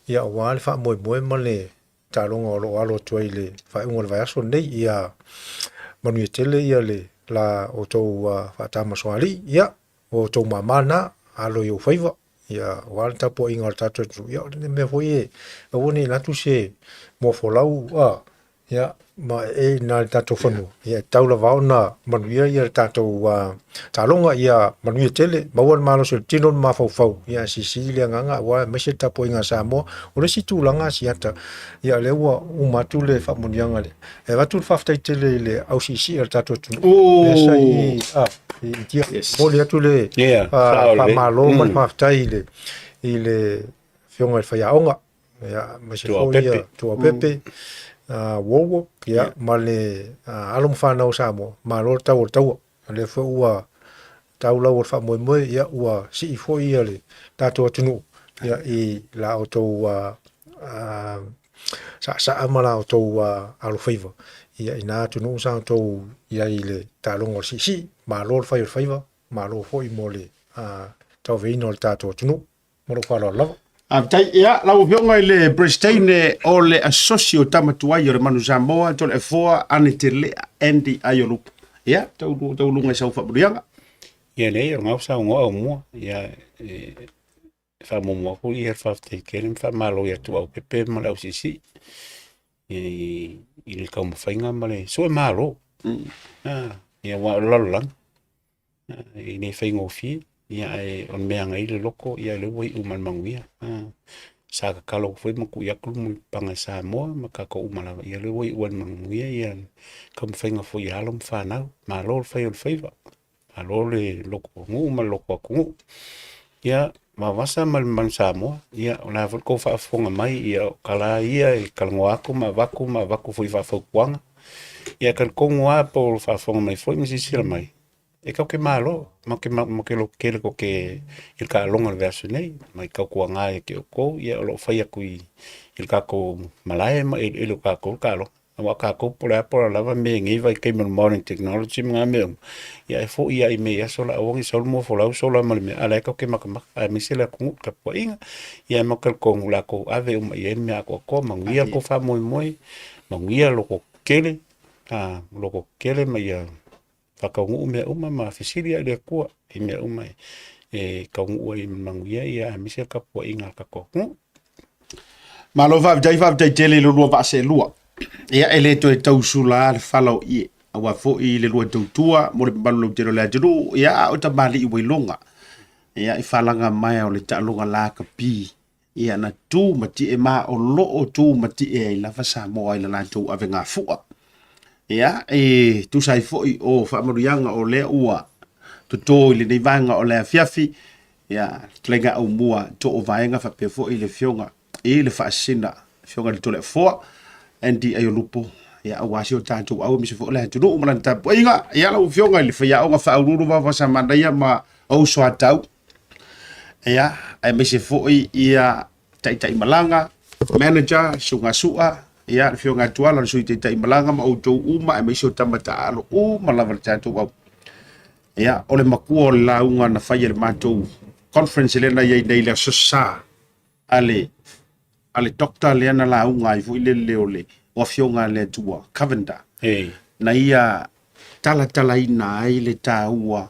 ia aua le faamoemoe ma le taaloga o lo o alo atu ai i le faaiuga o le vaiaso lenei. Ia manuia tele ia le la outou faatamasoalii, ia o outou mama na, alo i ou faiva, ia aua le tapuaiga o le tatou atunuu. Ia o le mea foi e aua ne i alu atu se moafolau a ia ma e i ina i le tatou fanua, ia e tatau lava ona manuia ia le tatou taaloga, ia manuia tele, maua le malosi o le tino le mafaufau, ia silisili le agaga aua aemaise le tapuaiga a Samoa. O le isi tulaga Asiata, ia o lea ua uma atu le faamanuiaga lea. E avatu le faafetai tele i le ausiisii a le tatou atunuu, lea sa i i Initia. Momoli atu le faamalo ma le faafetai i le i le Afioga i le Faiaoga, ia, aemaise foi ia Tuaopepe, Warwick, ia, ma le alo ma fanau o Samoa, malo le tau o le taua. O lea foi ua tau lau o le faamoemoe, ia, ua sii foi ia le tatou atunuu, ia, i la outou saasaa ma la outou alofaiva, ia, i na atunuu sa outou i ai i le taaloga o le siisii. Malo le fai o le faiva, malo foi mo le tauaveina o le tatou atunuu. Ma lou faaaloalo lava. Faafetai. Ia, lau Afioga i le President o le Asosi o Tama Tuai o le Manu Samoa, Toleafoa Ane Telea Andy Aiolupa. Ia, tau, tauluga i sau faamanuiaga. Ia nei, o ngau saunoa au mua. Ia, e faamuamua aku ia le faafetai tele ma faamalo ia Tuaopepe ma le ausiisii i, i le taumafaiga ma le sue malo. Ah, ia aua o le lalolagi. E le faigofie, ia ae o le mea e agai le loko, ia o lea ua iu ma le manuia. Sa tatalo atu foi ma tuu atu le mulipapaga i Samoa ma tatou uma lava, ia o lea ua iu i le manuia ia taumafaiga foi a alo ma fanau. Malo le fai o le faiva, malo le loto nuu ma le loto atunuu. Ia, Vavasa ma le mamalu Samoa, ia o le a foi le tou faafofoga mai, ia o tala ia e talanoa atu ma avatu ma avatu foi faafautuaga. Ia e talitonu lava po o faafofoga mai foi ma silasila mai, e tatou te malo, matou te matou te lototele tatou te i le taaloga o le vaiaso nei, ma e tautuana ia te outou, ia o lo o fai atu i le tatou malae ma eleele o tatou le taaloga. Aua tatou po o le a po o le a lava mea i lenei vaitaimi o le modern technology ma na mea uma, ia e foi lava i mea i aso la aua ne i sau le moa folau sola ma le mea, a o la e tatou te matamata, aemaise le atunuu i le tapuaiga. Ia matou te talitonu o le a outou ave uma i ai le mea atoatoa, manuia le tou faamoemoe, manuia le lototetele, lototetele ma ia faataunuu mea uma ma fesili lava i le Atua i mea uma e taunuu ai ma le manuia, aemaise le tapuaiga a le tatou atunuu. Malo faafetai, faafetai tele i lo lua vaa seelua. Ia, e le toe tausula le fala o ie, aua foi le lua tautua mo le mamalu lautele o le atunuu, ia, a o tamalii ua iloga. Ia, i falaga mai o le taaloga lakapi, ia, na tu ma tie ma o loo tu ma tie ai lava Samoa i le latou avega fua. Ia, e tusa ai foi o faamanuiaga o lea ua toto i lenei vaega o le afiafi, ia, fetalaiga aumua too vaega faapea foi le afioga i le faasina, afioga i le Toleafoa, Andy Aiolupo, ia, aua si o tatou au aemaise foi o le atunuu ma lana tapuaiga. Ia, lau afioga i le faiaoga faauluulu Vaovaoa Samanaia ma ou soatau, ia, aemaise foi ia taitai malaga, manager, suga sua, ia, le afioga ia Tuala, le sui taitai malaga ma outou uma, aemaise o tama taaalo uma lava le tatou au. Ia, o le makua o le lauga na fai e le matou conference lea na i ai nei le Aso Sa a le a le doctor lea na lauga ai foi lele o le o afioga a le Atua Cavender. Hey. Na ia talatalaina ai le taua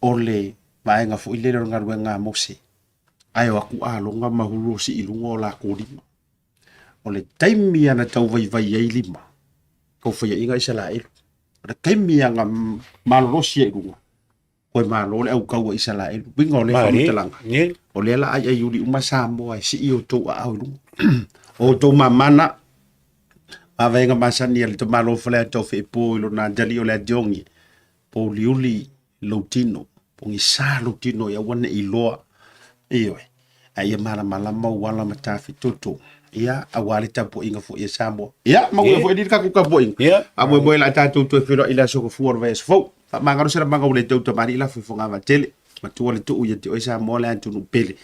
o le vaega foi lele o le galuega a Mose. Ae o aku aloga ma hulu o sii i luga o lakou lima. O le taimi ana tau vaivai ai lima, kau faiaʻiga Isalaelu. O le taimi ana malolosi ai i luga, koe malo le aukau a Isalaelu. Uiga o lea faamatalaga, o lea la aiai uli uma Samoa e sii outou aao i luga. O outou mamana, mavaega masani a le tamalo o Faleata o Feepo i lona atalii o le Atiogi, pouliuli lou tino, pogisa lou tino ia aua ne i iloa, ioe, a ia malamalama ou ala ma tafitoto, ia, aua le tapuaiga foi a Samoa. Ia, manuia foi le tatou tapuaiga. Ia. Faamoemoe la tatou toe feiloai i le aso gafua o le vaiaso fou. Faamagalo se lamaga ua le tau tamalii la fofoga vatele. Matua le tuu ia te oe Samoa le atunuu pele.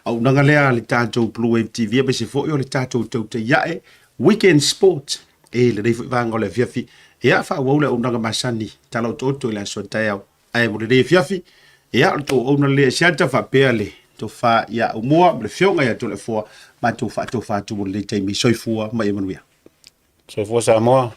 Auaunaga lea a le tatou Blue Wave TV aemaise foi o le tatou tautai ae Weekend Sport e lenei foi vaega o le afiafi. Ia, faaauau le auaunaga masani tala otooto i le aso a taeao. Ae mo lenei afiafi, ia, o le tou auauna lea e siata faapea le tofa ia Aumua ma le afioga ia Toleafoa, matou faatofa atu mo lenei taimi. Soifua ma ia manuia. Soifua Samoa.